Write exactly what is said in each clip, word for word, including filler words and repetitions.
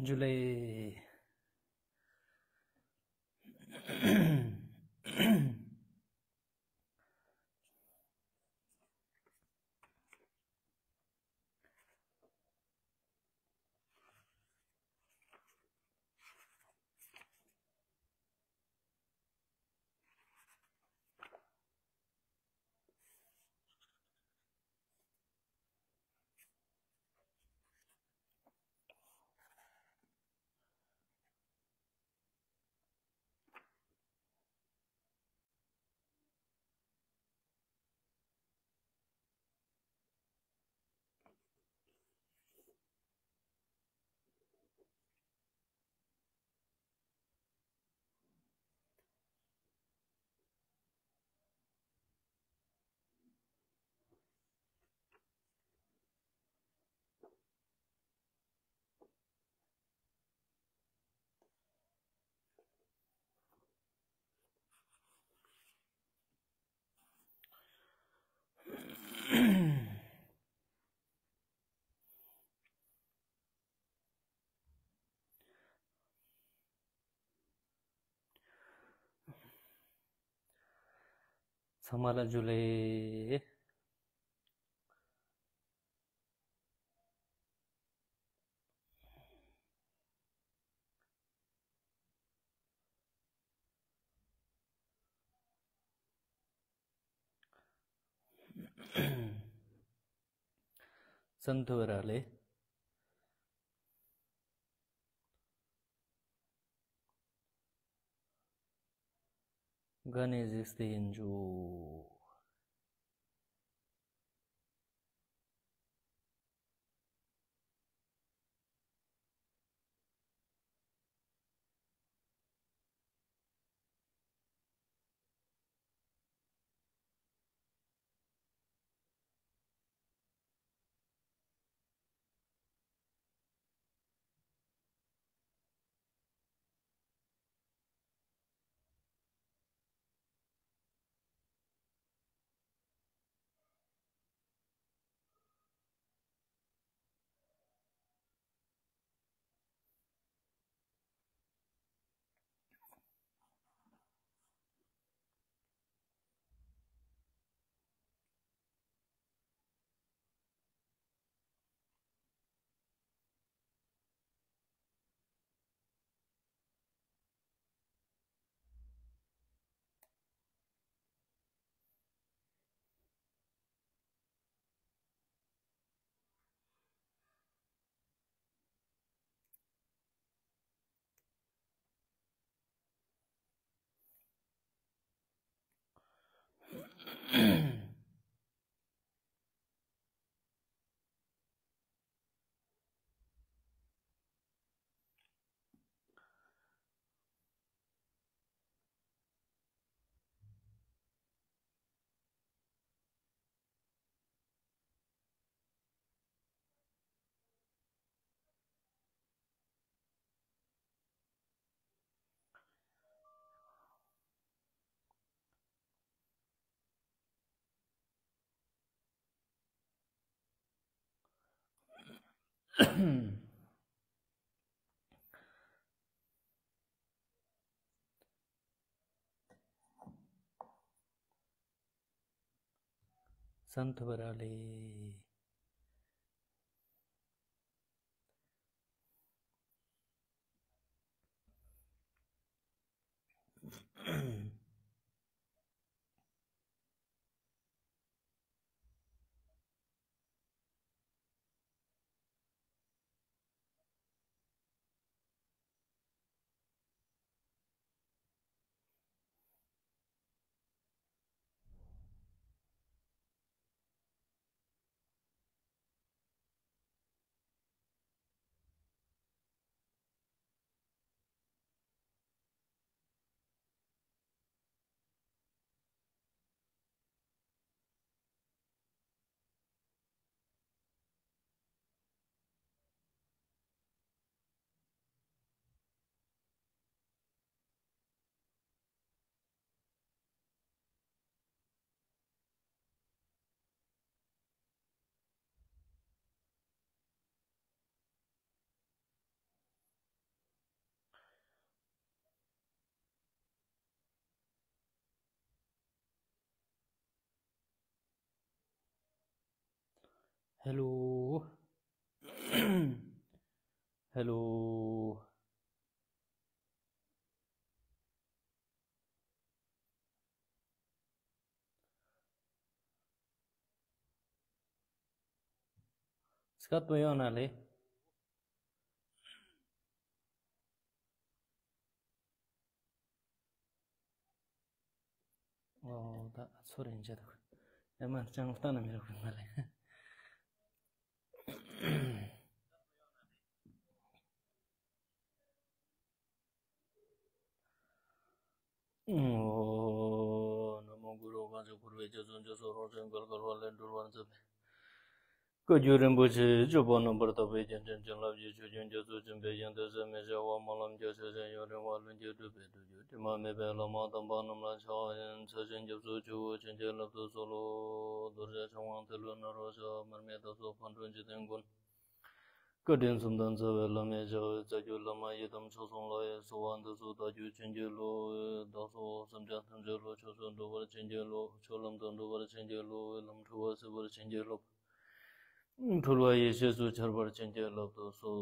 འཇུ་ལེ། ཚང་མ་ལ་འཇུ་ལེ། སན་ཐུ་བ་ར་ལེ། ག་ནས་གཟིགས་ཏེ་ཡིན་འཇུ། སན་ཐུ་བ་ར་ལེ། ཧེ་ལོ། ཧེ་ལོ། སྐད་པོ་ཡོང་ན་ལེ། ཨོ་ད་ཚོ་རེ་འཇལ་འདུག་ཨེ་མ་ཅང་ལྟ་ན་མི་རུག་མ་ལེ། ཨོ། ན་མོ་གུ་རུ། གང་ཞིག་འཁོར་བའི་རྒྱ་མཚོ་འཇིགས་སུ་རུང་ཞིང་བརྒལ་དཀའ་བ་ལས་སྒྲོལ་བར་མཛད་པའི་བཀའ་བརྒྱུད་རིན་པོ་ཆེའི་སྤྱོད་པ་རྣམ་པར་དག་པའི་རྒྱན་ཅན་བྱིན་རླབས་ཀྱི་ཆུ་རྒྱུན་རྒྱ་མཚོ་ཆེན་པོའི་ཞིང་དུ་ཟད་མི་ཤེས་པ་སྨོན་ལམ་རྒྱ་ཆེ་ཞིང་ཡུན་རིང་བ་ལྷུན་གྱིས་གྲུབ་པའི་སྒྲུབ་བརྒྱུད་དྲི་མ་མེད་པའི་བླ་མ་དམ་པ་རྣམས་ལ་ཕྱག་འཚལ་ཞིང་སྐྱབས་སུ་མཆིའོ། བྱིན་གྱིས་བརླབ་ཏུ་གསོལ་ལོ། རྡོ་རྗེ་འཆང་དབང་ཏེ་ལོ་ནཱ་རོ་ཞབས། མར་མེ་མདའ་སོགས་ཕག་གྲུ་འཇིག་རྟེན་མགོན། བཀའ་དྲིན་གསུམ་དང་རྩ་བའི་བླ་མའི་ཞབས། རྩ་བརྒྱུད་བླ་མ་ཡི་དམ་མཆོག་གསུམ་ལ། གསོལ་བ་འདེབས་སོ་བདག་རྒྱུད་བྱིན་གྱིས་རློབས། བདག་སོགས་སེམས་ཅན་ཐམས་ཅད་ལ་ཆོས་སུ་འགྲོ་བར་བྱིན་གྱིས་རློབས། ཆོས་ལམ་དུ་འགྲོ་བར་བྱིན་གྱིས་རློབས། ལམ་འཁྲུལ་བ་སེལ་བར་བྱིན་གྱིས་རློབས། འཁྲུལ་བ་ཡེ་ཤེས་སུ་འཆར་བར་བྱིན་གྱིས་བརླབ་ཏུ་གསོལ།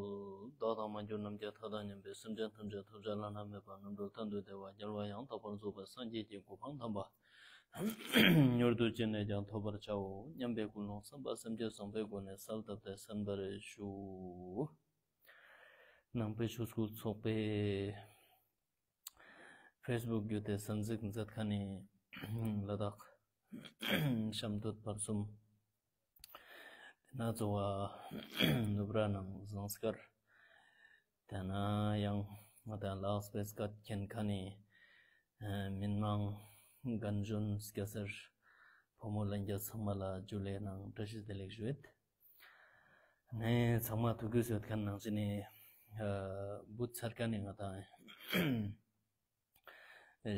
བདག་དང་མ་གྱུར་ནམ་མཁའི་མཐའ་དང་མཉམ་པའི་སེམས་ཅན་ཐམས་ཅད་ཐོབ་བྱ་བླ་ན་མེད་པ་རྣམ་གྲོལ་གཏན་དུ་བདེ་བ་རྒྱལ་བ་ཡང་དག་པར་རྫོགས་པའི་སངས་རྒྱས་ཀྱི་གོ་འཕང་དམ་པ་མྱུར་དུ་ཅི་ནས་ཀྱང་ཐོབ་པར་བྱའོ་སྙམ་པའི་ཀུན་སློང་བསམ་པ་སེམས་བསྐྱེད་བཟང་པོའི་སྒོ་ནས་གསལ་བཏབ་སྟེ་གསན་པར་ཞུ། ནང་པའི་ཆོས་སྐུལ་ཚོགས་པའི་ཕེ་སི་བུག་བརྒྱུད་དེ་གསན་གཟིགས་མཛད་མཁན་ནི་ལ་དྭགས་གཤམ་སྟོད་བར་གསུམ། དེ་ན་གཙོ་བོ་ནུབ་ར་ནང་ཟངས་དཀར། དེ་ན་ཡང་ང་དང་ལགས་པེ་སྐད་མཁན་ཁ་ནས་མི་མང་རྒན་གཞོན་སྐྱ་སེར་ཕོ་མོ་ལྷན་རྒྱས་ཚང་མ་ལ་ཇུ་ལེ་ནང་བཀྲ་ཤིས་བདེ་ལེགས་ཞུ་ཡོད། ངས་ཚང་མ་ཐུགས་ཁུར་བཟོད་མཁན་ནང་བཞིན་ནས་བུ་ཚར་ཁ་ནས་ང་དང་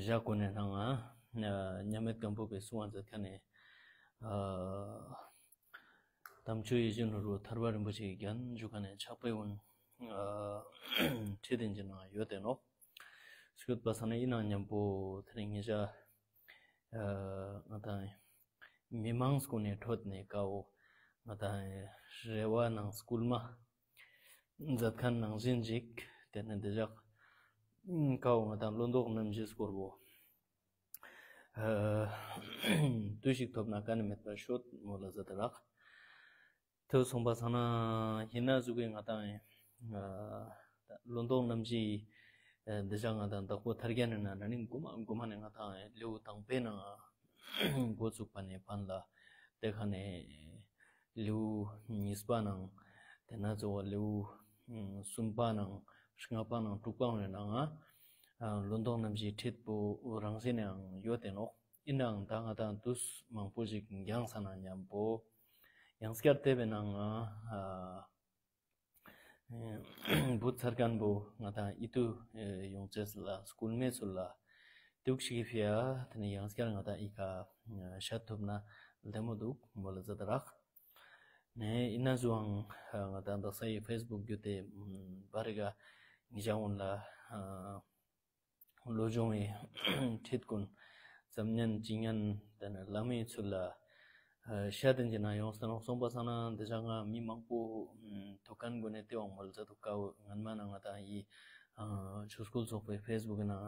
ཞག་གོ་ནས་ནང་ང་མཉམ་མེད་སྒམ་པོ་པའི་གསུང་བ་མཛད་མཁན་ནས་དམ་ཆོས་ཡིད་བཞིན་ནོར་བུ་ཐར་པ་རིན་པོ་ཆེའི་རྒྱན་ཞུ་མཁན་ནས་ཕྱག་དཔེ་ཀུན་ཁྲིད་དེ་འཇི་ནང་ཡོད་དེ་ནོག་ཤོད་པ་ས་ན་ཡིན་ནང་མཉམ་པོ་དེ་རིང་ཉེ་ཆར་ང་དང་མི་མང་སྐུ་ནས་འཕྲོད་ནས་ཀའོ་ང་དང་རེ་བ་ནང་སྐུལ་མ་མཛད་མཁན་ནང་བཞིན་ཅིག་དེ་ནས་འདི་ཞག་ཀའོ་ང་དང་བློ་ལྡོག་རྣམ་བཞི་སྐོར་བོ་དུས་ཤིག་ཐོབ་ན་ཀ་ནས་མེད་པར་ཤོད་མོ་ལ་ཟེར་ད་རག་དེ་སོང་པ་ཚང་ན་ཡིན་ན་ཟུག་གི་ང་དང་བློ་ལྡོག་རྣམ་བཞི་འདི་ཞག་ང་དང་བདག་པོ་ཐར་རྒྱན་ནས་ན་ན་ནིང་དགུ་མ་དགུ་མ་ནས་ང་དང་ལེའུ་དང་པོའི་ནང་འགོ་བཙུགས་པ་ནས་ཕན་ལ་དེ་ཁ་ནས་ལེའུ་གཉིས་པ་ནང་དེ་ན་གཙོ་བོ་ལེའུ་གསུམ་པ་ནང་ལྔ་པ་ནང་དྲུག་པ་འོང་ནས་ནང་བློ་ལྡོག་རྣམ་བཞིའི་ཁྲིད་པོ་རང་བཞིན་ནའང་ཡོད་དེ་ནོག་ཡིན་ནའང་ད་ང་དང་དུས་མང་པོ་ཞིག་འགྱངས་ས་ན་མཉམ་པོ་ཡང་སྐྱར་བལྟས་པའི་ནང་ང་བུ་ཚར་མཁན་པོ་ང་དང་ཨི་ཏུ་ཡོང་ཅེས་ལ་སྐུལ་མའི་ཚུལ་ལ་དུག་ཤིག་ཕི་ཡ་དེ་ནས་ཡང་སྐྱར་ང་དང་ཨི་ཁ་ཤད་ཐུབ་ན་ལྡེ་མོ་འདུག་མོ་ལ་ཛ་ད་རག་ནས་ཡིན་ན་ཟུའང་ང་དང་དག་ས་ཡི་ཕེ་སི་བུག་བརྒྱུད་དེ་བར་ག་ངི་ཞག་འོན་ལ་བློ་སྦྱོང་བའི་ཁྲིད་ཀུན་ཙམ་ཉན་ཅི་ཉན་དེ་ནས་བླ་མའི་ཚུལ་ལ་ཤ་དན་གྱི་ནང་ཡོངས་སུ་ནོག་སོང་པ་སང་ན་འདི་ཞག་ང་མི་མང་པོ་ཐུག་མཁན་དགོས་ནས་དེ་བང་མོལ་ཛ་དུ་ཀའོ་ངན་མ་ན་ང་དང་ཡི་ཆོས་སྐུལ་ཚོགས་པའི་ཕེ་སི་བུག་གི་ནང་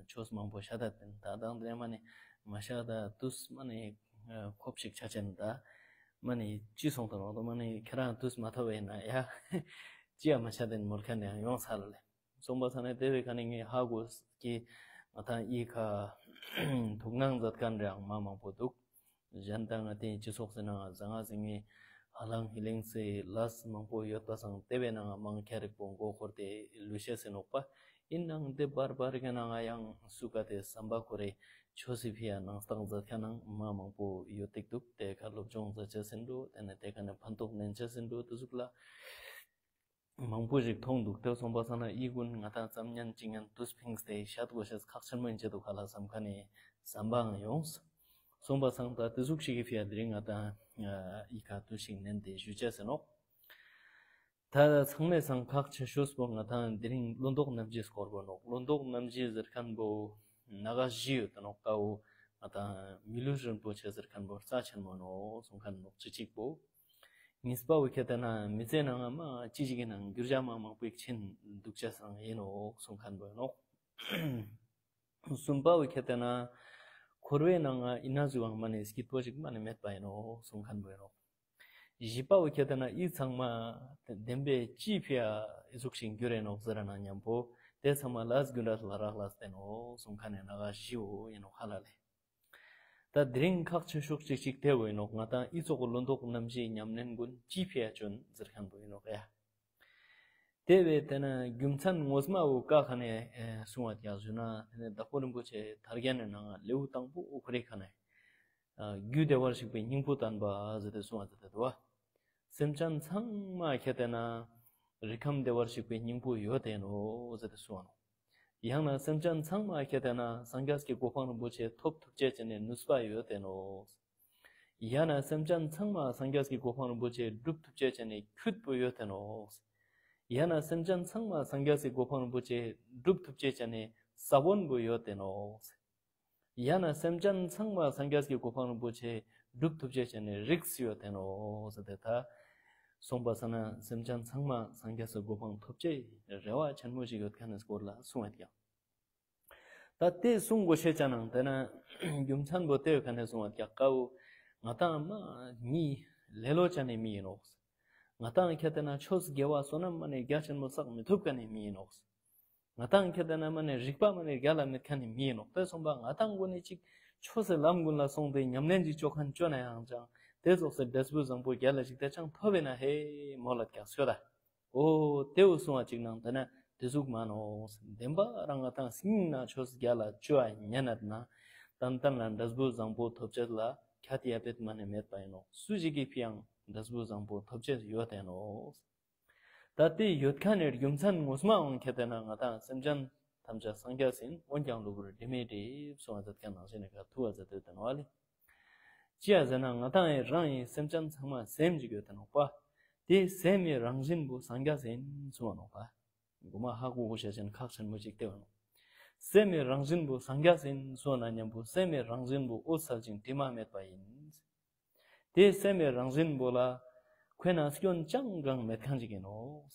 ཆོས་མང་པོ་ཤ་ད་དན་ད་དང་དེ་མ་ནི་མ་ཤ་ད་དུས་མ་ནི་ཁོབ་ཞིག་ཆ་ཅན་ད་མ་ནི་ཅི་སོང་དང་རོགས་དང་མ་ནི་ཁྱེད་རང་དུས་མ་ཐོབ་པས་ན་ཡ་ཅི་ཡ་མ་ཤ་དན་མོལ་མཁན་ཡང་ཡོང་ས་ལ་ལེ། སོང་པ་ས་ནས་དེ་བས་ཁ་ནས་ངས་ཧ་གོ་གི་ང་དང་ཡི་ཁ་ཐུགས་སྣང་མཛད་མཁན་རེའང་མ་མང་པོ་འདུག་གཞན་དང་ང་དེའི་སྤྱི་ཚོགས་ཟེར་ན་ང་ཟ་ང་ཟིང་ངེ་ཧ་ལང་ཧི་ལིང་སེ་ལས་མང་པོ་ཡོད་པ་སང་དེ་བས་ན་ང་མང་ཁྱ་རིག་པོ་མགོ་འཁོར་ཏེ་ལུས་ཤེས་སེ་ནོག་པ་ཡིན་ནང་དེ་བར་བར་ག་ན་ང་ཡང་སུ་ག་དེ་བསམ་པ་ཁོ་རེ་ཆོས་སི་ཕི་ཡ་ནང་སྟངས་མཛད་མཁན་ནང་མ་མང་པོ་ཡོད་ཏིག་འདུག་དེ་ཁ་སློབ་སྦྱོང་མཛད་ཅེས་ཟིན་འགྲོ་དེ་ནས་དེ་ག་ནས་ཕན་ཐོགས་ལེན་ཅེས་ཟིན་འགྲོ་དེ་ཟུག་ལ། མང་པོ་ཞིག་མཐོང་འདུག་དེ་སོང་པ་སང་ན་ཨི་ཀུན་ང་དང་ཙམ་ཉན་ཅི་ཉན་དུས་ཕིངས་ཏེ་ཤད་དགོས་ཤེས་ཁག་ཆེན་མོ་ཡིན་ཆེད་དུ་ག་ལ་བསམ་ཁ་ནས་བསམ་པའང་ཡོངས། སོང་པ་སང་ད་དེ་ཟུག་ཞིག་གི་ཕི་ཡ་དེ་རིང་ང་དང་ཨི་ཁ་དུས་ཤིག་ནན་ཏེ་ཞུ་ཅེས་ཟེར་ནོག་ད་ཚང་མས་སང་ཁག་ཆེ་ཤོས་པོ་ང་དང་དེ་རིང་བློ་ལྡོག་རྣམ་བཞི་སྐོར་པོ་ནོག་བློ་ལྡོག་རྣམ་བཞི་ཟེར་མཁན་པོ་ན་ག་བཞི་ཡོད་དེ་ནོག་ཀའོ་ང་དང་མི་ལུས་རིན་པོ་ཆེ་ཟེར་མཁན་པོ་རྩ་ཆེན་མོ་ནོག་གསུང་མཁན་ནོག་ཅི་གཅིག་པོ། གཉིས་པ་བོ་ཁྱེར་ཏེ་ན་མི་ཚེ་ནང་ང་མ་ཅི་ཞིག་གི་ནང་འགྱུར་བ་མ་མང་པོ་ཕྱིན་འདུག་ཅེས་སང་ཡིན་ནོག་གསུང་མཁན་བོ་ཡིན་ནོག་གསུམ་པ་བོ་ཁྱེར་ཏེ་ན་འཁོར་བའི་ནང་ང་ཡིན་ན་ཟུའང་མ་ནས་སྐྱིད་པོ་ཞིག་མ་ནས་མེད་པ་ཡིན་ནོག་གསུང་མཁན་བོ་ཡིན་ནོག་བཞི་པ་བོ་ཁྱེར་ཏེ་ན་ཨི་ཚང་མ་བདེན་པའི་ཅི་ཕི་ཡ་ཨི་ཟུག་ཞིག་འགྱུར་རེ་ནོག་ཟེར་ན་མཉམ་པོ་དེ་ཚང་མ་ལས་རྒྱུ་འབྲས་ལ་རག་ལས་ཏེ་ནོག་གསུང་མཁན་ནི་ན་ག་བཞི་བོ་ཡིན་ནོག་ཧ་ལ་ལེ། ད་དེ་རིང་ཁག་ཆེ་ཤོས་ཅིག་ཅིག་དེ་བོ་ཡིན་ནོག་ང་དང་ཨི་ཙོག་གི་བློ་ལྡོག་རྣམ་བཞིའི་ཉམས་ལེན་ཀུན་ཅི་ཕི་ཡ་ཅོན་ཟེར་མཁན་བོ་ཡིན་ནོག་ཡ། དེ་བས་དེ་ན་རྒྱུ་མཚན་ངོ་མ་བོ་ཀ་ཁ་ནས་གསུང་བ་རྒྱག་ཞུ་ན་དེ་ནས་དྭགས་པོ་རིན་པོ་ཆེ་ཐར་རྒྱན་ནི་ནང་ལེའུ་དང་པོ་འོ་ཁོ་རེ་ཁ་ནས་རྒྱུ་བདེ་བར་གཤེགས་པའི་སྙིང་པོ་བསྟན་པ་ཟེར་ཏེ་གསུང་བ་ཟེར་ཏེ་འདུག་བ། སེམས་ཅན་ཚང་མ་ཁྱེར་ཏེ་ན་རིགས་ཁམས་བདེ་བར་གཤེགས་པའི་སྙིང་པོ་ཡོད་དེ་ནོག་ཟེར་ཏེ་གསུང་བ་ནོག་ཡང་ན་སེམས་ཅན་ཚང་མ་ཁྱེར་ཏེ་ན་སངས་རྒྱས་ཀྱི་གོ་འཕང་རིན་པོ་ཆེ་ཐོབ་ཐུབ་ཅེས་ཅན་ནི་ནུས་པ་ཡོད་དེ་ནོག་ཡང་ན་སེམས་ཅན་ཚང་མ་སངས་རྒྱས་ཀྱི་གོ་འཕང་རིན་པོ་ཆེ་སྒྲུབ་ཐུབ་ཅེས་ཅན་ནི་ཁྱུད་པོ་ཡོད་དེ་ནོག་ཡང་ན་སེམས་ཅན་ཚང་མ་སངས་རྒྱས་ཀྱི་གོ་འཕང་རིན་པོ་ཆེ་སྒྲུབ་ཐུབ་ཅེས་ཅན་ནི་ས་བོན་པོ་ཡོད་དེ་ནོག་ཡང་ན་སེམས་ཅན་ཚང་མ་སངས་རྒྱས་ཀྱི་གོ་འཕང་རིན་པོ་ཆེ་སྒྲུབ་ཐུབ་ཅེས་ཅན་ནི་རིགས་ཡོད་དེ་ནོག་ཟེར་ཏེ་ད་གསུངས་པ་ས་ན་སེམས་ཅན་ཚང་མ་སངས་རྒྱས་ཀྱི་གོ་འཕང་ཐོབ་ཅེས་རེ་བ་ཆེན་མོ་ཞིག་ཡོད་མཁན་ནི་སྐོར་ལ་གསུང་བ་རྒྱག་ད་དེ་གསུང་དགོས་ཤེས་ཅན་ནང་དེ་ན་རྒྱུ་མཚན་པོ་དེ་ཡོད་མཁན་ནི་གསུང་བ་རྒྱག་ཀའོ། ང་དང་མ་མི་ལེ་ལོ་ཅན་ནི་མི་ཡིན་ནོག་ང་དང་ཁྱེར་ཏེ་ན་ཆོས་དགེ་བ་བསོད་ནམས་མ་ནི་རྒྱ་ཆེན་མོ་བསགས་མི་ཐུབ་མཁན་ནི་མི་ཡིན་ནོག་ང་དང་ཁྱེར་ཏེ་ན་མ་ནི་རིག་པ་མ་ནི་རྒྱ་ལ་མེད་མཁན་ནི་མི་ཡིན་ནོག་དེ་སོང་པ་ང་དང་གོ་ནི་ཅིག་ཆོས་སི་ལམ་ཀུན་ལ་སོང་སྟེ་ཉམས་ལེན་ཅིག་ཅོ་མཁན་ཅོ་ན་ཡང་ཅང་དེ་ཙོགས་སི་འབྲས་བུ་བཟང་པོ་རྒྱ་ལ་ཞིག་དེ་ཅང་ཐོབ་པས་ན་ཧེ་མོ་ལ་རྒྱག་ཤོད་ད། ཨོ་དེ་འུ་གསུང་བ་ཅིག་ནང་དེ་ན་དེ་ཟུག་མ་ནོག་བདེན་པ་རང་ང་དང་སྙིང་ན་ཆོས་རྒྱ་ལ་ཅོ་བ་ཉན་ནད་ན་ཏན་ཏན་ལ་འབྲས་བུ་བཟང་པོ་ཐོབ་ཅེས་ལ་ཁྱད་ཡ་བེད་མ་ནི་མེད་པ་ཡིན་ནོག་སུ་ཞིག་གིས་ཕི་ཡང་འབྲས་བུ་བཟང་པོ་ཐོབ་ཅེས་ཡོད་དེ་ནོག་ད་དེ་ཡོད་མཁན་ནི་རྒྱུ་མཚན་ངོ་མ་འོང་ཁྱེར་ཏེ་ན་ང་དང་སེམས་ཅན་ཐམས་ཅད་སངས་རྒྱས་ཡིན་འོན་ཀྱང་གློ་བུར་དྲི་མས་སྒྲིབ་གསུང་བ་མཛད་མཁན་ནང་བཞིན་ནི་ག་ཐུ་བ་མཛད་དེ་ཡོད་དེ་ནོག་ཨ་ལེ། ཅི་ཡ་ཟེར་ན་ང་དང་ཡི་རང་ཡི་སེམས་ཅན་ཚང་མ་སེམས་ཅིག་ཡོད་དེ་ནོག་པ། དེ་སེམས་ཡི་རང་བཞིན་པོ་སངས་རྒྱས་ཡིན་གསུང་བ་ནོག་པ། གོ་མ་ཧ་གོ་གོ་ཤ་ཅན་ཁག་ཆེན་མོ་ཅིག་དེ་བ་ནོག་སེམས་ཡི་རང་བཞིན་པོ་སངས་རྒྱས་ཡིན་གསུང་ན་མཉམ་པོ་སེམས་ཡི་རང་བཞིན་པོ་འོད་གསལ་ཅིང་དྲི་མ་མེད་པ་ཡིན། དེ་སེམས་ཡི་རང་བཞིན་པོ་ལ་ཁོ་ན་སྐྱོན་ཅང་གང་མེད་མཁན་ཅིག་ཡིན་ནོག་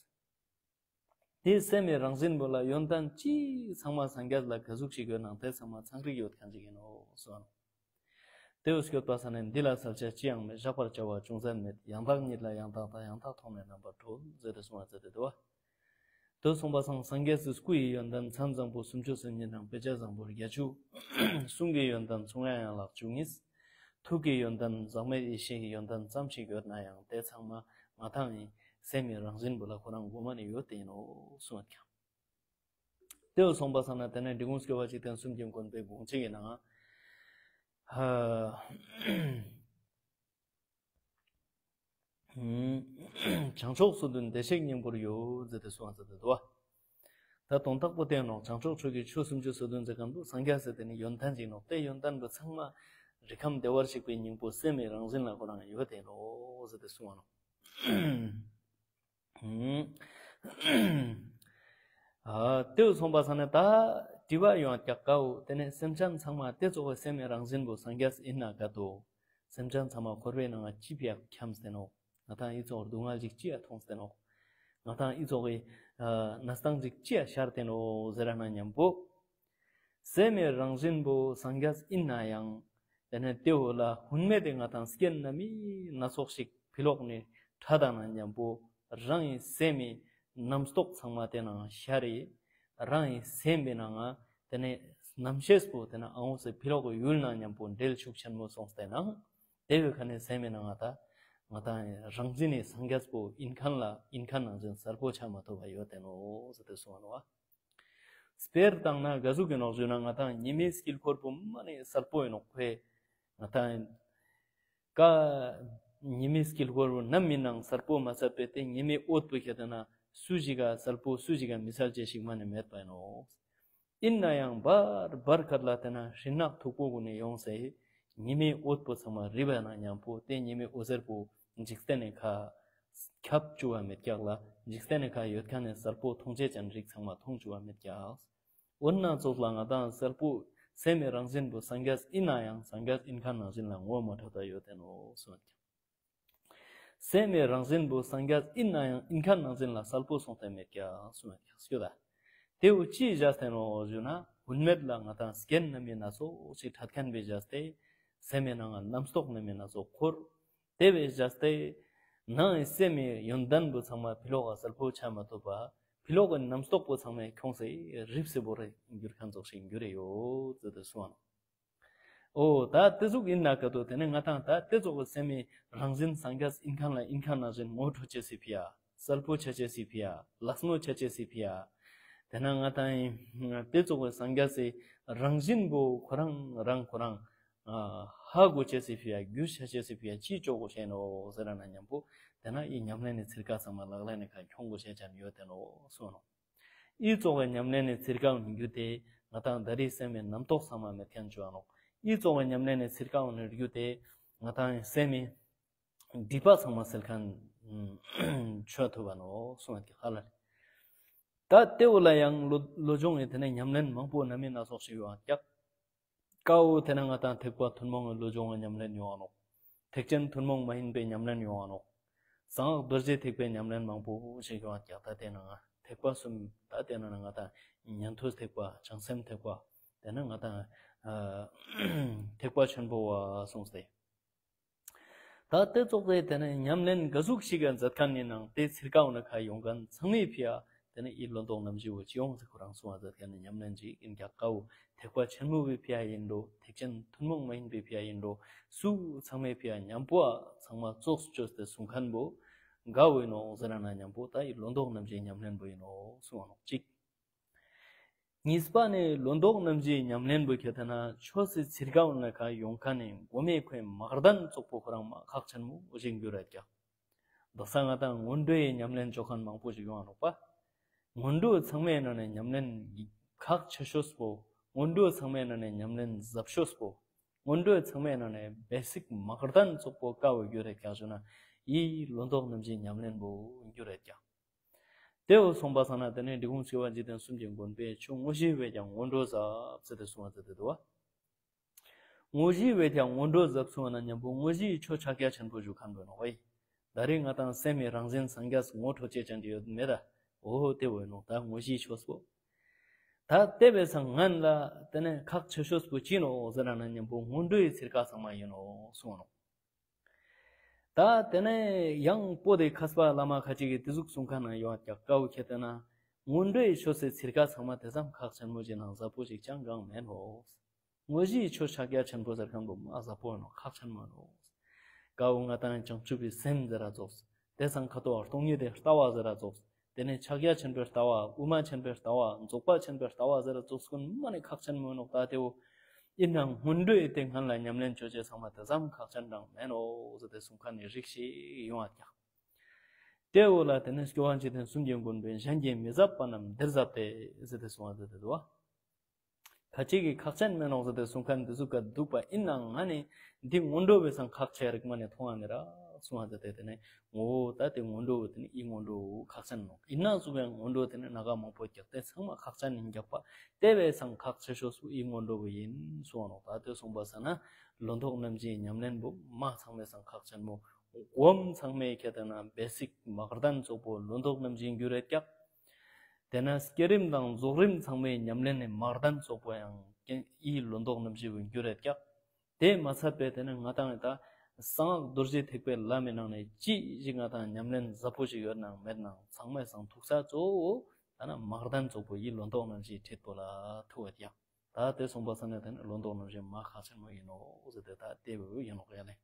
དེ་སེམས་ཡི་རང་བཞིན་པོ་ལ་ཡོན་ཏན་ཅི་ཚང་མ་སངས་རྒྱས་ལ་ག་ཟུག་ཞིག་ཡོད་ནང་དེ་ཚང་མ་ཚང་རིག་ཡོད་མཁན་ཅིག་ཡིན་ནོག་གསུངས། དེ་འུ་སྐྱོད་པ་ས་ནས་འདི་ལ་གསལ་བྱ་ཅི་ཡང་མེད། བཞག་པར་བྱ་བ་ཅུང་ཟད་མེད། ཡང་དག་ཉིད་ལ་ཡང་དག་དང་། ཡང་དག་མཐོང་ནས་རྣམ་པར་གྲོལ་ཟེར་ཏེ་གསུངས་པ་ཟེར་ཏེ་འདུག་བ། དེ་གསུངས་པ་སང་སངས་རྒྱས་སུ་སྐུ་ཡི་ཡོན་ཏན་མཚན་བཟང་པོ་སུམ་ཅུ་སོ་གཉིས་དང་དཔེ་བྱད་བཟང་པོ་བརྒྱད་ཅུ། གསུང་གི་ཡོན་ཏན་མཚུངས་ཡང་ཡན་ལག་བཅུ་གཉིས། ཐུགས་ཀྱི་ཡོན་ཏན་ཟག་མེད་ཡེ་ཤེས་ཀྱི་ཡོན་ཏན་ཙམ་ཞིག་ཡོད་ན་ཡང་དེ་ཚང་མ་ང་དང་ཡི་སེམས་ཡི་རང་བཞིན་པོ་ལ་ཁོ་རང་གོ་མ་ནི་ཡོད་དེ་ཡིན་ནོག་གསུངས་པ་ཀྱང་། དེ་འུ་སོང་པ་སང་ན་དེ་ནས་འབྲི་གུང་སྐྱོབ་པ་ཅིག་དང་གསུམ་གྱི་མགོན་པོའི་དགོངས་གཅིག་གི་ནང་། བྱང་ཕྱོགས་སོ་བདུན་བདེ་གཤེགས་སྙིང་པོར་ཡོད་ཟེར་ཏེ་གསུངས་ཟེར་ཏེ་འདུག་བ། ད་དོན་དག་པོ་དེ་ནོག་བྱང་ཕྱོགས་ཆོས་ཀྱི་ཆོས་སུམ་ཅུ་སོ་བདུན་ཟེར་མཁན་པོ་སངས་རྒྱས་ཟེར་དེ་ནི་ཡོན་ཏན་ཅིག་ནོག་དེ་ཡོན་ཏན་པོ་ཚང་མ་རིགས་ཁམས་བདེ་བར་གཤེགས་པའི་སྙིང་པོ་སེམས་ཡི་རང་བཞིན་ལ་ཁོ་རང་ཡོད་དེ་ནོག་ཟེར་ཏེ་གསུངས་ནོག་ཨ་དེ་འུ་སོང་པ་སང་ན་ད་དྲི་བ་ཡོང་རྒྱག་ཀའོ། དེ་ནས་སེམས་ཅན་ཚང་མ་དེ་གཙོ་བོ་སེམས་ཡི་རང་བཞིན་པོ་སངས་རྒྱས་ཡིན་ན་ག་དོ། སེམས་ཅན་ཚང་མ་འཁོར་བའི་ནང་ང་ཅི་ཕི་ཡ་འཁྱམས་ཏེ་ནོག་ང་དང་ཨི་ཙོག་སྡུག་བསྔལ་ཅིག་ཅི་ཡ་མཐོང་སྟེ་ནོག་ང་དང་ཨི་ཙོག་གི་ཨ་གནས་སྟངས་ཅིག་ཅི་ཡ་ཤར་ཏེ་ནོག་ཟེར་ན་མཉམ་པོ། སེམས་ཡི་རང་བཞིན་པོ་སངས་རྒྱས་ཡིན་ན་ཡང་། དེ་ནས་དེ་འུ་ལ་ཧུན་མེད་དེ་ང་དང་རྐྱེན་སྣ་མིན་སྣ་ཚོགས་ཤིག་ཕི་ལོག་ནས་ཕྲ་དང་ན་མཉམ་པོ་རང་ཡི་སེམས་ཡི་རྣམ་རྟོག་ཚང་མ་དེ་ནང་ཤར་རེ། རང་ཡི་སེམས་པའི་ནང་ང་དེ་ནས་རྣམ་ཤེས་པོ་དེ་ནས་ཨ་འོ་སེ་ཕི་ལོག་གི་ཡུལ་ནང་མཉམ་པོ་འབྲེལ་ཤུགས་ཆེན་མོ་སོང་སྟེ་ནང་། དེ་བས་ཁ་ནས་སེམས་པའི་ནང་ང་ད་ང་དང་རང་བཞིན་ནི་སངས་རྒྱས་པོ་ཡིན་མཁན་ལ་ཡིན་མཁན་ནང་བཞིན་གསལ་པོ་ཆགས་མ་ཐུབ་པ་ཡོད་དེ་ནོག་ཟེར་ཏེ་གསུངས་པ་ནོག་བ། དཔེར་བཏང་ན་ག་ཟུག་གི་ནོག་ཞུ་ན་ང་དང་ཉི་མའི་དཀྱིལ་འཁོར་པོ་མ་ནི་གསལ་པོ་ཡིན་ནོག་ཁོས། ང་དང་ཀ་ཉི་མའི་དཀྱིལ་འཁོར་པོ་ནམ་མིན་ནང་གསལ་པོ་མ་གསལ་པས་དེ་ཉི་མའི་འོད་པོ་ཁྱེར་ཏེ་ན་སུ་ཞིག་ག་གསལ་པོ་སུ་ཞིག་ག་མི་གསལ་ཅེས་ཤིག་མ་ནི་མེད་པ་ཡིན་ནོག་ཡིན་ན་ཡང་བར་བར་ཁར་ལ་དེ་ན་སྲིན་ནག་མཐུག་པོ་ཀུན་ནས་ཡོང་སའི་ཉི་མའི་འོད་པོ་ཚང་མ་རིལ་བ་ན་མཉམ་པོ་དེ་ཉི་མའི་འོད་ཟེར་པོ་འཇིག་རྟེན་ནས་ཁ་ཁྱབ་བཅུག་པ་མེད་ཀྱག་ལ། འཇིག་རྟེན་ནས་ཁ་ཡོད་མཁན་ནས་གསལ་པོ་མཐོང་ཆེད་ཅན་རིགས་ཚང་མ་མཐོང་བཅུག་པ་མེད་ཀྱག་འོ་ན་ཙོགས་ལ་ང་དང་གསལ་པོ་སེམས་མི་རང་བཞིན་པོ་སངས་རྒྱས་ཡིན་ན་ཡང་སངས་རྒྱས་ཡིན་མཁན་ནང་བཞིན་ལ་ངོ་མ་འཕྲོད་ད་ཡོད་དེ་ནོག་གསུངས་ཀྱང་། སེམས་མའི་རང་བཞིན་པོ་སངས་རྒྱས་ཡིན་ན་ཡང་ཡིན་མཁན་ནང་བཞིན་ལ་གསལ་པོ་གསུངས་ཏེ་མེད་ཀྱག་གསུངས་ཡོད་ཀྱག་ཤོད་ད། དེ་བོ་ཅི་བཞག་སྟེ་ནོ་ཞུ་ན། བུད་མེད་ལ་ང་དང་རྒྱན་རྣམ་དབྱེ་སྣ་ཚོགས་ཤིག་འཁྲབ་མཁན་བས་བཞག་སྟེ། སེམས་མའི་ནང་ང་རྣམ་རྟོག་རྣམ་དབྱེ་སྣ་ཚོགས་འཁོར། དེ་བས་བཞག་སྟེ། ནང་གི་སེམས་མའི་ཡོན་ཏན་པོ་ཚང་མ་ཕྱི་ལོགས་ལ་གསལ་པོ་ཆགས་མ་ཐུབ་པ། ཕྱི་ལོགས་ཀྱི་རྣམ་རྟོག་པོ་ཚང་མས་ཁྱོངས་སེ་རིབ་སེ་བོར་རེ་འགྱུར་མཁན་ཙོགས་ཤིག་འགྱུར་རེ་ཡོད་ཟེར་ཏེ་གསུངས་ནོ། ཨོ་ད་དེ་ཟུག་ཡིན་ན་ག་དོ་དེ་ནས་ང་དང་ད་དེ་ཙོགས་ཀྱི་སེམས་མའི་རང་བཞིན་སངས་རྒྱས་ཡིན་མཁན་ལ་ཡིན་མཁན་ནང་བཞིན་ངོ་འཕྲོད་ཅེས་སི་ཕི་ཡ། གསལ་པོ་ཆ་ཅེས་སི་ཕི་ཡ། ལགས་ནོ་ཆ་ཅེས་སི་ཕི་ཡ། དེ་ན་ང་དང་དེ་ཙོགས་ཀྱི་སངས་རྒྱས་སི་རང་བཞིན་པོ་ཁོ་རང་རང་ཁོ་རང་ཧ་གོ་ཅེས་སི་ཕི་ཡ། རྒྱུས་ཆ་ཅེས་སི་ཕི་ཡ་ཅི་ཅོ་གོ་ཤེས་ནོ་ཟེར་ན་མཉམ་པོ། དེ་ན་ཡི་ཉམས་ལེན་ནི་ཚིར་ཀ་ཚང་མ་ལག་ལེན་ནི་ཁ་ཁྱོང་གོ་ཤེས་ཅན་ཡོད་དེ་ནོ་གསུངས་ནོ། ཨི་ཙོགས་པའི་ཉམས་ལེན་ནི་ཚིར་ཀའང་རྒྱུ་དེ་ང་དང་ད་རེས་སེམས་མའི་རྣམ་རྟོག་ཚང་མ་མེད་མཁན་བཅོ་ཨ་ནོག་ཨི་ཙོགས་པའི་ཉམས་ལེན་ནི་ཚིར་ཀའང་རྒྱུ་དེ་ང་དང་སེམས་མའི་སྒྲིབ་པ་ཚང་མ་སེལ་མཁན་ཆོས་ཐུབ་པ་ནོ་གསུངས་ཡོད་ཀྱི་ཧ་ལ་རེད། ད་དེ་བོ་ལ་ཡང་བློ་བློ་སྦྱོང་ཡི་དེ་ནས་ཉམས་ལེན་མང་པོ་རྣམ་དབྱེ་སྣ་ཚོགས་ཤིག་ཡོད་ཀྱག་ཀ་བོ་དེ་ན་ང་དང་ཐེག་པ་ཐུན་མོང་གི་བློ་སྦྱོང་གི་ཉམས་ལེན་ཡོང་བ་ནོག་ཐེག་ཆེན་ཐུན་མོང་མ་ཡིན་པའི་ཉམས་ལེན་ཡོང་བ་ནོག་གསང་སྔགས་རྡོ་རྗེ་ཐེག་པའི་ཉམས་ལེན་མང་པོ་ཞིག་ཡོང་བ་ཀྱག་ད་དེ་ན་ང་ཐེག་པ་གསུམ། ད་དེ་ན་ང་དང་ཉན་ཐོས་ཐེག་པ། བྱང་སེམས་ཐེག་པ། དེ་ན་ང་དང་ཐེག་པ་ཆེན་པོ་བ་གསུངས་ཏེ། ད་དེ་ཙོགས་རེད། དེ་ནས་ཉམས་ལེན་ག་ཟུག་ཞིག་ག་མཛད་མཁན་ཡིན་ནང་དེ་ཚིར་ཀ་འོ་ན་ཁ་ཡོང་མཁན་ཚང་མའི་ཕི་ཡ། དེ་ནས་ཨི་བློ་ལྡོག་རྣམ་བཞི་བོ་ཅི་ཡོང་ཟེར་ཁོ་རང་གསུང་བ་མཛད་མཁན་ནི་ཉམས་ལེན་ཅིག་ཡིན་ཀྱག་ཀ་བོ་ཐེག་པ་ཆེན་མོ་བའི་ཕི་ཡ་ཡིན་འགྲོ། ཐེག་ཆེན་ཐུན་མོང་མ་ཡིན་པའི་ཕི་ཡ་ཡིན་འགྲོ། སུ་ཚང་མའི་ཕི་ཡ་མཉམ་པོ་ཨ་ཚང་མ་ཙོགས་བཅོས་ཏེ་གསུང་མཁན་བོ་ག་བོ་ཡིན་ནོ་ཟེར་ན་མཉམ་པོ་ད་ཨི་བློ་ལྡོག་རྣམ་བཞིའི་ཉམས་ལེན་བོ་ཡིན་ནོ་གསུང་བ་ནོག་ཅིག་གཉིས་པ་ནི་བློ་ལྡོག་རྣམ་བཞིའི་ཉམས་ལེན་པོ་ཁྱེད་ཐ་ན་ཆོས་སི་ཚིར་ཀ་འོ་ན་ཁ་ཡོང་མཁན་ནི་མགོ་མའི་ཁོའི་མག་གདན་ཙོགས་པོ་ཁོ་རང་མ་ཁག་ཆེན་མོ་ཞིག་འགྱུར་རེད་ཀྱག་དག་ས་ང་དང་སྔོན་འགྲོའི་ཉམས་ལེན་བཅོ་མཁན་མང་པོ་ཞིག་ཡོང་བ་ནོག་པ། སྔོན་འགྲོ་ཚང་མའི་ནང་ནས་ཉམས་ལེན་ཁག་ཆེ་ཤོས་པོ། སྔོན་འགྲོ་ཚང་མའི་ནང་ནས་ཉམས་ལེན་ཟབ་ཤོས་པོ། སྔོན་འགྲོ་ཚང་མའི་ནང་ནས་བེ་སིག་མག་གདན་ཙོགས་པོ་ཀ་བོ་འགྱུར་རེད་ཀྱག་ཞུ་ན་ཨི་བློ་ལྡོག་རྣམ་བཞིའི་ཉམས་ལེན་པོ་འགྱུར་རེད་ཀྱག་དེ་འོ་སོང་པ་སང་ན་དེ་ནས་འབྲི་གུང་བྱེ་བ་འཇིག་རྟེན་གསུམ་གྱི་མགོན་པོས་ཆོས་དངོས་གཞི་བས་ཀྱང་སྔོན་འགྲོ་ཟབ་ཟེར་ཏེ་གསུང་བ་ཟེར་ཏེ་འདུག་བ། དངོས་གཞི་བས་ཀྱང་སྔོན་འགྲོ་ཟབ་གསུང་བ་ན་མཉམ་པོ་དངོས་གཞིའི་ཆོས་ཕྱག་རྒྱ་ཆེན་པོ་ཞུ་མཁན་པོ་ནོ་བའི། ད་རེས་ང་དང་སེམས་མའི་རང་བཞིན་སངས་རྒྱས་ངོ་འཕྲོད་བྱེད་ཅན་གྱི་ཡོད་མེད་ད། འོ་དེ་འོ་ནོ་ད་དངོས་གཞིའི་ཆོས་པོ། ད་དེ་བས་སང་ངན་ལ་དེ་ནས་ཁག་ཆེ་ཤོས་པོ་ཅི་ནོ་ཟེར་ན་མཉམ་པོ་སྔོན་འགྲོའི་ཚིར་ཀ་ཚང་མ་ཡིན་ནོ་གསུང་ནོ། ད་དེ་ནས་ཡང་པོ་དེ་མཁས་པ་བླ་མ་ཁ་ཅིག་གིས་དེ་ཟུག་གསུང་མཁན་ན་ཡོང་བ་ཀྱག་ཀ་བོ་ཁྱེད་ལྟ་ན། སྔོན་འགྲོའི་ཆོས་སི་ཚིར་ཀ་ཚང་མ་དེ་ཙམ་ཁག་ཆེན་མོ་ཅིག་ནང་ཟབ་པོ་ཞིག་ཅང་གང་མེད་ནོ། དངོས་གཞིའི་ཆོས་ཕྱག་རྒྱ་ཆེན་པོ་ཟེར་མཁན་པོ་མ་ཟབ་པོ་ནོ་ཁག་ཆེན་མོ་ནོ། ཀ་བོ་ང་དང་བྱང་ཆུབ་པའི་སེམས་ཟེར་ར་ཙོགས། དེ་སང་ཁ་ཐོག་སྟོང་ཉིད་དེ་ལྟ་བ་ཟེར་ར་ཙོགས། དེ་ནས་ཕྱག་རྒྱ་ཆེན་པོའི་ལྟ་བ། དབུ་མ་ཆེན་པོའི་ལྟ་བ། རྫོགས་པ་ཆེན་པོའི་ལྟ་བ་ཟེར་ར་ཙོགས་ཀུན་མ་ནས་ཁག་ཆེན་མོ་ནོག་ད་དེའོ། ཡིན་ནའང་སྔོན་འགྲོའི་དེ་སྔན་ལ་ཉམས་ལེན་བཅོ་བྱེད་ཚང་མ་དེ་ཙམ་ཁག་ཆེན་དྲང་མེད་ནོ་ཟེར་ཏེ་གསུང་མཁན་ནི་རིགས་ཤིག་ཡོང་བ་ཀྱག་དེའོ་ལ་དེ་ནས་སྐྱོ་བ་འཇིག་རྟེན་གསུམ་གྱི་མགོན་པོས་གཞན་གྱིས་མི་ཟབ་པ་རྣམས་འདིར་ཟབ་སྟེ་ཟེར་ཏེ་གསུང་བ་ཟེར་ཏེ་འདུག་བ། ཁ་ཅིག་གིས་ཁག་ཅན་མེད་ནོག་ཟེར་ཏེ་གསུང་མཁན་འདི་ཚོ་ག་འདུག་པ་ཡིན་ནའང་ང་ནི་འདི་སྔོན་འགྲོ་བའི་སང་ཁག་ཆེ་རིགས་མ་ནས་མཐོང་བ་ནི་ར་གསུང་བ་ཟེར་ཏེ་དེ་ནས་ངོ་བོ་ད་དེ་སྔོན་འགྲོ་བོ་དེ་ནི་ཨི་སྔོན་འགྲོ་བོ་ཁག་ཅན་ནོག་ཡིན་ན་གཟུགས་ཡང་སྔོན་འགྲོ་དེ་ནི་སྣ་ཁ་མང་པོ་རྒྱག་སྟེ་ཚང་མ་ཁག་ཅན་ཡིན་རྒྱག་པ་དེ་བས་སང་ཁག་ཆེ་ཤོས་སུ་ཨི་སྔོན་འགྲོ་བོ་ཡིན་གསུང་བ་ནོག་ད་དེ་གསུངས་པ་ས་ན་བློ་ལྡོག་རྣམ་བཞིའི་ཉམས་ལེན་བོ་མ་ཚང་མའི་སང་ཁག་ཅན་མོ། སྒོམ་ཚང་མའི་ཁྱེད་ལྟ་ན་བེ་སིག་མག་གདན་ཙོགས་པོ་བློ་ལྡོག་རྣམ་བཞི་འགྱུར་རེད་ཀྱག་དེ་ན་བསྐྱེད་རིམ་དང་རྫོགས་རིམ་ཚང་མའི་ཉམས་ལེན་ནི་མག་གདན་ཙོགས་པོ་ཡང་ཀྱང་ཨི་བློ་ལྡོག་རྣམ་བཞི་བོ་འགྱུར་རེད་ཀྱག་དེ་མ་ཚད་པའི་དེ་ནི་ང་དང་ད་གསང་སྔགས་རྡོ་རྗེ་ཐེག་པའི་ལམ་མི་ནང་ནས་ཅི་ཞིག་ང་དང་ཉམས་ལེན་ཟབ་པོ་ཞིག་ཡོད་ནང་མེད་ནང་ཚང་མའི་སང་ཐུག་ས་གཙོ་བོ་ད་ན་མག་གདན་ཙོགས་པོ་ཨི་བློ་ལྡོག་རྣམ་བཞིའི་ཁྲིད་པོ་ལ་ཐུག་ཡོད་ཀྱག་ད་དེ་གསུངས་པ་ས་ནས་དེ་ནི་བློ་ལྡོག་རྣམ་བཞི་མ་ཁག་ཆེན་མོ་ཡིན་ནོ་ཟེར་ཏེ་ད་དེ་བོ་ཡིན་ནོག་ཡ་ལེ།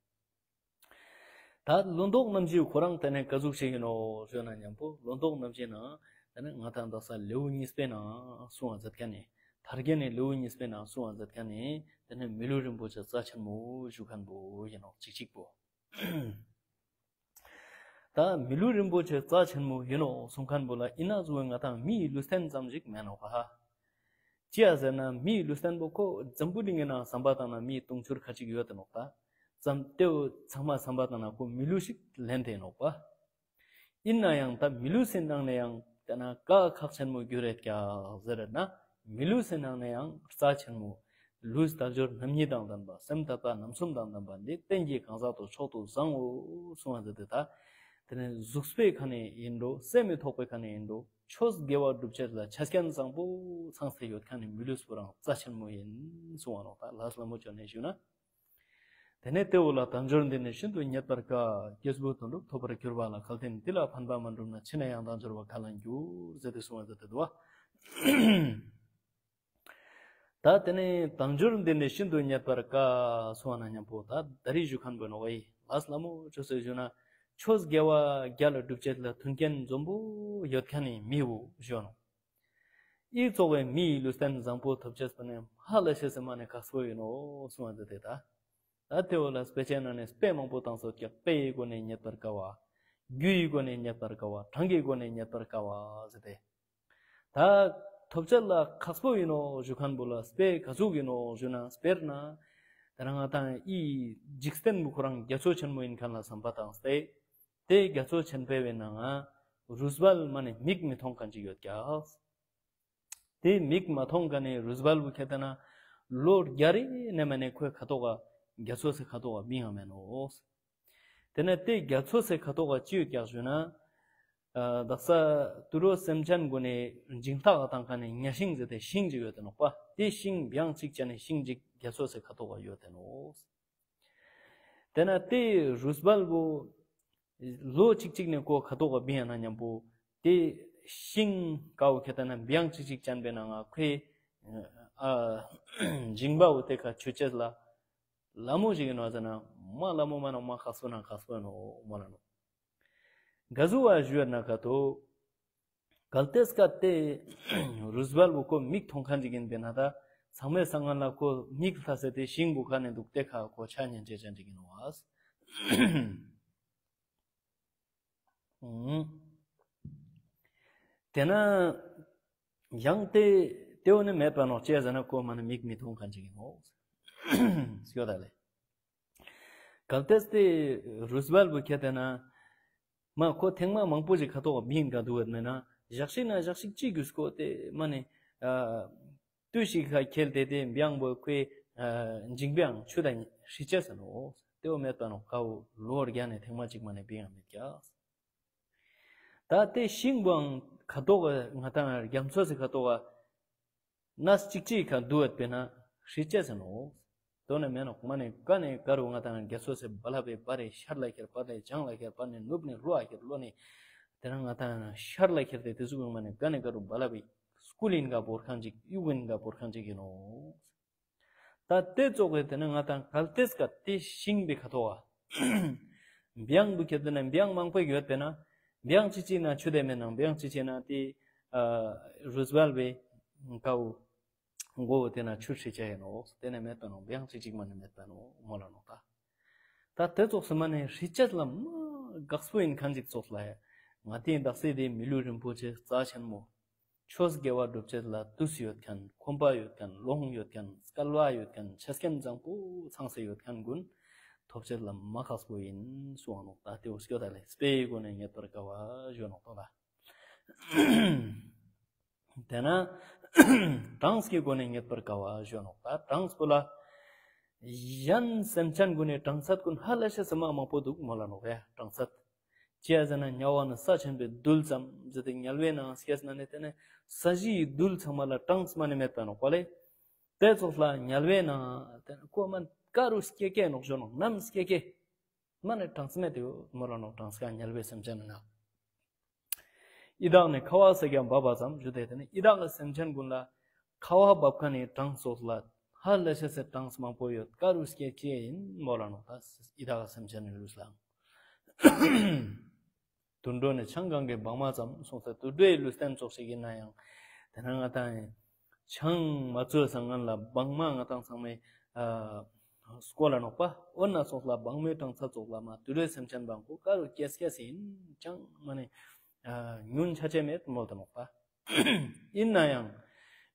ད་བློ་ལྡོག་རྣམ་བཞི་ཁོ་རང་དེ་ནས་ག་ཟུག་ཞིག་ཡིན་ནོ་ཞུ་ན་མཉམ་པོ་བློ་ལྡོག་རྣམ་བཞི་ནང་དེ་ནས་ང་དང་དག་ས་ལེའུ་གཉིས་པའི་ནང་གསུང་བ་མཛད་མཁན་ནི་ཐར་རྒྱན་ནི་ལེའུ་གཉིས་པའི་ནང་གསུང་བ་མཛད་མཁན་ནི་དེ་ནས་མི་ལུས་རིན་པོ་ཆེ་རྩ་ཆེན་མོ་ཞུ་མཁན་པོ་ཡིན་ནོག་ཅིག་ཅིག་པོ། ད་མི་ལུས་རིན་པོ་ཆེ་རྩ་ཆེན་མོ་ཡིན་ནོག་གསུང་མཁན་པོ་ལ་ཡིན་ན་གཟུགས་ང་དང་མིའི་ལུས་རྟེན་ཙམ་ཞིག་མེད་ནོག་ཧ། ཅི་ཡ་ཟེར་ན་མིའི་ལུས་རྟེན་པོ་ཁོ་འཛམ་བུ་གླིང་གི་ནང་བསམ་པ་བཏང་ན་མིའི་དུང་ཕྱུར་ཁ་ཅིག་ཡོད་དེ་ནོག་ད། ཙམ་དེའུ་ཚང་མ་བསམ་པ་བཏང་ན་ཁོ་མི་ལུས་ཤིག་ལེན་དེ་ནོག་པ། ཡིན་ན་ཡང་ད་མི་ལུས་སི་ནང་ནས་ཡང་དེ་ན་ཀ་ཁག་ཆེན་མོ་རྒྱུ་རེད་ཀྱག་ཟེར་ན་མི་ལུས་སི་ནང་ནས་ཡང་རྩ་ཆེན་མོ། ལུས་དལ་འབྱོར་རྣམ་གཉིས་དང་ལྡན་པ། སེམས་དད་པ་རྣམ་གསུམ་དང་ལྡན་པ་འདི་རྟེན་གྱི་གང་ཟག་ཏུ་མཆོག་ཏུ་བཟང་ངོ་གསུང་བ་མཛད་དེ། ད་དེ་ནས་གཟུགས་པོའི་ཁ་ནས་ཡིན་འགྲོ། སེམས་མི་ཐོགས་པའི་ཁ་ནས་ཡིན་འགྲོ། ཆོས་དགེ་བ་སྒྲུབ་བྱེད་ལ་ཆ་རྐྱེན་བཟང་པོ་ཚང་སྟེ་ཡོད་མཁན་ནི་མི་ལུས་པོ་རང་རྩ་ཆེན་མོ་ཡིན་གསུང་བ་ནོ། ད་ལགས་སོ། ལ་མོ་ཅོ་ནས་ཞུ་ན། དེ་ནས་དེ་འོ་ལ་དལ་འབྱོར་འདི་ནི་ཤིན་ཏུ་རྙེད་པར་དཀའ། སྐྱེས་བུ་དོན་གྲུབ་ཐོབ་པར་གྱུར་པ་ལ། གལ་ཏེ་འདི་ལ་ཕན་པ་མ་བསྒྲུབས་ན། ཕྱིས་ནས་ཡང་དལ་འབྱོར་བ་ག་ལ་འགྱུར་ཟེར་ཏེ་གསུངས་པ་མཛད་དེ་འདུག་བ། ད་དེ་ནས་དལ་འབྱོར་འདི་ནི་ཤིན་ཏུ་རྙེད་པར་དཀའ་གསུངས་པ་ན་མཉམ་པོ་ད་ད་རེས་ཞུ་མཁན་པོ་ནོ་བའི་ལགས་སོ། ལ་མོ་ཅོ་ཟེར་ཞུ་ན། ཆོས་དགེ་བ་རྒྱལ་ལ་སྒྲུབ་བྱེད་ལ་མཐུན་རྐྱེན་འཛོམས་པོ་ཡོད་མཁན་ནི་མི་བོ་ཞུ་ནོ། ཨི་ཙོགས་པའི་མི་ཡི་ལུས་རྟེན་བཟང་པོ་ཐོབ་ཅེས་པ་ནི་ཧ་ལས་ཤེས་སེ་མ་ནས་ཁག་པོ་ཡིན་ནོ་གསུངས་པ་མཛད་དེ། ད་ད་དེ་འོ་ལ་དཔེ་ཆའི་ནང་ནས་དཔེ་མང་པོ་བཏང་སོང་ཀྱག། དཔེ་ཡི་སྒོ་ནས་རྙེད་པར་དཀའ་བ། རྒྱུ་ཡི་སྒོ་ནས་རྙེད་པར་དཀའ་བ། གྲངས་ཀྱི་སྒོ་ནས་རྙེད་པར་དཀའ་བ་ཟེར་ཏེ། ད་ཐོབ་ཅེས་ལ་ཁག་པོ་ཡིན་ནོ་ཞུ་མཁན་པོ་ལ་དཔེ་ག་ཟུག་ཡིན་ནོ་ཞུ་ན། དཔེར་ན་ད་རང་ང་དང་ཨི་འཇིག་རྟེན་པོ་ཁོ་རང་རྒྱ་མཚོ་ཆེན་མོ་ཡིན་མཁན་ལ་བསམ་པ་བཏང་སྟེ། དེ་རྒྱ་མཚོ་ཆེན་པོའི་ནང་ང་རུས་སྦལ་མ་ནས་མིག་མི་མཐོང་མཁན་ཅིག་ཡོད་ཀྱག། དེ་མིག་མ་མཐོང་མཁན་ནི་རུས་སྦལ་བུ་ཁྱེར་ཏེ་ན་ལོ་བརྒྱ་རེ་ནས་མ་ནས་ཁོའི་ཁ་ཐོག་ག་རྒྱ་མཚོ་སེ་ཁ་ཐོག་ག་བིང་ཡང་མེད་ནོ། དེ་ནས་དེ་རྒྱ་མཚོ་སེ་ཁ་ཐོག་ག་ཅི་ཡོད་ཀྱག་ཞུ་ན། ཨ་དག་ས་དུད་འགྲོ་སེམས་ཅན་གུན་ནས་འཇིང་ཐག་ག་བཏང་མཁན་ནི་གཉའ་ཤིང་ཟེར་ཏེ་ཤིང་ཅིག་ཡོད་དེ་ནོག་པ། དེ་ཤིང་བྱང་གཅིག་ཅན་ནི་ཤིང་ཅིག་རྒྱ་མཚོ་སེ་ཁ་ཐོག་ག་ཡོད་དེ་ནོ། དེ་ན་དེ་རུས་སྦལ་བུ་ལོ་གཅིག་གཅིག་ནས་ཁོ་ཁ་ཐོག་ག་བིང་ཡང་ན་མཉམ་པོ་དེ་ཤིང་ཀའོ་ཁྱེར་ཏེ་ན་བྱང་གཅིག་གཅིག་ཅན་པའི་ནང་ང་ཁོའི་ཨ་འཇིང་པའོ་དེ་ཁ་ཆུ་ཅེས་ལ་ལ་མོ་ཞིག་ཡིན་ནོ་ཟེར་ན་མ་ལ་མོ་མ་ནོ་མ་ཁག་པོ་ན་ཁག་པོ་ནོ་མ་ལ་ནོ། ག་ཟུ་བ་ཞུ་ཡ་ན་ཁ་ཐོག་གལ་ཏེ་སྐབས་དེ་རུས་སྦལ་བུ་ཁོ་མིག་མཐོང་མཁན་ཅིག་ཡིན་པས་ན། ད་ཚང་མའི་སང་ངན་ལ་ཁོ་མིག་ལྷ་ཟེར་ཏེ་ཤིང་བུ་ཁ་ནས་འདུག་སྟེ་ཁ་ཁོ་ཆ་ཉན་ཅེས་ཅན་ཅིག་ཡིན་ནོ་བ། ཨང་དེ་ན་ཡང་དེ་དེ་འོ་ནི་མེད་པ་ནོ་ཅེས་ཟེར་ན་ཁོ་མ་ནི་མིག་མི་མཐོང་མཁན་ཅིག་ཡིན་ནོ་སྐྱོ་ད་ལེ། གལ་ཏེ་དེ་རུས་སྦལ་བུ་ཁྱེར་ཏེ་ན། མ་ཁོ་ཐེངས་མ་མང་པོ་ཞིག་ཁ་ཐོག་བིང་ག་འདུག་བ་མེད་ན་ཞག་ཤིག་ན་ཞག་ཤིག་ཅི་དགོས་ཁོ་དེ་མ་ནི་ཨ་ལྟོས་ཤིག་ཁ་ཁྱེར་ཏེ་དེ་བྱང་བུ་ཁོའི་ཨ་འཇིང་པའང་ཆུ་དང་ཧྲི་ཅེས་ཟེར་ནོ། དེ་བོ་མེད་པ་ནོ་ཀའོ་ལོ་བརྒྱ་ནས་ཐེངས་མ་གཅིག་མ་ནས་བིང་ཡང་མེད་ཀྱག། ད་དེ་ཤིང་བུའང་ཁ་ཐོག་ང་དང་རྒྱ་མཚོ་སི་ཁ་ཐོག་ནས་གཅིག་གཅིག་ག་འདུ་བད་པས་ན་ཧྲི་ཅེས་ཟེར་ནོ། དོ་ནས་མེད་ནོ་མ་ནས་ཀ་ནས་ཀ་རུ་ང་དང་རྒྱ་མཚོ་སེ་བ་ལ་བའི་བ་རེ་ཤར་ལ་ཁྱེར་བ་ལས་བྱང་ལ་ཁྱེར་བ་ནས་ནུབ་ནས་ལྷོ་ཨ་ཁྱེར་ལྷོ་ནས་དེ་རང་ང་དང་ཤར་ལ་ཁྱེར་ཏེ་དེ་ཟུག་མ་ནས་ཀ་ནས་ཀ་རུ་བ་ལ་བའི་སྐུ་ལིན་ག་བོར་ཁང་ཅིག་གཡུག་ཡིན་ག་བོར་ཁང་ཅིག་ཡིན་ནོ། ད་དེ་ཙོག་གི་དེ་ནས་ང་དང་གལ་ཏེ་སྐབས་དེ་ཤིང་བི་ཁ་ཐོག་བ་བྱང་བུ་ཁྱེར་དེ་ནས་བྱང་མང་པོ་ཡོད་པས་ན་བྱང་ཅི་ཅི་ན་ཆུ་དེ་མེད་ནང་བྱང་ཅི་ཅི་ན་དེ་རུས་སྦལ་བའི་ཀའོ་མགོ་བོ་དེ་ན་ཆུ་ཧྲི་ཅེས་ཡིན་ནོ། དེ་ནས་མེད་པ་ནོ་བྱང་ཅི་ཅིག་མ་ནས་མེད་པ་ནོ་མོ་ལ་ནོ། ད་ད་དེ་ཙོག་སི་མ་ནས་ཧྲི་ཅེས་ལ་མ་དགག་སྤོ་ཡིན་ཁན་ཅིག་ཙོག་ལ་ཡ་ང་དེ་དག་སེ་དེ་མི་ལུས་རིན་པོ་ཆེ་རྩ་ཆེན་མོ། ཆོས་དགེ་བ་སྒྲུབ་བྱེད་ལ་དུས་ཡོད་མཁན། ཁོམ་པ་ཡོད་མཁན། ལོང་ཡོད་མཁན། སྐལ་བ་ཡོད་མཁན། ཆ་རྐྱེན་བཟང་པོ་ཚང་སེ་ཡོད་མཁན་གུན་ཐོབ་བྱེད་ལ་མ་ཁག་པོ་ཡིན་གསུངས་ནོག། ད་དེ་འོ་སྐྱོ་ད་ལེ་དཔེའི་སྒོ་ནས་རྙེད་པར་དཀའ་བ་ཞུ་ནོག་ཏོ་ལ། དེ་ན་གྲངས་ཀྱི་སྒོ་ནས་རྙེད་པར་དཀའ་བ་ཞུ་ནོག། ད་གྲངས་པོ་ལ་གཞན་སེམས་ཅན་གུན་ནི་གྲངས་ཚད་གུན་ཧ་ལས་ཤེས་སེ་མ་མང་པོ་འདུག་མོ་ལ་ནོག་ཡ། གྲངས་ཚད་ཅི་ཡ་ཟེར་ན་དམྱལ་བ་ནི་ས་ཆེན་པོའི་རྡུལ་ཙམ་ཟེར་ཏེ་དམྱལ་བའི་ནང་སྐྱེས་ན་ནི་དེ་ནི་ས་གཞི་ཡི་རྡུལ་ཚང་མ་ལ་གྲངས་མ་ནི་མེད་པ་ནོག་པ་ལེ། དེ་ཙོག་ལ་དམྱལ་བའི་ནང་དེ་ནི་ཀོ་མ་ཀ་རུ་སྐྱེ་སྐྱེ་ནོག་ཞོ་ནོག་ནམ་སྐྱེ་སྐྱེ་མ་ནི་གྲངས་མེད་དེ་ཡོད་མོ་ལ་ནོག། གྲངས་ཀ་དམྱལ་བའི་སེམས་ཅན་ནི་ནག། ཡི་དྭགས་ནི་ཁ་བ་སེ་ག་འབབ་པ་ཙམ་ཞུ་དེ་དེ་ནི་ཡི་དྭགས་སེམས་ཅན་གུན་ལ་ཁ་བ་བབ་ཁ་ནི་གྲངས་ཙོག་ལ་ཧ་ལས་ཤེས་སེ་གྲངས་མང་པོ་ཡོད། ཀ་རུ་སྐྱེ་སྐྱེ་ཡིན་མོ་ལ་ནོག། ད་ཡི་དྭགས་སེམས་ཅན་ནི་ལུས་ལ། དུད་འགྲོ་ནི་ཆང་གང་གི་སྦྲང་མ་ཙམ་གསུངས་ཏེ་དུད་འགྲོའི་ལུས་རྟེན་ཙོག་ཞིག་ཡིན་ན་ཡང་དེ་ན་ང་དང་ཆང་མ་བཙོས་སང་ངན་ལ་སྦྲང་མ་ང་དང་ཚང་མའི་སྐོར་ལ་ནོག་པ། འོ་ན་ཙོག་ལ་སྦྲང་མའི་གྲངས་ཚད་ཙོག་ལ་མ་དུད་འགྲོའི་སེམས་ཅན་སྦྲང་པོ་ཀ་རུ་སྐྱེ་སྐྱེ་ཡིན་ཅང་མ་ནི་ཉུང་ཆ་ཆེ་མེད་མོ་དེ་ནོག་པ། ཡིན་ན་ཡང་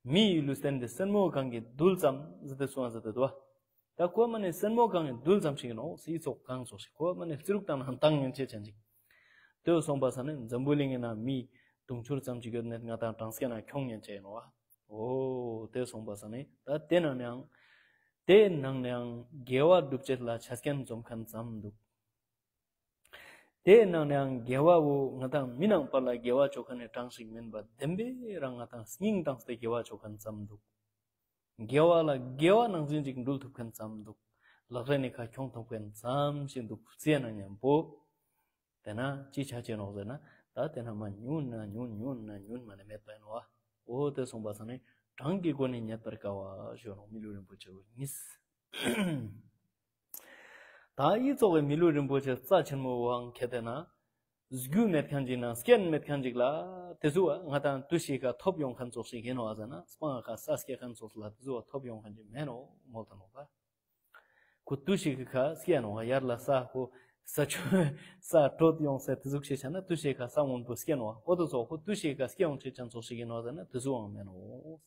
མི་ཡི་ལུས་རྟེན་དེ་སེན་མོ་གང་གི་རྡུལ་ཙམ་ཟེར་ཏེ་གསུངས་ཟེར་ཏེ་འདུག་པ། ད་ཁོ་མ་ནི་སེན་མོ་གང་གི་རྡུལ་ཙམ་ཞིག་ཡིན་ནོག། སི་ཙོག་གང་ཙོག་ཞིག་ཁོ་མ་ནི་རྩི་རུག་དང་ནང་བཏང་ཉན་ཆེ་ཅན་ཅིག། དེ་སོང་པ་ས་ནི་འཛམ་བུ་གླིང་གི་ནང་མི་དུང་ཕྱུར་ཙམ་ཅིག་ཡོད་ནས་ང་དང་གྲངས་ཀ་ན་ཁྱོང་ཉན་ཆེ་ཡིན་ནོག་པ། འོ་དེ་སོང་པ་ས་ནི་ད་དེ་ན་ནའང་ དེའི་ནང་ནའང་དགེ་བ་སྒྲུབ་བྱེད་ལ་ཆ་རྐྱེན་འཛོམས་མཁན་ཙམ་འདུག་དེའི་ནང་ནའང་དགེ་བ་བོ་ང་དང་མི་ནང་པ་ལ་དགེ་བ་ཅོ་མཁན་ནི་གྲངས་ཤིག་མིན་པ་བདེན་པའི་རང་ང་དང་སྙིང་དྭངས་ཏེ་དགེ་བ་ཅོ་མཁན་ཙམ་འདུག་དགེ་བ་ལ་དགེ་བ་ནང་བཞིན་ཅིག་འགྲུལ་ཐུབ་མཁན་ཙམ་འདུག་ལག་ལེན་ནི་ཁ་འཁྱོང་ཐུབ་མཁན་ཙམ་ཞིག་འདུག་ཟེར་ན་མཉམ་པོ། དེ་ན་ཅི་ཆ་ཆེ་ནོག་ཟེར་ན། ད་དེ་ན་མ་ཉུང་ན་ཉུང་ཉུང་ན་ཉུང་མ་ནི་མེད་པ་ཡིན་ནོ། འོ་དེ་སོང་པ་སང་ནི་གྲངས་ཀྱི་སྒོ་ནས་རྙེད་པར་དཀའ་བ་ཞུ་ནོག་མི་ལུས་རིན་པོ་ཆེ་བོ་གཉིས། ད་ཡི་ཙོག་གི་མི་ལུས་རིན་པོ་ཆེ་རྩ་ཆེན་མོ་བོའང་ཁེ་དེ་ན། རྒྱུ་མེད་མཁན་ཅིག་ན་རྐྱེན་མེད་མཁན་ཅིག་ལ། དེ་ཚོ་བ་ང་དང་དུས་ཤིག་ག་ཐོབ་ཡོང་མཁན་ཙོག་ཞིག་ཡིན་ནོ་ཟེར་ན། སྤང་ཁ་ས་སྐྱེ་མཁན་ཙོག་ལ་དེ་ཚོ་བ་ཐོབ་ཡོང་མཁན་ཅིག་མེད་ནོ་མོལ་ད་ནོ་ད། ཁོ་དུས་ཤིག་གི་ཁ་སྐྱེ་ནོ་ཡར་ལ་ས་ཁོ་ས་ཆུ་ས་དྲོད་ཡོང་ས་དེ་ཟུག་ཤེས་ཆ་ན་དུས་ཤིག་གི་ཁ་ས་སྔོན་པོ་སྐྱེ་ནོ། འོ་དེ་ཚོ་ཁོ་དུས་ཤིག་གི་ཁ་སྐྱེ་ཡོང་ཆེ་ཅན་ཚོ་ཞིག་ཡིན་ནོ་ཟེར་ན་དེ་ཚོའང་མེད་ནོ།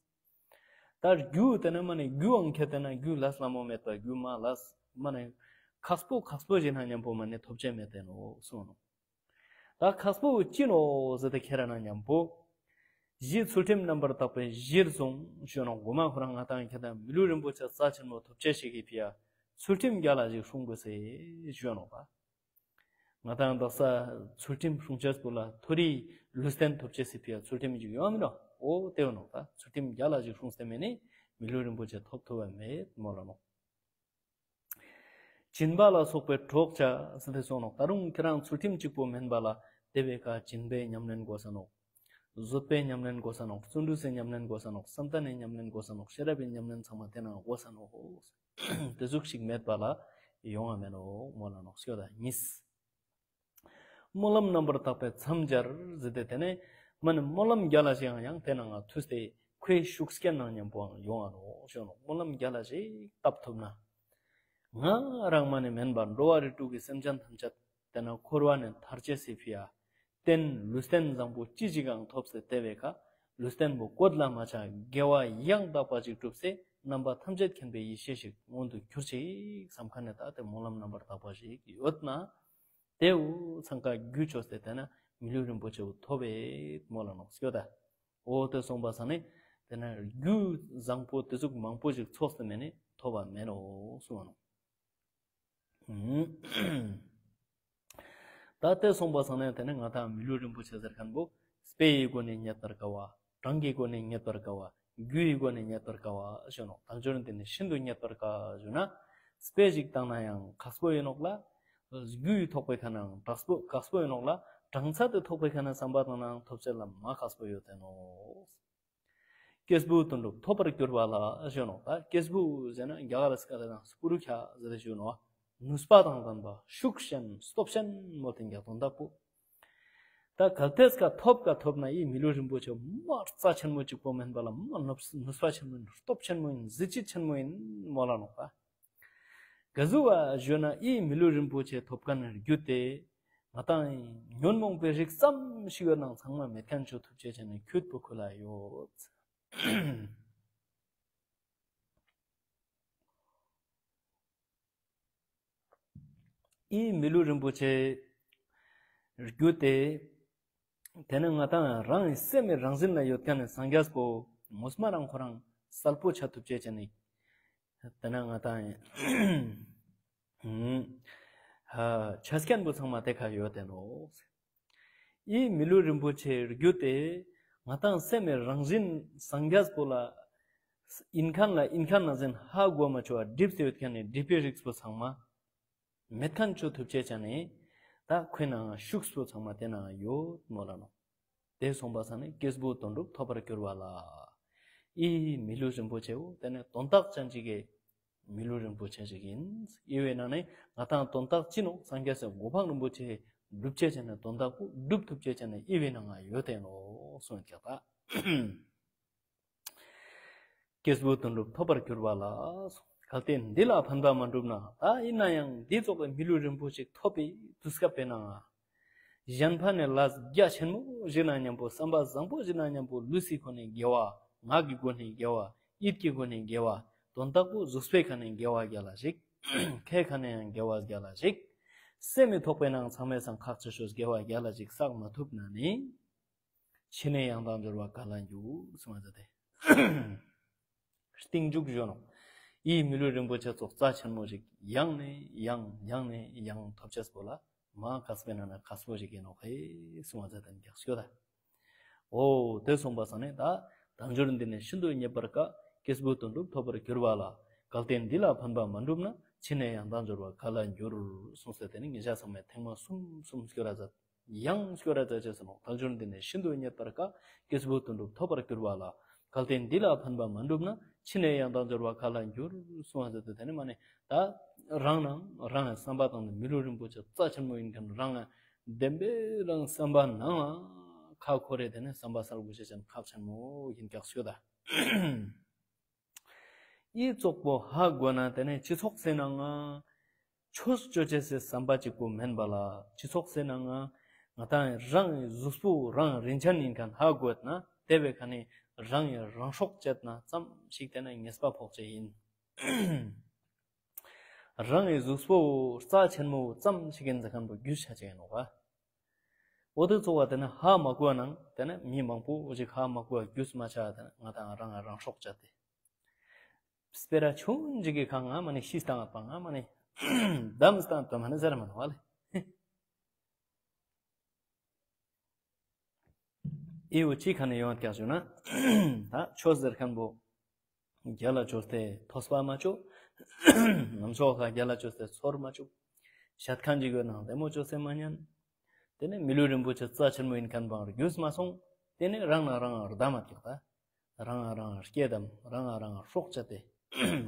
ད་རྒྱུ་དེ་ན་མ་ནི་རྒྱུའང་ཁེ་དེ་ན་རྒྱུ་ལས་སླ་མོ་མེད་པ་རྒྱུ་མ་ལས་མ་ནི་ཁག་པོ་ཁག་པོ་ཞིག་ན་མཉམ་པོ་མ་ནི་ཐོབ་ཆེ་མེད་དེ་ནོ་གསུངས་ནོ། ད་ཁག་པོ་ཅི་ནོ་ཟེར་ཏེ་ཁྱེད་རང་ན་མཉམ་པོ། གཞི་ཚུལ་ཁྲིམས་རྣམ་པར་དག་པའི་གཞིར་བཟུང་ཞུ་ནོ། གོ་མ་ཁོ་རང་ང་དང་ཁྱེད་དང་མི་ལུས་རིན་པོ་ཆེ་རྩ་ཆེན་མོ་ཐོབ་ཆེ་ཞིག་གི་ཕི་ཡ་ཚུལ་ཁྲིམས་རྒྱ་ལ་ཞིག་སྲུང་དགོས་སེ་ཞུ་ནོ་པ། ང་དང་དག་ས་ཚུལ་ཁྲིམས་སྲུང་ཆེ་སྤུ་ལ་མཐོ་རིས་ལུས་རྟེན་ཐོབ་ཆེ་སི་ཕི་ཡ་ཚུལ་ཁྲིམས་ཞིག་ཡོང་མི་ནོ། འོ་དེ་ཡོང་ནོ་ད་ཚུལ་ཁྲིམས་རྒྱ་ལ་ཞིག་སྲུང་སྟེ་མེད་ནི་མི་ལུས་རིན་པོ་ཆེ་ཐོབ་ཐུབ་པ་མེད་མོ་ལ་ནོ། སྦྱིན་པ་ལ་སོགས་པའི་གྲོགས་བྱ་ཟེར་ཏེ་གསུངས་ནོ། ད་རུང་ཁྱེད་རང་ཚུལ་ཁྲིམས་གཅིག་པོ་མིན་པ་ལ་དེ་བས་ཀ་སྦྱིན་པའི་ཉམས་ལེན་དགོས་ས་ནོ། བཟོད་པའི་ཉམས་ལེན་དགོས་ས་ནོ། བརྩོན་འགྲུས་སའི་ཉམས་ལེན་དགོས་ས་ནོ། བསམ་གཏན་ནས་ཉམས་ལེན་དགོས་ས་ནོ། ཤེས་རབ་པའི་ཉམས་ལེན་ཚང་མ་དེ་ན་དགོས་ས་ནོ། དེ་ཟུག་ཞིག་མེད་པ་ལ་ཡོང་བ་མེད་ནོ་མོ་ལ་ནོ། སྐྱོ་ད་གཉིས། སྨོན་ལམ་རྣམ་པར་དག་པས་མཚམས་སྦྱར་ཟེར་ཏེ་དེ་ནས་མ་ནི་སྨོན་ལམ་རྒྱ་ལ་ཞིག་ཡང་ཡང་དེ་ནང་ང་ཐུས་ཏེ་ཁོའི་ཤུགས་རྐྱེན་ནང་མཉམ་པོའང་ཡོང་ང་ནོ་ཞུ་ནོ། སྨོན་ལམ་རྒྱ་ལ་ཞིག་བཏབ་ཐུབ་ན། ང་རང་མ་ནི་མིན་པར་འགྲོ་བ་རིགས་དྲུག་གི་སེམས་ཅན་ཐམས་ཅད་དེ་ན་འཁོར་བ་ནས་ཐར་ཆེ་སི་ཕི་ཡ། རྟེན་ལུས་རྟེན་བཟང་པོ་ཅི་ཞིག་ཡང་ཐོབ་སྟེ་དེ་བས་ཁ་ལུས་རྟེན་པོ་བཀོད་ལ་མ་ཆགས་དགེ་བ་ཡང་དག་པ་ཅིག་བསྒྲུབས་སེ་རྣམ་པ་ཐམས་ཅད་མཁྱེན་པའི་ཡེ་ཤེས་ཤིག་མངོན་དུ་གྱུར་ཅིག་བསམ་མཁན་ནི་ད་དེ་སྨོན་ལམ་རྣམ་པར་དག་པ་ཞིག་ཡོད་ན། དེའུ་ཚང་ཀ་རྒྱུ་ཆོས་ཏེ་དེ་ན་མི་ལུས་རིན་པོ་ཆེའུ་ཐོབ་པའི་མོ་ལ་ནོག་སྐྱོ་ད། འོ་དེ་སོང་པ་ས་ནི་དེ་ན་རྒྱུ་བཟང་པོ་དེ་ཟུག་མང་པོ་ཞིག་ཚོགས་ཏེ་མེད་ནི་ཐོབ་པ་མེད་ནོ་གསུངས་ནོ། ད་དེ་སོང་པ་སང་ནས་དེ་ནས་ང་དང་མི་ལུས་རིན་པོ་ཆེ་ཟེར་མཁན་པོ་དཔེ་ཡི་སྒོ་ནས་རྙེད་པར་དཀའ་བ། གྲངས་ཀྱི་སྒོ་ནས་རྙེད་པར་དཀའ་བ། རྒྱུ་ཡི་སྒོ་ནས་རྙེད་པར་དཀའ་བ་ཞུ་ནོག། དལ་འབྱོར་འདི་ནི་ཤིན་ཏུ་རྙེད་པར་དཀའ་ཞུ་ན། དཔེ་ཞིག་བཏང་ན་ཡང་ཁག་པོ་ཡིན་ནོག་ལ། རྒྱུ་ཡི་ཐོགས་པའི་ཁ་ནའང་ཁག་པོ་ཁག་པོ་ཡིན་ནོག་ལ། གྲངས་ཚད་དུ་ཐོགས་པའི་ཁ་ན་བསམ་པ་བཏང་ནའང་ཐོབ་ཚད་ལ་མ་ཁག་པོ་ཡོད་དེ་ནོག། སྐྱེས་བུ་དོན་གྲུབ་ཐོབ་པར་གྱུར་པ་ལ་ཞུ་ནོག། ད་སྐྱེས་བུ་ཟེར་ན་རྒྱ་གར་སྐད་དང་པུ་རུ་ཁྱ་ཟེར་ཏེ་ཞུ་ནོག། ནུས་པ་དང་ལྡན་པ་ཤུགས་ཅན་སྟོབས་ཅན་མོ་དེ་འགྱག་དོན་དག་པོ། ད་གལ་ཏེ་སྐ་ཐོབ་ཀ་ཐོབ་ན་ཡི་མི་ལུས་རིན་པོ་ཆེ་མ་རྩ་ཆེན་མོ་གཅིག་པོ་མིན་པ་ལ་མ་ནུས་ནུས་པ་ཆེན་མོ་ཡིན། སྟོབས་ཆེན་མོ་ཡིན། གཟི་བརྗིད་ཆེན་མོ་ཡིན་མོ་ལ་ནོག་པ། ག་ཟུག་བ་ཞུ་ན་ཡི་མི་ལུས་རིན་པོ་ཆེ་ཐོབ་མཁན་རྒྱུ་དེ། ང་དང་ཉོན་མོངས་པའི་རིགས་ཙམ་ཞིག་ཡོད་ནང་ཚང་མ་མེད་མཁན་ཆོ་ཐུབ་ཆེ་ཆེ་ནས་ཁྱོད་པོ་ཁོ་ལ་ཡོད། ཡི་མི་ལུས་རིན་པོ་ཆེ་རྒྱུ་དེ། དེ་ནི་ང་དང་རང་གི་སེམས་མི་རང་བཞིན་ལ་ཡོད་མཁན་ནི་སངས་རྒྱས་པོ་ངོ་མ་རང་ཁོ་རང་གསལ་པོ་ཆ་ཐུབ་ཆེ་ཆེ་ནི། དེ་ན་ང་དང་ཆ་རྐྱེན་པོ་ཚང་མ་དེ་ཁ་ཡོད་དེ་ནོ། ཡི་མི་ལུས་རིན་པོ་ཆེ་རྒྱུ་དེ་ང་དང་སེམས་མི་རང་བཞིན་སངས་རྒྱས་པོ་ལ་ཨིན་མཁན་ལ་ཨིན་མཁན་ན་ཟིན་ཧ་གོ་མ་ཆོ་བ་སྒྲིབ་སྟེ་ཡོད་མཁན་ནི་སྒྲིབ་པའི་རིགས་པོ་ཚང་མ་མེད་མཁན་ཆོ་ཐུབ་ཆེ་ཆ་ནི། ད་ཁོའི་ནང་ཤུགས་པོ་ཚང་མ་དེ་ན་ཡོད་མོ་ལ་ནོ། དེ་སོང་པ་ས་ནི་སྐྱེས་བུ་དོན་གྲུབ་ཐོབ་པར་གྱུར་པ་ལ། ཨི་མི་ལུས་རིན་པོ་ཆེའོ་དེ་ནི་དོན་དག་ཅན་ཅིག་གི་མི་ལུས་རིན་པོ་ཆེ་ཞིག་ཡིན། ཨི་བའི་ནང་ནས་ང་དང་དོན་དག་ཅི་ནོ་སངས་རྒྱས་སི་གོ་འཕང་རིན་པོ་ཆེ་སྒྲུབ་ཆེ་ཆེ་ནས་དོན་དག་པོ་སྒྲུབ་ཐུབ་ཆེ་ཆེ་ནས་ཨི་བའི་ནང་ང་ཡོད་དེ་ནོ་གསུངས་ཀྱག་ད། སྐྱེས་བུ་དོན་གྲུབ་ཐོབ་པར་གྱུར་པ་ལ། གལ་ཏེ་འདི་ལ་ཕན་པ་མ་བསྒྲུབ་ན། ད་ཡིན་ན་ཡང་འདི་ཙོགས་པའི་མི་ལུས་རིན་པོ་ཆེ་ཐོབ་པའི་དུས་སྐབས་པའི་ནང་ང་། གཞན་ཕན་ནི་ལས་རྒྱ་ཆེན་མོ་ཞིག་ན་མཉམ་པོ་བསམ་པ་བཟང་པོ་ཞིག་ན་མཉམ་པོ་ལུས་སི་སྒོ་ནས་དགེ་བ། ངག་གི་སྒོ་ནས་དགེ་བ། ཡིད་ཀྱི་སྒོ་ནས་དགེ་བ། དོན་དག་པོ་གཟུགས་པོའི་ཁ་ནས་དགེ་བ་རྒྱ་ལ་ཞིག་ཁའི་ཁ་ནས་ཡང་དགེ་བ་རྒྱ་ལ་ཞིག་སེམས་མི་ཐོགས་པའི་ནང་ཚང་མའི་སང་ཁག་ཆེ་ཤོས་དགེ་བ་རྒྱ་ལ་ཞིག་བསགས་མ་ཐུབ་ན་ནི། ཕྱི་ནས་ཡང་དག་འབྱོར་བ་ག་ལ་འགྱུར་གསུངས་པ་དེ། རྟིང་འཇུག་བཞོན་ནོ། ཡིས་མི་ལུས་རིན་པོ་ཆེ་ཙོགས་རྩ་ཆེན་མོ་ཞིག་ཡང་ནས་ཡང་ཡང་ནས་ཡང་ཐོབ་ཅེས་པོ་ལ་མ་མཁས་པའི་ནང་ན་མཁས་པོ་ཞིག་ཡིན་ནོ་ཧེ་གསུང་བ་མཛད་དེ་ནི་རྒྱག་ཤོད་ད། འོ་དེ་གསུངས་པ་སང་ནས་ད་དལ་འབྱོར་འདི་ནི་ཤིན་ཏུ་རྙེད་པར་དཀའ། སྐྱེས་བུ་དོན་གྲུབ་ཐོབ་པར་གྱུར་པ་ལ། གལ་ཏེ་འདི་ལ་ཕན་པ་མ་བསྒྲུབས་ན། ཕྱི་ནས་ཡང་དག་འབྱོར་བ་ག་ལ་འགྱུར། གསུངས་ཟེར་དེ་ནི་ངེད་ཅག་ཚང་མས་ཐེངས་མ་གསུམ་གསུམ་སྐྱོར་ར་མཛད། ཡང་སྐྱོར་ར་མཛད་ཅེས་སོ་ནོ། དལ་འབྱོར་འདི་ནི་ཤིན་ཏུ་རྙེད་པར་དཀའ། སྐྱེས་བུ་དོན་གྲུབ་ཐོབ་པར་གྱུར་པ་ལ། གལ་ཏེ་འདི་ལ་ཕན་པ་མ་བསྒྲུབས་ན། ཕྱི་ནས་ཡང་དག་འབྱོར་བ་ག་ལ་འགྱུར། གསུངས་པ་མཛད་དེ་དེ་ནི་མ་ནི་ད་རང་ནང་རང་ངི་བསམ་པ་དང་ནི་མི་ལུས་རིན་པོ་ཆེ་རྩ་ཆེན་མོ་ཡིན་མཁན་རང་ངི་བདེན་པའི་རང་བསམ་པ་ནང་ལ་ཁ་འཁོར་རེ་དེ་ནི་བསམ་པ་གསལ་པོ་ཞེ་ཅན་ཁག་ཆེན་མོ་ཡིན་ཀྱག་ཤོད་ད། ཨི་ཙོག་པོ་ཧ་གོ་ན་དེ་ནས་སྤྱི་ཚོགས་སེ་ནང་ང་ཆོས་སྤྱོད་ཅེས་སི་བསམ་པ་གཅིག་པོ་མེན་པ་ལ་སྤྱི་ཚོགས་སེ་ནང་ང་ང་དང་རང་གི་གཟུགས་པོ་རང་རིན་ཆེན་ཡིན་མཁན་ཧ་གོ་ན་དེ་བས་ཁ་ནས་རང་གི་རང་སྲོག་བཅད་ན་ཙམ་ཞིག་དེ་ནས་ཉེས་པ་ཕོག་ཅེས་ཡིན། རང་གི་གཟུགས་པོ་རྩ་ཆེན་མོ་ཙམ་ཞིག་ཡིན་ཟེར་མཁན་པོ་རྒྱུས་ཆ་ཅེས་ཡིན་ནོ་ག་འོ་དེ་ཚོ་བ་དེ་ནི་ཧ་མ་གོ་ནང་དེ་ནི་མི་མང་པོ་ཞིག་ཧ་མ་གོ་རྒྱུས་མ་ཆ་དེ་ནི་ང་དང་རང་རང་སྲོག་བཅད་དེ། སྤེ་ར་ཆུང་ཅིག་གི་ཁ་ང་མ་ནི་ཤི་སྟངས་པ་ང་མ་ནི་བདམས་སྟངས་དོ་མ་ནི་ཟེར་མ་ནི་བ་ལེ། ཨི་བོ་ཅི་ཁ་ནས་ཡོང་ཀྱག་ཞུ་ན། ད་ཆོས་ཟེར་མཁན་པོ་རྒྱལ་ལ་བཅོལ་ཏེ་ཐོས་པ་མ་བཅོ། ནམ་ཕྱོགས་ཁ་རྒྱལ་ལ་བཅོལ་ཏེ་ཚོར་མ་བཅུག་བཤད་མཁན་ཅིག་ཡོད་ནང་ལྡེ་མོ་བཅོ་སེ་མ་ཉན། དེ་ནས་མི་ལུས་རིན་པོ་ཆེ་རྩ་ཆེན་མོ་ཡིན་མཁན་པང་རྒྱུས་མ་སོང་། དེ་ནས་རང་ན་རང་རྡ་མ་ཀྱག་ད། རང་ང་རང་སྐྱེ་དམ་རང་ང་རང་སྲོག་བཅད་དེ།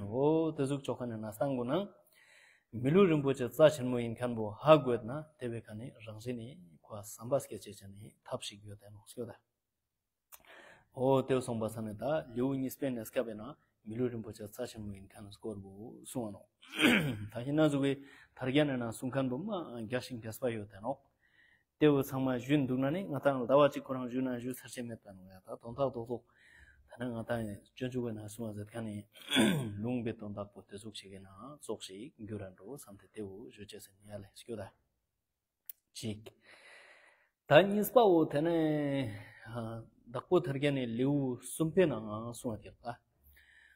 འོ་དེ་ཟུག་ཆོག་ཁ་ནས་ན་སྟངས་གོ་ན། མི་ལུས་རིན་པོ་ཆེ་རྩ་ཆེན་མོ་ཡིན་མཁན་པོ་ཧ་གོ་ན་དེ་བས་ཁ་ནས་རང་བཞིན་ནི་ཁོ་བསམ་པ་སྐྱེ་ཅེས་ཅན་ནི་ཐབས་ཤིག་ཡོད་དེ་ནོ་སྐྱོ་ད། འོ་དེ་སོང་པ་ས་ནས་ད་ལེའུ་གཉིས་པའི་ནས་སྐབས་ན་མི་ལུས་རིན་པོ་ཆེ་རྩ་ཆེན་མོ་ཡིན་མཁན་སྐོར་བོ་གསུང་བ་ནོ། ད་ཤི་ན་ཟུག་གི་ཐར་རྒྱན་ནས་ན་གསུང་མཁན་པོ་མ་རྒྱ་ཞིང་རྒྱས་པ་ཡོད་དེ་ནོ། དེ་བོ་ཚང་མ་ཞུས་འདུག་ན་ནི་ང་དང་ཟླ་བ་གཅིག་ཁོ་རང་ཞུས་ན་ཞུས་ཚར་ཆེ་མེད་པ་ནོ་ཡ། ད་དོན་དག་རྡོག་རྡོག་ད་ནི་ང་དང་ཡང་སྤྱོད་འཇུག་གི་ནང་གསུང་བ་ཟེར་མཁན་ནི་ལུང་པའི་དོན་དག་པོ་དེ་ཟུག་ཞིག་གི་ནང་ཙོགས་ཤིག་འགྱུར་ར་འགྲོ་བསམ་སྟེ་དེ་བོ་ཞུ་ཅེས་ཟེར་ནི་ཡ་ལས་སྐྱོ་ད། གཅིག་ད་གཉིས་པ་བོ་དེ་ནི་ཨ་བདག་པོ་ཐར་རྒྱན་ནི་ལེའུ་གསུམ་པའི་ནང་གསུང་བ་དེ་ལ།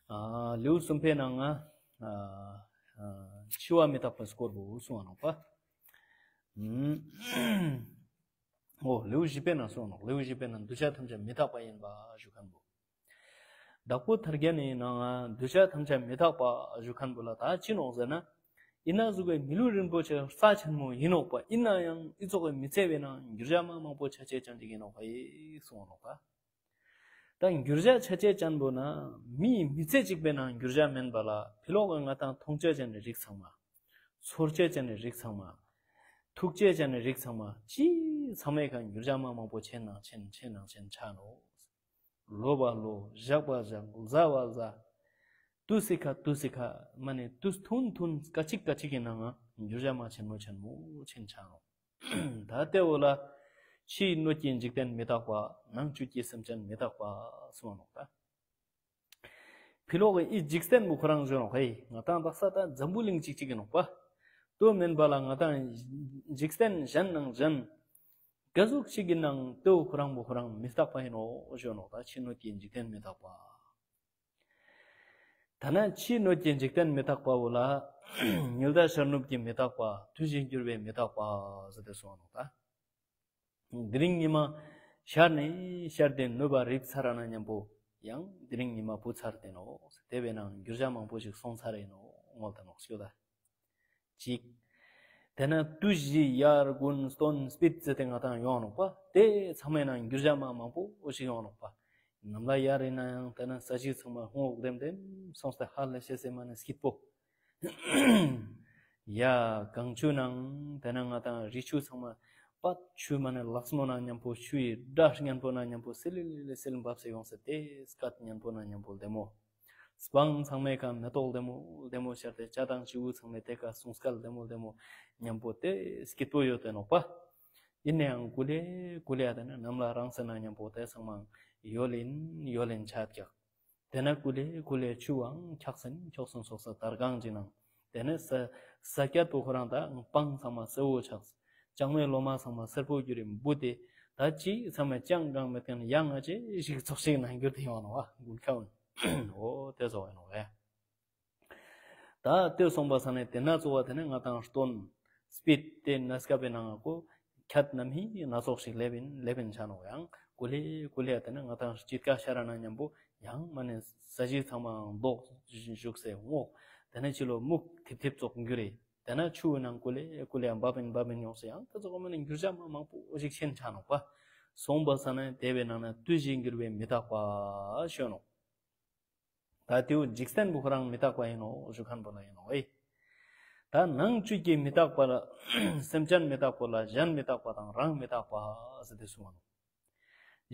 ཨ་ལེའུ་གསུམ་པའི་ནང་ང་ཨ་ཨ་འཆི་བ་མི་རྟག་པའི་སྐོར་བོ་གསུང་བ་ནོ་པ། ཨུམ། འོ་ལེའུ་བཞི་པའི་ནང་གསུངས་ནོ། ལེའུ་བཞི་པའི་ནང་འདུས་བྱས་ཐམས་ཅད་མི་རྟག་པ་ཡིན་པ་ཞུ་མཁན་པོ། བདག་པོ་ཐར་རྒྱན་ནི་ནང་ང་འདུས་བྱས་ཐམས་ཅད་མི་རྟག་པ་ཞུ་མཁན་པོ་ལ་ད་ཅི་ནོག་ཟེར་ན། ཡིན་ན་ཟུག་གི་མི་ལུས་རིན་པོ་ཆེ་རྩ་ཆེན་མོ་ཡིན་ནོག་པ། ཡིན་ན་ཡང་ཨི་ཙོག་གི་མི་ཚེ་བའི་ནང་འགྱུར་བྱ་མ་མང་པོ་ཆ་ཅེས་ཅན་ཅིག་ཡིན་ནོག་པ་ཡེ་གསུངས་ནོག་པ། ད་འགྱུར་བྱ་ཆ་ཅེས་ཅན་པོ་ན་མིའི་མི་ཚེ་གཅིག་པའི་ནང་འགྱུར་བྱ་མེན་པ་ལ་ཕི་ལོག་གི་ང་དང་མཐོང་ཅེས་ཅན་ནི་རིགས་ཚང་མ། ཚོར་ཅེས་ཅན་ནི་རིགས་ཚང་མ། ཐུག་ཅེས་ཅན་ནི་རིགས་ཚང་མ་ཅི་ཚང་མའི་ཁ་འགྱུར་བྱ་མ་མང་པོ་ཆེན་ནང་ཆེན་ཆེན་ནང་ཆེན་ཆ་ནོ། ལོ་བ་ལོ་ཞག་པ་ཞག་ཟླ་བ་ཟླ། དུས་སི་ཁ་དུས་སི་ཁ་མ་ནི་དུས་ཐུང་ཐུང་སྐད་ཅིག་སྐད་ཅིག་གི་ནང་ང་འགྱུར་བྱ་མ་ཆེན་མོ་ཆེན་མོ་ཆེན་ཆ་ནོ། ད་ལྟའི་འོ་ལ། ཕྱིའི་སྣོད་ཀྱི་འཇིག་རྟེན་མི་རྟག་པ། ནང་བཅུད་ཀྱི་སེམས་ཅན་མི་རྟག་པ་གསུངས་ནོག་ད། ཕི་ལོག་གི་ཨི་འཇིག་རྟེན་པོ་ཁོ་རང་ཞུ་ནོག་ཧེ། ང་དང་དག་ས་ད་འཛམ་བུ་གླིང་གཅིག་གཅིག་གི་ནོག་པ། དོ་མེན་པ་ལ་ང་དང་འཇིག་རྟེན་གཞན་ནང་གཞན། ག་ཟུག་ཅིག་གི་ནང་དོ་ཁོ་རང་པོ་ཁོ་རང་མི་རྟག་པ་ཡིན་ནོ་ཞུ་ནོག་ད། ཕྱི་སྣོད་ཀྱི་འཇིག་རྟེན་མི་རྟག་པ། ཐ་ན་ཕྱིའི་སྣོད་ཀྱི་འཇིག་རྟེན་མི་རྟག་པ་བོ་ལ། ཉི་ཟླ་ཤར་ནུབ་ཀྱི་མི་རྟག་པ། དུས་བཞིན་འགྱུར་བའི་མི་རྟག་པ་ཟེར་ཏེ་གསུངས་ནོག་ད། དེ་རིང་ཉི་མ་ཤར་ནས་ཤར་ཏེ་ནུབ་པ་རིབ་ཚར་ན་མཉམ་པོ་ཡང་དེ་རིང་ཉི་མ་བུད་ཚར་ཏེ་ནོག། དེ་བས་ན་འགྱུར་བྱ་མང་པོ་ཞིག་སོང་ཚར་ཡིན་ནོག་ངོ་ད་ནོག་ཤོད་ད། གཅིག་དེ་ན་དུས་བཞི་དབྱར་དགུན་སྟོན་དཔྱིད་ཟེར་ཏེ་ང་དང་ཡོང་ནོག་པ། དེ་ཚང་མའི་ནང་འགྱུར་བྱ་མ་མང་པོ་ཞིག་ཡོང་ནོག་པ། ནམ་ལ་དབྱར་ཡིན་ན་ཡང་དེ་ན་ས་གཞི་ཚང་མ་ཧོང་འོག་ལྡེམ་ལྡེམ་སོང་སྟེ་ཧ་ལས་ཤེས་སེ་མ་ནི་སྐྱིད་པོ། ཡ་གངས་ཆུ་ནང་དེ་ན་ང་དང་རི་ཆུ་ཚང་མ་པད་ཆུ་མ་ནི་ལགས་མོ་ན་མཉམ་པོ་ཆུ་ཡི་སྒྲ་སྙན་པོ་ན་མཉམ་པོ་སིལ་ལི་ལི་སིལ་འབབ་སེ་ཡོང་སེ་དེ་སྐད་སྙན་པོ་ན་མཉམ་པོ་ལྡེ་མོ། སྤང་ཚང་མའི་ཁ་མེ་ཏོག་ལྡེ་མོ་ལྡེ་མོ་ཤར་ཏེ་བྱ་དང་བྱིའུ་ཚང་མའི་དེ་ཀ་སྲུང་སྐད་ལྡེ་མོ་ལྡེ་མོ་མཉམ་པོ་དེ་སྐྱིད་པོ་ཡོད་དེ་ནོག་པ། ཡིན་ནའང་ཀུ་ལེ་ཀུ་ལེ་ཡ་དེ་ནི་ནམ་ལ་རང་སེ་ན་མཉམ་པོ་དེ་ཚང་མ་ཡོ་ལིན་ཡོ་ལིན་ཆ་ཀྱག་དེ་ན་ཀུ་ལེ་ཀུ་ལེ་ཆུའང་འཁྱག་སིན་འཁྱོག་སིན་སོགས་ས་དར་གང་ཅི་ནང་དེ་ནི་ས་ས་སྐྱ་ཏོ་ཁོ་རང་ད་སྤང་ཚང་མ་སེ་བོ་ཆགས། ལྕང་མའི་ལོ་མ་ཚང་མ་སེར་པོ་གྱུར་རིམ་བུ་དེ་ད་ཅི་ཚང་མ་ལྕང་གང་མེད་མཁན་ཡང་ང་ཅི་ཞིག་ཚོགས་ཤིག་ནང་གྱུར་དེ་ཡོང་ནོ་བ་འགུལ་ཁ་འོན། འོ་དེ་ཚོ་ཡིན་ནོ་བས། ད་ལྟོས་སོང་པ་ས་ནས་དེ་ན་གཙོ་བ་དེ་ནི་ང་དང་སྟོན་སྤིད་དེ་ན་སྐབས་པའི་ནང་ང་ཁོ་ཁྱད་རྣམ་སྨིན་སྣ་ཚོགས་ཤིག་སླེབས་ཡིན་སླེབས་ཡིན་ཆ་ནོག་ཡང་ཀུ་ལེ་ཀུ་ལེ་དེ་ནི་ང་དང་དཔྱིད་ཀ་ཤར་ན་མཉམ་པོ་ཡང་མ་ནས་ས་གཞི་ཚང་མ་མདོག་བཞུགས་སེ་འོང་། དེ་ནི་ཕྱི་ལོ་སྨུག་ཐིབ་ཐིབ་ཙོག་འགྱུར་རེ། དེ་ན་ཆུ་ནང་ཀུ་ལེ་ཀུ་ལེ་འབབ་ཡིན་འབབ་ཡིན་ཡོང་སེ་ཡང་དེ་ཚོ་གོ་མ་ནི་འགྱུར་བྱ་མ་མང་པོ་ཞིག་ཤེས་ཆ་ནོག་པ། སོང་པ་ས་ན་དེ་བས་ནང་ན་དུས་བཞི་འགྱུར་བའི་མི་རྟག་པ་ཤོད་ནོག་ད་དེའུ་འཇིག་རྟེན་པོ་ཁོ་རང་མི་རྟག་པ་ཡིན་ནོག་ཞུ་མཁན་པོ་ལ་ཡིན་ནོག་ཨེ། ད་ནང་བཅུད་ཀྱི་མི་རྟག་པ་ལ་སེམས་ཅན་མི་རྟག་པོ་ལ་གཞན་མི་རྟག་པ་དང་རང་མི་རྟག་པ་ཟེར་ཏེ་གསུངས་པ་ནོག་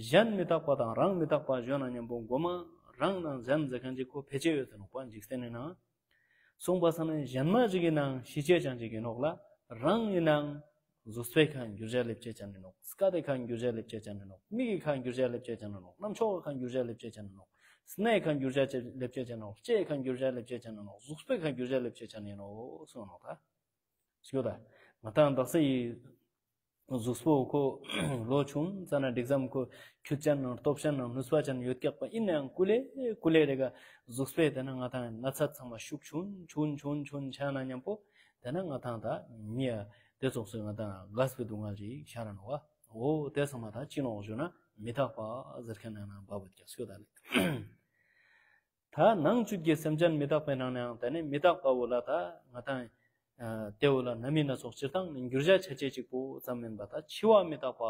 གཞན་མི་རྟག་པ་དང་རང་མི་རྟག་པ་ཞོན་ན་མཉམ་པོ་མགོ་མ་རང་ནང་གཞན་ཟེར་མཁན་ཅིག་ཁོ་ཕལ་ཆེར་ཡོད་དེ་ནོག་པ། འཇིག་རྟེན་ནི་ནང་སོང་པ་ས་ན་གཞན་མ་ཞིག་གི་ནང་ཤི་ཆེ་ཅན་ཅིག་ཡིན་ནོག་ལ། རང་ཡིན་ནང་གཟུགས་པོའི་ཁ་འགྱུར་བྱ་སླེབས་ཆེ་ཅན་ཡིན་ནོག་སྐད་དེ་ཁ་འགྱུར་བྱ་སླེབས་ཆེ་ཅན་ཡིན་ནོག་མིག་གི་ཁ་འགྱུར་བྱ་སླེབས་ཆེ་ཅན་ཡིན་ནོག་རྣམ་ཅོག་གི་ཁ་འགྱུར་བྱ་སླེབས་ཆེ་ཅན་ཡིན་ནོག་སྣའི་ཁ་འགྱུར་བྱ་སླེབས་ཆེ་ཅན་ཡིན་ནོག་ལྕེའི་ཁ་འགྱུར་བྱ་སླེབས་ཆེ་ཅན་ཡིན་ནོག་གཟུགས་པོའི་ཁ་འགྱུར་བྱ་སླེབས་ཆེ་ཅན་ཡིན་ནོག་གསུངས་ནོག་ད་ཞུ་ད་ང་དང་དག་ས་ཡི་གཟུགས་པོ་ཁོ་ལོ་ཆུང་ཙ་ན་འགྲིག་ཙམ་ཁོ་ཁྱུ་ཅན་ནང་སྟོབས་ཅན་ནང་ནུས་པ་ཅན་ཡོད་ཀྱག་པ་ཡིན་ནའང་ཀུ་ལེ་ཀུ་ལེ་རེ་ག་གཟུགས་པོའི་དེ་ན་ང་དང་ན་ཚ་ཚང་མ་ཤུགས་ཆུང་ཆུང་ཆུང་ཆུང་ཆ་ན་མཉམ་པོ་དེ་ན་ང་དང་ད་མི་ཡ་དེ་ཙོགས་སུ་ང་དང་དགའ་སྤི་སྡུག་བསྔལ་ཅིག་ཤར་ར་ནོག་བ། འོ་དེ་ཚང་མ་ད་ཅི་ནོག་ཞུ་ན་མི་རྟག་པ་ཟེར་མཁན་ནང་ན་བབ་བོད་ཀྱག་ཞུ་ད་ལེ། ད་ནང་བཅུད་ཀྱི་སེམས་ཅན་མི་རྟག་པའི་ནང་ནའང་དེ་ནི་མི་རྟག་པ་བོ་ལ་ད་ང་དང་ཨ་དེ་བོ་ལ་ན་མི་སྣ་ཚོགས་སྤྱིར་བཏང་ནི་འགྱུར་བྱ་ཆ་ཅེས་གཅིག་པོ་ཙམ་མིན་པ་ད་འཆི་བ་མི་རྟག་པ་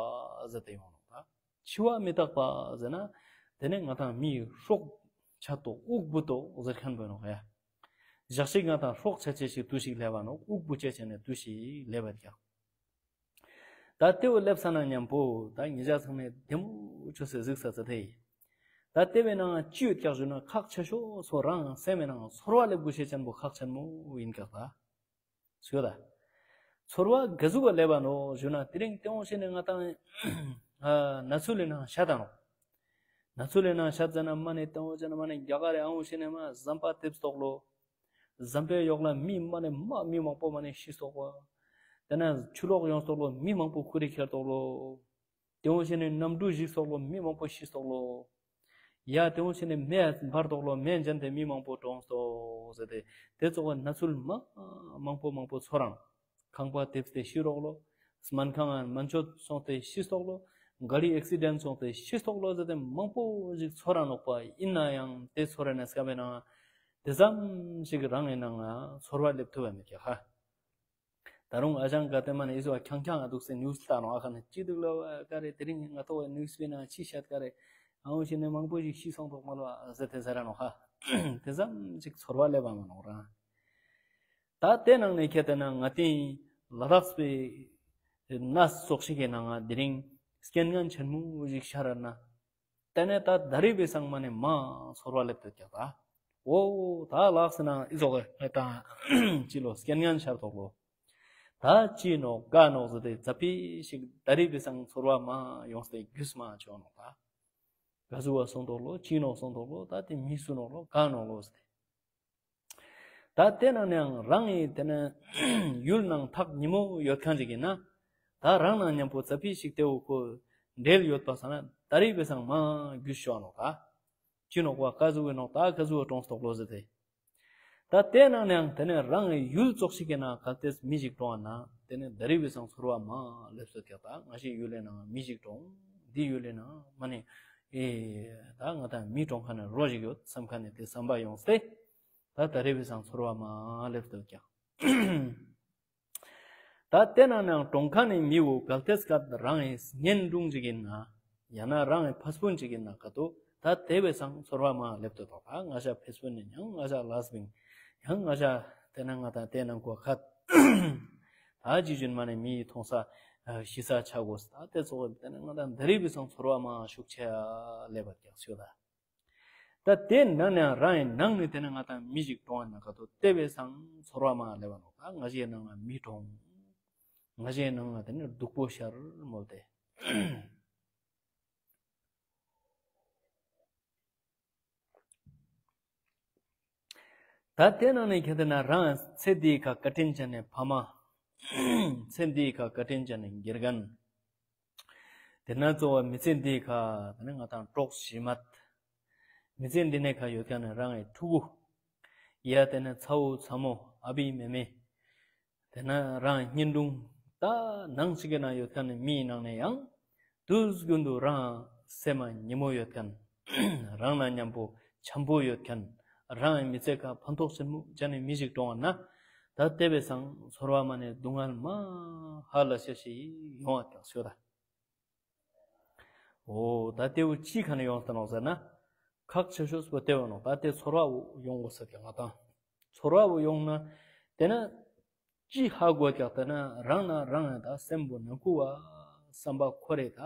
ཟེར་ཏེ་ཡོང་ནོག་ད། འཆི་བ་མི་རྟག་པ་ཟེར་ན་དེ་ནི་ང་དང་མིའི་སྲོག་ཆད་དོ་དབུགས་འབུད་དོ་ཟེར་མཁན་པོ་ནོག་ཡ། ཞག་ཞིག་ང་དང་སྲོག་ཆད་ཅེས་ཞིག་དུས་ཤིག་སླེབས་པ་ནོག་དབུགས་འབུད་ཅེས་བྱས་ནས་དུས་ཤིག་སླེབས་པ་ཀྱག་ད་ལྟེ་བ་སླེབས་ས་ན་མཉམ་པོ་ད་ཉེ་ཆར་ཚང་མས་བདེ་མོ་ཆོས་སེ་གཟིགས་ས་ཚ་དེ་ཡིན། ད་ལྟེ་བའི་ནང་ཅི་ཡོད་ཀྱག་ཞུ་ན་ཁག་ཆེ་ཤོས་སོ་རང་སེམས་མའི་ནང་ཚོར་བ་སླེབས་དགོས་ཤེས་ཅན་པོ་ཁག་ཆེན་མོ་ཡིན་ཀྱག་ད། ཞུ་ད། ཚོར་བ་ག་ཟུག་ག་སླེབས་པ་ནོག་ཞུ་ན་དེ་རིང་སྟེང་འོང་ཤེས་ནས་ང་དང་ཨ་ན་ཚུ་ལེ་ནང་ཤ་ད་ནོག་ན་ཚུ་ལེ་ནང་ཤ་ཙ་ན་མ་ནས་སྟེང་འོང་ཅ་ན་མ་ནས་རྒྱ་གར་རེ་ཨང་འོང་ཤེས་ནས་མ་ཟམ་པ་ཐེབས་སྟོག་ལོ། ཟམ་པའི་གཡོག་ལ་མི་མ་ནས་མ་མི་མང་པོ་མ་ནས་ཤི་སོག་པ། དེ་ནས་ཆུ་ལོག་ཡོང་སོག་ལོ་མི་མང་པོ་ཁུ་རི་ཁྱེར་སོག་ལོ། དེ་འོང་ཤེས་ནས་གནམ་གྲུ་བཞི་སོག་ལོ་མི་མང་པོ་ཤི་སོག་ལོ། ཡ་དེ་འོང་ཤེས་ནས་མེ་འབར་སོག་ལོ་མེ་འཇན་ཏེ་མི་མང་པོ་གྲོངས་སོག་ཟེར་ཏེ་དེ་ཙོགས་ན་ཚུལ་མ་མང་པོ་མང་པོ་ཚོར་རང་། ཁང་པ་དེབས་ཏེ་ཤི་རོག་ལོ། སྨན་ཁང་ང་མན་ཆོད་སོང་སྟེ་ཤི་སོག་ལོ། ག་རི་ཨེག་སི་ཌེན་སོང་སྟེ་ཤི་སོག་ལོ་ཟེར་ཏེ་མང་པོ་ཞིག་ཚོར་ར་ནོག་པ་ཡིན་ན་ཡང་དེ་ཚོར་ར་ནས་སྐབས་ནང་དེ་ཙམ་ཞིག་རང་ཡིན་ནང་ཚོར་བ་སླེབས་ཐུབ་པ་མེད་ཀྱག་ཧ། ད་རུང་ཨ་ཞང་ག་དེ་མ་ནས་ཨི་ཟོ་ཁྱང་ཁྱང་ང་འདུག་སེ་ནིའུ་སི་ལྟ་ནོག་ཨ་ཁ་ན་ཅི་འདུག་ལོ་ཀ་རེ་དེ་རིང་ང་ཐོག་ནིའུ་སི་པེ་ན་ཅི་བཤད་ཀ་རེ་ཨ་འོ་ཞེ་ནས་མང་པོ་ཞིག་ཤི་སོང་ཐོག་མ་ལོ་ཟེར་ཏེ་ཟེར་ར་ནོག་ཧ། དེ་ཙམ་ཞིག་ཚོར་བ་སླེབས་པ་མ་ནོག་རང་། ད་དེ་ནང་ནས་ཁྱེད་དེ་ན་ང་དེ་ལ་དྭགས་པའི་གནས་ཚོགས་ཤིག་གི་ནང་ང་དེ་རིང་རྐྱེན་ངན་ཆེན་མོ་ཞིག་ཤར་ར་ན། དེ་ནས་ད་ད་རི་བའི་སང་མ་ནས་མ་ཚོར་བ་སླེབས་དུས་ཀྱག་ད། འོ་ད་ལགས་སེ་ན་ཨི་ཙོག་གི་ད་ཅི་ལོ་རྐྱེན་ངན་ཤར་ཐོག་ལོ། ད་ཅི་ནོག་ག་ནོག་ཟེར་ཏེ་ཙ་པི་ཞིག་ད་རི་བའི་སང་ཚོར་བ་མ་ཡོང་སྟེ་རྒྱུས་མ་བྱུང་ནོག་ད། ག་ཟུག་བ་སོང་ཐོག་ལོ་ཅི་ནོག་སོང་ཐོག་ལོ་ད་དེ་མི་སུ་ནོག་ལོ་ག་ནོག་ལོ་ཟེར་ཏེ། ད་དེ་ནང་ནའང་རང་ཡི་དེ་ནས་ཡུལ་ནང་ཐག་ཉེ་མོ་ཡོད་མཁན་ཅིག་ཡིན་ན། ད་རང་ནང་མཉམ་པོ་ཙ་པི་ཞིག་དེ་འོ་ཁོ་འབྲེལ་ཡོད་པ་སང་ན་ད་རི་བའི་སང་མ་རྒྱུས་ཤོག་ནོག་ད། ཅི་ནོག་པ་ག་ཟུག་གི་ནོག་ད་ག་ཟུག་གི་གྲོངས་སོག་ལོ་ཟེར་ཏེ། ད་དེ་ནང་ནའང་དེ་ནས་རང་ཡི་ཡུལ་ཙོགས་ཤིག་གི་ནང་གལ་ཏེ་མི་ཞིག་གྲོངས་ན་དེ་ནས་ད་རི་བའི་སང་ཚོར་བ་མ་སླེབས་སོ་ཀྱག་ད་ང་ཞིག་ཡུལ་ལས་ནང་མི་ཞིག་གྲོངས་འདི་ཡུལ་ལས་ནང་མ་ནི་ཨེ་ད་ང་དང་མི་གྲོངས་ཁ་ནས་རོ་ཞིག་ཡོད་བསམ་ཁ་ནས་དེ་བསམ་པ་ཡོང་སྟེ། ད་ད་རེ་བའི་སང་ཚོར་བ་མ་སླེབས་འདུག་ཀྱང་། ད་དེ་ནང་ནའང་གྲོང་ཁ་ནས་མི་བོ་གལ་ཏེ་སྐད་རང་ཡི་གཉེན་དྲུང་ཅིག་ཡིན་ན། ཡང་ན་རང་ཡི་ཕ་སྤུན་ཅིག་ཡིན་ན་ག་དུ་ད་དེ་བའི་སང་ཚོར་བ་མ་སླེབས་འདུག་ད་ང་ཞ་ཕ་སྤུན་ནི་ཡང་ང་ཞ་ལས་བིང་ཡང་ང་ཞ་དེ་ན་ང་དང་དེ་ནང་གོ་ཁ། ད་ཇི་བཞིན་མ་ནས་མི་ཡི་མཐོང་ས་ཤི་ས་ཆ་གོ་ས་ད་དེ་ཚོ་དེ་ན་ང་དང་ད་རེ་བའི་སང་ཚོར་བ་མ་ཤུགས་ཆེ་སླེབས་པ་ཀྱང་ཤོད་ད། ད་དེ་ནང་ནས་རང་ཡི་ནང་ནས་དེ་ནས་ང་དང་མི་ཞིག་གྲོངས་པ་ན་ག་དོ་དེ་བའི་སང་ཚོར་བ་མ་སླེབས་པ་ནོག་ད་ང་ཞའི་ནང་ལ་མི་གྲོངས། ང་ཞའི་ནང་ལ་དེ་ནས་སྡུག་པོ་ཤར་མོལ་ཏེ། ད་དེ་ནང་ནས་ཁྱེད་དེ་ན་རང་ཚེ་འདིའི་ཁ་བཀའ་དྲིན་ཅན་ནས་ཕ་མ། ཚེ་འདིའི་ཁ་བཀའ་དྲིན་ཅན་ནས་དགེ་རྒན། དེ་ན་གཙོ་བོ་མི་ཚེ་འདིའི་ཁ་དེ་ནས་ང་དང་གྲོགས་ཤི་མད། མི་ཚེ་འདི་ནས་ཁ་ཡོད་མཁན་ནི་རང་ཡི་ཕྲུ་གུ། ཡ་དེ་ནས་ཚ་བོ་ཚ་མོ་ཨ་བི་མེ་མེ། དེ་ན་རང་གཉེན་དྲུང་ད་ནང་གཅིག་གི་ནང་ཡོད་མཁན་ནི་མིའི་ནང་ནས་ཡང་དུས་རྒྱུན་དུ་རང་སེམས་མ་ཉེ་མོ་ཡོད་མཁན། རང་ན་མཉམ་པོ་འཆམ་པོ་ཡོད་མཁན། རང་མི་ཚེ་ཁ་ཕན་ཐོགས་ཆེན་མོ་བྱ་ནས་མི་ཞིག་གྲོངས་པ་ན། ད་དེ་བས་སང་ཚོར་བ་མ་ནས་སྡུག་བསྔལ་མ་ཧ་ལ་ཤ་ཤི་ཡོང་བ་ཀྱང་ཤོད་ད། འོ་ད་དེ་བོ་ཅི་ག་ནས་ཡོང་ས་ནོག་ཟེར་ན། ཁག་ཆེ་ཤོས་པོ་དེ་བོ་ནོག་ད་དེ་ཚོར་བ་བོ་ཡོང་དགོས་ས་ཀྱང་ང་དང་། ཚོར་བ་བོ་ཡོང་ན། དེ་ན། ཅི་ཧ་གོ་ཀྱག་དེ་ན་རང་ན་རང་ཡང་ད་སེམས་པོ་ནག་ཁུ་བ། བསམ་པ་འཁོར་རེ་ད།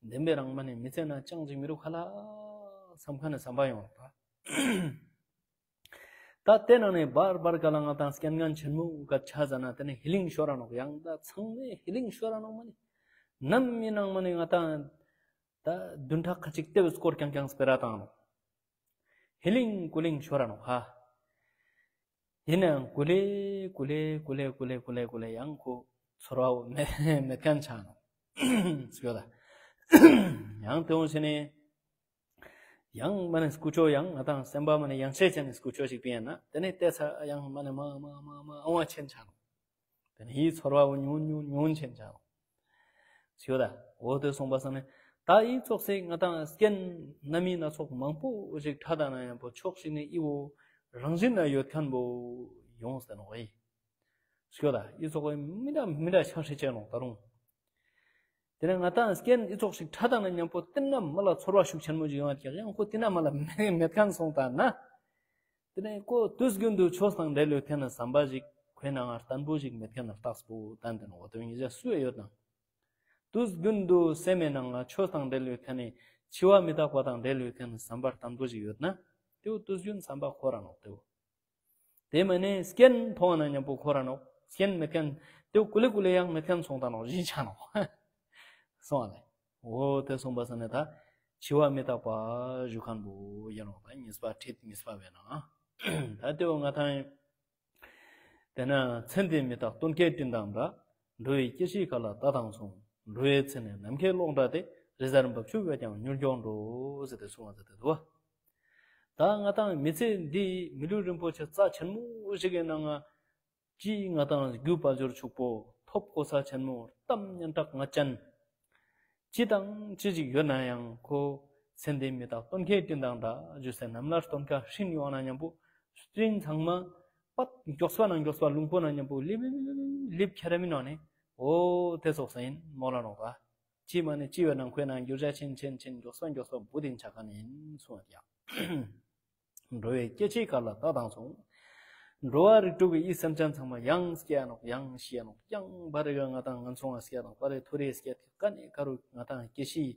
བདེན་པའི་རང་མ་ནས་མི་ཚེ་ན་ཅང་ཅིག་མི་འདུག་ག་ལ། བསམ་ཁ་ནས་བསམ་པ་ཡོང་རོགས་ད། ད་དེ་ནང་ནས་བར་བར་ག་ལ་ང་དང་སྐྱེ་ངན་ཆེན་མོ་ག་ཆ་ཟ་ན་དེ་ནས་ཧི་ལིང་ཤོར་ར་ནོག་ཡང་ད་ཚང་མས་ཧི་ལིང་ཤོར་ར་ནོག་མ་ནི། ནམ་མི་ནང་མ་ནི་ང་དང་ད་བདུན་ཕྲག་ཁ་ཅིག་ལྟེ་བའི་སྐོར་རྐྱང་རྐྱང་སྤེ་ར་བཏང་ནོག་ཧི་ལིང་ཀུ་ལིང་ཤོར་ར་ནོག་ཧ། ཡིན་ནའང་ཀུ་ལེ་ཀུ་ལེ་ཀུ་ལེ་ཀུ་ལེ་ཀུ་ལེ་ཀུ་ལེ་ཡང་ཁོ་ཚོར་བ་མེད་མེད་མཁན་ཆགས་ནོག་ཤོད་ད། ཡང་དེ་འོང་ཕྱིན་ནས། ཡང་མ་ནས་སྐུ་ཆོ་ཡང་ང་དང་སེམས་པ་མ་ནས་ཡང་ཆེ་ཆེ་ནས་སྐུ་ཆོ་ཞིག་པིན་ཡ་ན་དེ་ནས་བལྟས་ཚ་ཡང་མ་ནས་མ་མ་མ་མ་ཨང་བ་ཆེན་ཆགས་ནོག་དེ་ནས་ཡིད་ཚོར་བ་བོ་ཉུང་ཉུང་ཉུང་ཆེན་ཆགས་ནོག་ཤོད་ད། འོ་དེ་སོང་པ་སང་ནས་ད་ཡིད་ཚོགས་སེ་ང་དང་སྐྱེན་སྣ་མིན་སྣ་ཚོགས་མང་པོ་ཞིག་ཁྲ་དང་ན་ཡང་པོ་ཕྱོགས་ཤིག་ནས་ཨི་བོ་རང་བཞིན་ན་ཡོད་མཁན་པོ་ཡོང་ཟེར་ནོག་ཨི། ཤོད་ད་ཡིད་ཚོགས་མི་འདྲ་མི་འདྲ་ཆགས་ཤེས་ཆེ་ནོག་ད་རུང་། དེ་ནས་ང་དང་སྐྱེན་ཨི་ཚོགས་ཤིག་ཁྲ་དང་ན་མཉམ་པོ་བསྟན་ན་མ་ལ་ཚོར་བ་ཤུགས་ཆེན་མོ་ཞིག་ཡོང་བ་ཀྱང་ཡང་ཁོ་བསྟན་ན་མ་ལ་མེད་མཁན་སོང་ད་ན། དེ་ནས་ཁོ་དུས་རྒྱུན་དུ་ཆོས་དང་འབྲེལ་ཡོད་མཁན་ནི་བསམ་པ་ཞིག་ཁོའི་ནང་ང་བརྟན་པོ་ཞིག་མེད་མཁན་ནི་རྟགས་པོ་བསྟན་ཏེ་ནོག་དེ་བས་ཉེ་ཆ་སུ་ཡོད་ན། དུས་རྒྱུན་དུ་སེམས་མའི་ནང་ང་ཆོས་དང་འབྲེལ་ཡོད་མཁན་ནི་འཆི་བ་མི་རྟག་པ་དང་འབྲེལ་ཡོད་མཁན་ནི་བསམ་པ་བརྟན་པོ་ཞིག་ཡོད་ན། དེ་བོ་དུས་རྒྱུན་བསམ་པ་འཁོར་ར་ནོག་དེ་བོ། དེ་མ་ནས་སྐྱེན་མཐོང་བ་ན་མཉམ་པོ་འཁོར་ར་ནོག་སྐྱེན་མེད་མཁན་དེ་བོ་ཀུ་ལེ་ཀུ་ལེ་ཡང་མེད་མཁན་སོང་ད་ནོག་བཞིན་ཆགས་ནོག་སོང་བ་ལེ། འོ་དེ་སོང་པ་སང་ནས་ད་འཆི་བ་མི་རྟག་པ་ཞུ་མཁན་པོ་ཡིན་ནོག་ད་གཉིས་པ་ཁྲིད་གཉིས་པ་བས་ན། ད་དེ་བོ་ང་དང་དེ་ན་ཚེ་འདི་མི་རྟག་སྟོན་ཁའི་སྤྲིན་དང་འདྲ། འགྲོ་བའི་སྐྱེ་ཤི་ག་ལ་ལྟ་དང་མཚུངས། འགྲོ་བའི་ཚེ་ནི་ནམ་མཁའི་གློག་འདྲ་སྟེ། རི་གཟར་འབབ་ཆུ་བས་ཀྱང་མྱུར་མགྱོགས་འགྲོ། ཟེར་ཏེ་གསུངས་པ་ཟེར་ཏེ་འདུག་ད་ང་དང་མི་ཚེ་འདི་མི་ལུས་རིན་པོ་ཆེ་རྩ་ཆེན་མོ་ཞིག་གི་ནང་ང་། ཅི་ང་དང་རྒྱུ་དཔལ་འབྱོར་ཕྱུག་པོ་ཐོབ་གོ་ས་ཆེན་མོ་གཏམ་སྙན་གྲགས་ངར་ཅན། ཅི་དང་ཅི་ཞིག་ཡོད་ན་ཡང་ཁོ་ཚེ་འདི་མི་རྟག་སྟོན་ཁའི་སྤྲིན་དང་འདྲ་ཞུ་སའི་ནམ་ལངས་སྟོན་ཁ་སྲིན་ཡོང་ན་མཉམ་པོ་སྤྲིན་ཚང་མ་པད་མགྱོགས་པ་ན་མགྱོགས་པ་རླུང་བུ་ན་མཉམ་པོ་ལིབ་ལིབ་ལིབ་ལིབ་ལིབ་ཁྱེར་མི་ནོག་ནི། འོ་དེ་ཙོགས་ཡིན་མོལ་ལ་ནོག་ད། ཅི་མ་ནི་ཅི་བས་ན་ཁོའི་ནང་འགྱུར་བྱ་ཆེན་ཆེན་ཆེན་མགྱོགས་པ་མགྱོགས་པ་བུ་དེ་ཆ་ག་ནས་ཡིན་གསུངས་པ་ཡང་། འགྲོ་བའི་སྐྱེ་འཆི་ག་ལ་ལྟ་དང་མཚུངས། འགྲོ་བ་རིགས་དྲུག་གི་ཡི་སེམས་ཅན་ཚང་མ་ཡང་སྐྱེ་ཡ་ནོག་ཡང་ཤི་ཡ་ནོག་ཡང་བ་རི་ག་ང་དང་ང་ཚོང་བ་སྐྱེ་དང་བ་རི་ཐོ་རེ་སྐྱེ་དེ་ཀ་ནས་ཀ་རུ་ང་དང་སྐྱེ་ཤི།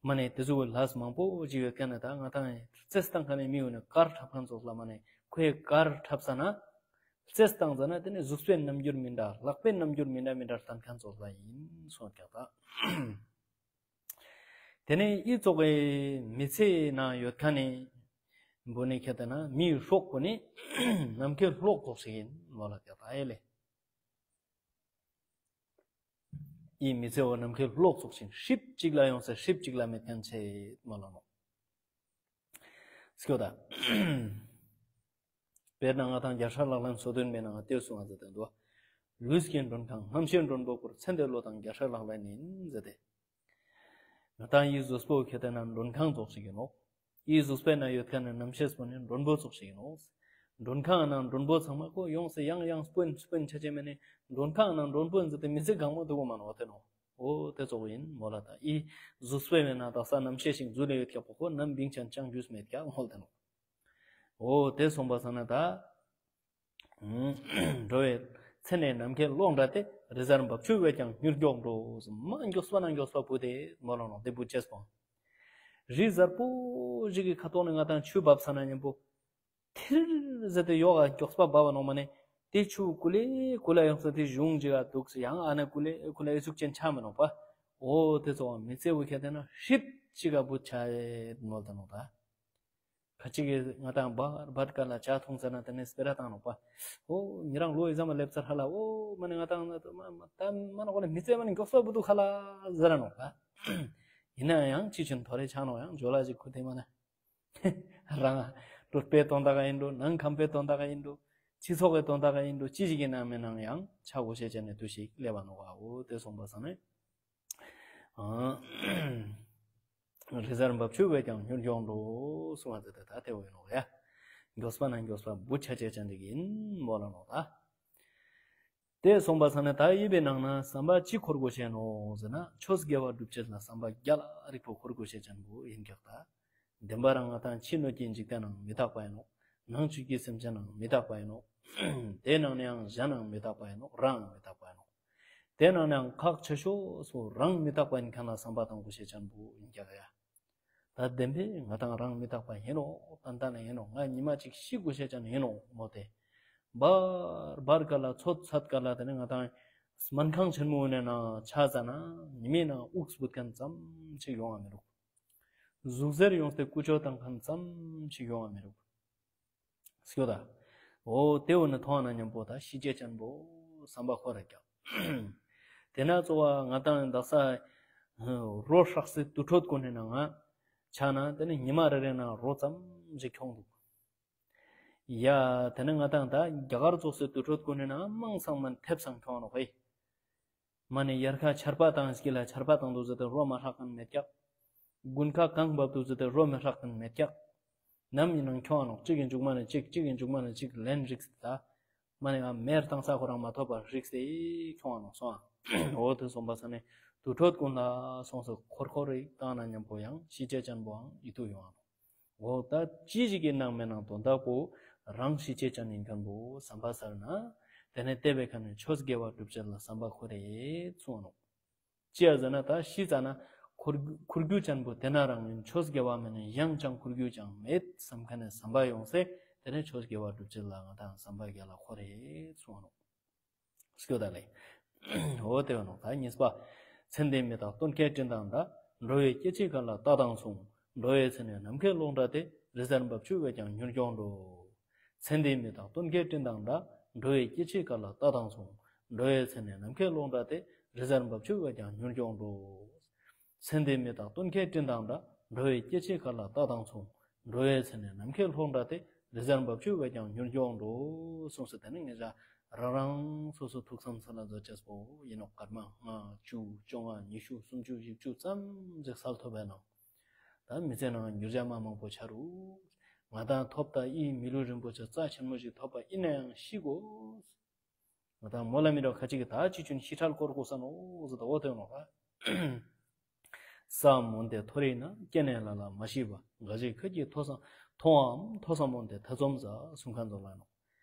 མ་ནས་དེ་ཚོ་གི་ལས་མང་པོ་ཞིག་ཡོད་ཀ་ནས་ད་ང་དང་རྩེས་དང་ཀ་ནས་མི་ཡོད་ནས་གར་འཁྲབ་མཁན་ཚོ་ལ་མ་ནས་ཁོའི་གར་འཁྲབ་ས་ན། རྩེས་བཏང་ཙ་ན་དེ་ནས་གཟུགས་པོའི་རྣམ་འགྱུར་མི་འདྲ་ལག་པའི་རྣམ་འགྱུར་མི་འདྲ་མི་འདྲ་སྟོན་མཁན་ཚོ་ལ་ཡིན་གསུངས་ཀྱང་ད། དེ་ནས་ཨི་ཙོག་གི་མི་ཚེ་ནང་ཡོད་མཁན་ནི་འབུ་ནི་ཁྱེད་ལྟ་ན་མིའི་སྲོག་པོ་ནི་ནམ་མཁའི་གློག་ཙོགས་ཤིག་ཡིན་མོལ་ལ་ཀྱང་ད་ཨེ་ལེ། ཨི་མི་ཚེ་བོ་ནམ་མཁའི་གློག་ཙོགས་ཤིག་ཧྲིབ་གཅིག་ལ་ཡོང་ས་ཧྲིབ་གཅིག་ལ་མེད་མཁན་ཆེ་མོལ་ལ་ནོག་སྐྱོ་ད། དཔེར་ན་ང་དང་རྒྱལ་སྲས་ལག་ལེན་སོ་བདུན་པའི་ནང་ལྟོས་སོང་བ་ཟེར་ཏེ་འདུག་ལུས་ཀྱི་མགྲོན་ཁང་རྣམ་ཤེས་མགྲོན་པོ་སྐོར་ཚེ་འདས་བློ་དང་རྒྱལ་སྲས་ལག་ལེན་ཡིན་ཟེར་ཏེ། ང་དང་ཡི་གཟུགས་པོ་ཁྱེད་ལྟ་ན་མགྲོན་ཁང་ཙོགས་ཤིག་ཡིན་ནོག་ཡི་གཟུགས་པོའི་ནང་ཡོད་མཁན་ནི་རྣམ་ཤེས་པོ་ནི་མགྲོན་པོ་ཙོགས་ཤིག་ཡིན་ནོག་མགྲོན་ཁང་ནང་མགྲོན་པོ་ཚང་མ་ཁོ་ཡོང་སེ་ཡང་ཡང་སྤུན་སྤུན་ཆ་ཆེ་མེད་ནི་མགྲོན་ཁང་ནང་མགྲོན་པོ་ཟེར་ཏེ་མི་ཚེ་གང་མོ་འདུག་གོ་མ་ནོག་དེ་ནོག་འོ་དེ་ཙོགས་ཡིན་མོལ་ལ་ད་ཡི་གཟུགས་པོའི་ནང་དག་ས་རྣམ་ཤེས་ཤིག་འཛུལ་ལེ་ཡོད་ཀྱག་པོ་ཁོ་ནམ་བིང་ཆ་ཅང་རྒྱུས་མེད་ཀྱག་མོལ་དེ་ནོག་འོ་དེ་སོང་པ་སང་ན་ད། འགྲོ་བའི་ཚེ་ནི་ནམ་མཁའི་གློག་འདྲ་སྟེ། རི་གཟར་འབབ་ཆུ་བས་ཀྱང་མྱུར་མགྱོགས་འགྲོ། མ་མགྱོགས་པ་ན་མགྱོགས་པ་བུ་དེ་མོལ་ལ་ནོག་དེ་བུ་ཅེས་པོ། རི་གཟར་པོ་ཞིག་གི་ཁ་ཐོག་ནས་ང་དང་ཆུ་འབབ་ས་ན་མཉམ་པོ། ཐིར་ཟེར་ཏེ་ཡོག་ག་མགྱོགས་པ་འབབ་པ་ནོག་མ་ནི། དེ་ཆུ་ཀུ་ལེ་ཀུ་ལེ་ཡོང་ས་དེ་གཞུང་ཅིག་ག་འདུག་སེ་ཡང་ཨ་ན་ཀུ་ལེ་ཀུ་ལེ་ཨེ་ཚུགས་ཅན་ཆ་མི་ནོག་པ། འོ་དེ་ཚོ་མི་ཚེ་བོ་ཁྱེད་ལྟ་ན་ཧྲིབ་ཅིག་ག་བུ་ཆ་མོལ་ད་ནོག་ད། ཁ་ཅིག་གིས་ང་དང་བར་བར་ཀ་ལ་ཇ་འཐུང་ཟེར་ན་དེ་ནས་སྤེ་ར་བཏང་ནོག་པ། ཨོ་ཉེ་རང་ལོ་ཡི་ཟ་མ་སླེབས་ཚར་ཧ་ལ་ཨོ་མ་ནི་ང་དང་ད་མ་ནི་ཁོ་ལ་མི་ཚེ་མ་ནི་མགྱོགས་པ་བུ་འདུག་ཧ་ལ་ཟེར་ར་ནོག་པ། ཡིན་ན་ཡང་ཅི་ཆེན་ཐོ་རེ་ཆགས་ནོག་ཡང་ཇོ་ལ་ཅིག་ཁུ་དེ་མ་ན། རང་ སྤྲོ་པའི་དོན་དག་ཡིན་འགྲོ། ནང་ཁམས་པའི་དོན་དག་ཡིན་འགྲོ། སྤྱི་ཚོགས་ཀྱི་དོན་དག་ཡིན་འགྲོ། ཅི་ཞིག་ཡིན་ན་མིན་ནའང་ཡང་ཆ་དགོས་ཤེས་ཅན་ནི་དུས་ཤིག་སླེབས་པ་ནོ་བའོ། དེ་སོང་པ་སང་ནས། རི་གཟར་འབབ་ཆུ་བས་ཀྱང་མྱུར་མགྱོགས་འགྲོ། གསུང་བ་ཟེར་ཏེ་ད་དེ་བས་ནོ་ཡ། མགྱོགས་པ་ན་མགྱོགས་པ་བུ་ཆ་ཆེ་ཅན་ཅིག་ཡིན་མོ་ལ་ནོ་ད། དེ་སོང་པ་སང་ནས་ད་ཡིད་པའི་ནང་ན་བསམ་པ་ཅི་འཁོར་དགོས་ཤེས་ནོ་ཟེར་ན། ཆོས་དགེ་བ་སྒྲུབ་ཆེད་ལ་བསམ་པ་རྒྱ་ལ་རིག་པོ་འཁོར་དགོས་ཤེས་ཅན་པོ་ཡིན་ཀྱག་ད། བདེན་པ་རང་ང་དང་ཕྱི་སྣོད་ཀྱི་འཇིག་རྟེན་ནང་མི་རྟག་པ་ཡིན་ནོ། ནང་བཅུད་ཀྱི་སེམས་ཅན་ནང་མི་རྟག་པ་ཡིན་ནོ། དེ་ནང་ནའང་གཞན་ནང་མི་རྟག་པ་ཡིན་ནོ། རང་མི་རྟག་པ་ཡིན་ནོ། དེ་ནང་ནའང་ཁག་ཆེ་ཤོས་སུ་རང་མི་རྟག་པ་ཡིན་མཁན་ལ་བསམ་པ་གཏང་དགོས་ཤེས་ཅན་པོ་ཡིན་ཀྱག་ཡ། ད་བདེན་པས་ང་དང་རང་མི་རྟག་པ་ཡིན་ནོ། ཏན་ཏན་ཡིན་ནོ། ང་ཉི་མ་གཅིག་ཤི་དགོས་ཤེས་ཅན་ཡིན་ནོ་མོ་དེ། བར་བར་ག་ལ་ཚོད་ཚད་ག་ལ་དེ་ནི་ང་དང་སྨན་ཁང་ཆེན་མོ་ནས་ན་ཆ་ཟ་ན་ཉི་མའི་ནང་དབུགས་བུད་མཁན་ཙམ་ཞིག་ཡོང་བ་མི་རུག་གཟུགས་གཟེར་ཡོངས་ཏེ་ཀུ་ཅོ་བཏང་མཁན་ཙམ་ཞིག་ཡོང་བ་མི་རུག་སྐྱོ་ད། འོ་དེ་འོ་ནི་མཐོང་ན་མཉམ་པོ་ད་ཤི་ཆེ་ཅན་པོ་བསམ་པ་ཁོ་རེ་ཀྱང་། དེ་ན་གཙོ་བ་ང་དང་དག་ས་རོ་ཧྲག་སེ་དུར་ཁྲོད་ཀུན་ནས་ན་ང་ཆ་ན་དེ་ནི་ཉི་མ་རེ་རེ་ན་རོ་ཙམ་ཞིག་ཁྱོང་འདུག་ཡ། དེ་ནི་ང་དང་ད་རྒྱ་གར་ཙོགས་སེ་དུར་ཁྲོད་ཀུན་ནས་ན་མང་སང་མན་ཐེབས་སང་ཁྱོང་ནོ་ཧེ། མ་ནི་དབྱར་ཁ་ཆར་པ་དང་སྐྱིད་ལ་ཆར་པ་དང་དུ་ཟེར་ཏེ་རོ་མ་ཧྲག་མཁན་མེད་ཀྱག་དགུན་ཁ་གངས་བབ་དུ་ཟེར་ཏེ་རོ་མི་ཧྲག་མཁན་མེད་ཀྱག་ནམ་ཡིན་ནང་ཁྱོང་ནོ་གཅིག་གི་མཇུག་མ་ནི་གཅིག་གཅིག་གི་མཇུག་མ་ནི་གཅིག་ལན་རིགས་ད། མ་ནི་ང་མེར་བཏང་ས་ཁོ་རང་མ་ཐོབ་པར་རིགས་སེ་ཁྱོང་བ་ནོ་སོང་། འོ་དེ་སོང་པ་ས་ནས་དུར་ཁྲོད་ཀུན་ལ་སོང་སེ་འཁོར་འཁོར་རིགས་བཏང་ན་མཉམ་པོ་ཡང་ཤི་ཆེ་ཅན་པོའང་ཡིད་དུ་ཡོང་བ་ནོ། འོ་ད་ཅི་ཞིག་གི་ནང་མེད་ནང་དོན་དག་པོ་རང་ཤི་ཆེ་ཅན་ཡིན་མཁན་པོ་བསམ་པ་ཟེར་ན། དེ་ནས་བལྟས་པའི་ཁ་ནས་ཆོས་དགེ་བ་སྒྲུབ་བྱེད་ལ་བསམ་པ་ཁོ་རེ་གསུངས་ནོ། ཅི་ཡ་ཟེར་ན་ད་ཤི་ཙ་ན་འཁོར་འཁོར་རྒྱུ་ཅན་པོ་དེ་ན་རང་ཡིན། ཆོས་དགེ་བ་མེད་ན་ཡང་ཅང་འཁོར་རྒྱུ་ཅང་མེད་བསམ་མཁན་ནས་བསམ་པ་ཡོང་སེ་དེ་ནས་ཆོས་དགེ་བ་སྒྲུབ་བྱེད་ལ་ང་དང་བསམ་པ་རྒྱ་ལ་ཁོ་རེ་གསུངས་ནོ། སྐྱོ་ད་ལེ། འོ་དེ་བ་ནོ་ད་གཉིས་པ། ཚེ་འདི་མི་རྟག་སྟོན་ཁའི་སྤྲིན་དང་འདྲ། འགྲོ་བའི་སྐྱེ་འཆི་ག་ལ་རྟག་དང་མཚུངས། འགྲོ་བའི་ཚེ་ནི་ནམ་མཁའི་གློག་འདྲ་སྟེ། རི་གཟར་འབབ་ཆུ་བས་ཀྱང་མྱུར་མགྱོགས་འགྲོ། ཚེ་འདི་མི་རྟག་སྟོན་ཁའི་སྤྲིན་དང་འདྲ། འགྲོ་བའི་སྐྱེ་འཆི་ག་ལ་རྟག་དང་མཚུངས། འགྲོ་བའི་ཚེ་ནི་ནམ་མཁའི་གློག་འདྲ་སྟེ། རི་གཟར་འབབ་ཆུ་བས་ཀྱང་མྱུར་མགྱོགས་འགྲོ། ཚེ་འདི་མི་རྟག་སྟོན་ཁའི་སྤྲིན་དང་འདྲ། འགྲོ་བའི་སྐྱེ་འཆི་ག་ལ་རྟག་དང་མཚུངས། འགྲོ་བའི་ཚེ་ནི་ནམ་མཁའི་གློག་འདྲ་སྟེ། རི་གཟར་འབབ་ཆུ་བས་ཀྱང་མྱུར་མགྱོགས་འགྲོ། གསུངས་སོ། དེ་ནི་ངེད་ཅག་རང་རང་སོ་སོ་ཐུགས་བསམ་ས་ལ་མཛད་ཅེས་པོ་ཡིན་ནོ། སྐར་མ་ལྔ་བཅུ་བཅོ་ལྔ་ཉི་ཤུ་སུམ་ཅུ་བཞི་བཅུ་ཙམ་ཞིག་སལ་ཐུབ་པས་ན། ད་མི་ཚེ་ནང་འགྱུར་བ་མ་མང་པོ་ཆ་རུ། ང་དང་ཐོབ་ད་ཨི་མི་ལུས་རིན་པོ་ཆེ་རྩ་ཆེན་མོ་ཞིག་ཐོབ་པ་ཡིན་ན་ཡང་ཤི་དགོས། ང་དང་མོ་ལ་མི་འགྲོ་ཁ་ཅིག་གི་ད་ཅི་ཆུན་ཤི་ཁྲལ་སྐོར་དགོས་ས་ནོ་ཟེར་ད་འོ་དོན་ནོ་ཧ། ས་མོན་ཏེ་མཐོ་རིས་ན། སྐྱེ་གནས་ལ་ལ་མ་ཤི་བ། འགའ་ཞིག་ཁ་གྱིས་མཐོ་ས་མཐོ་བའམ་མཐོ་ས་མོན་ཏེ་ཐེ་ཚོམ་ཟ་གསུང་མཁན་ཚོ་ལ་ནོ།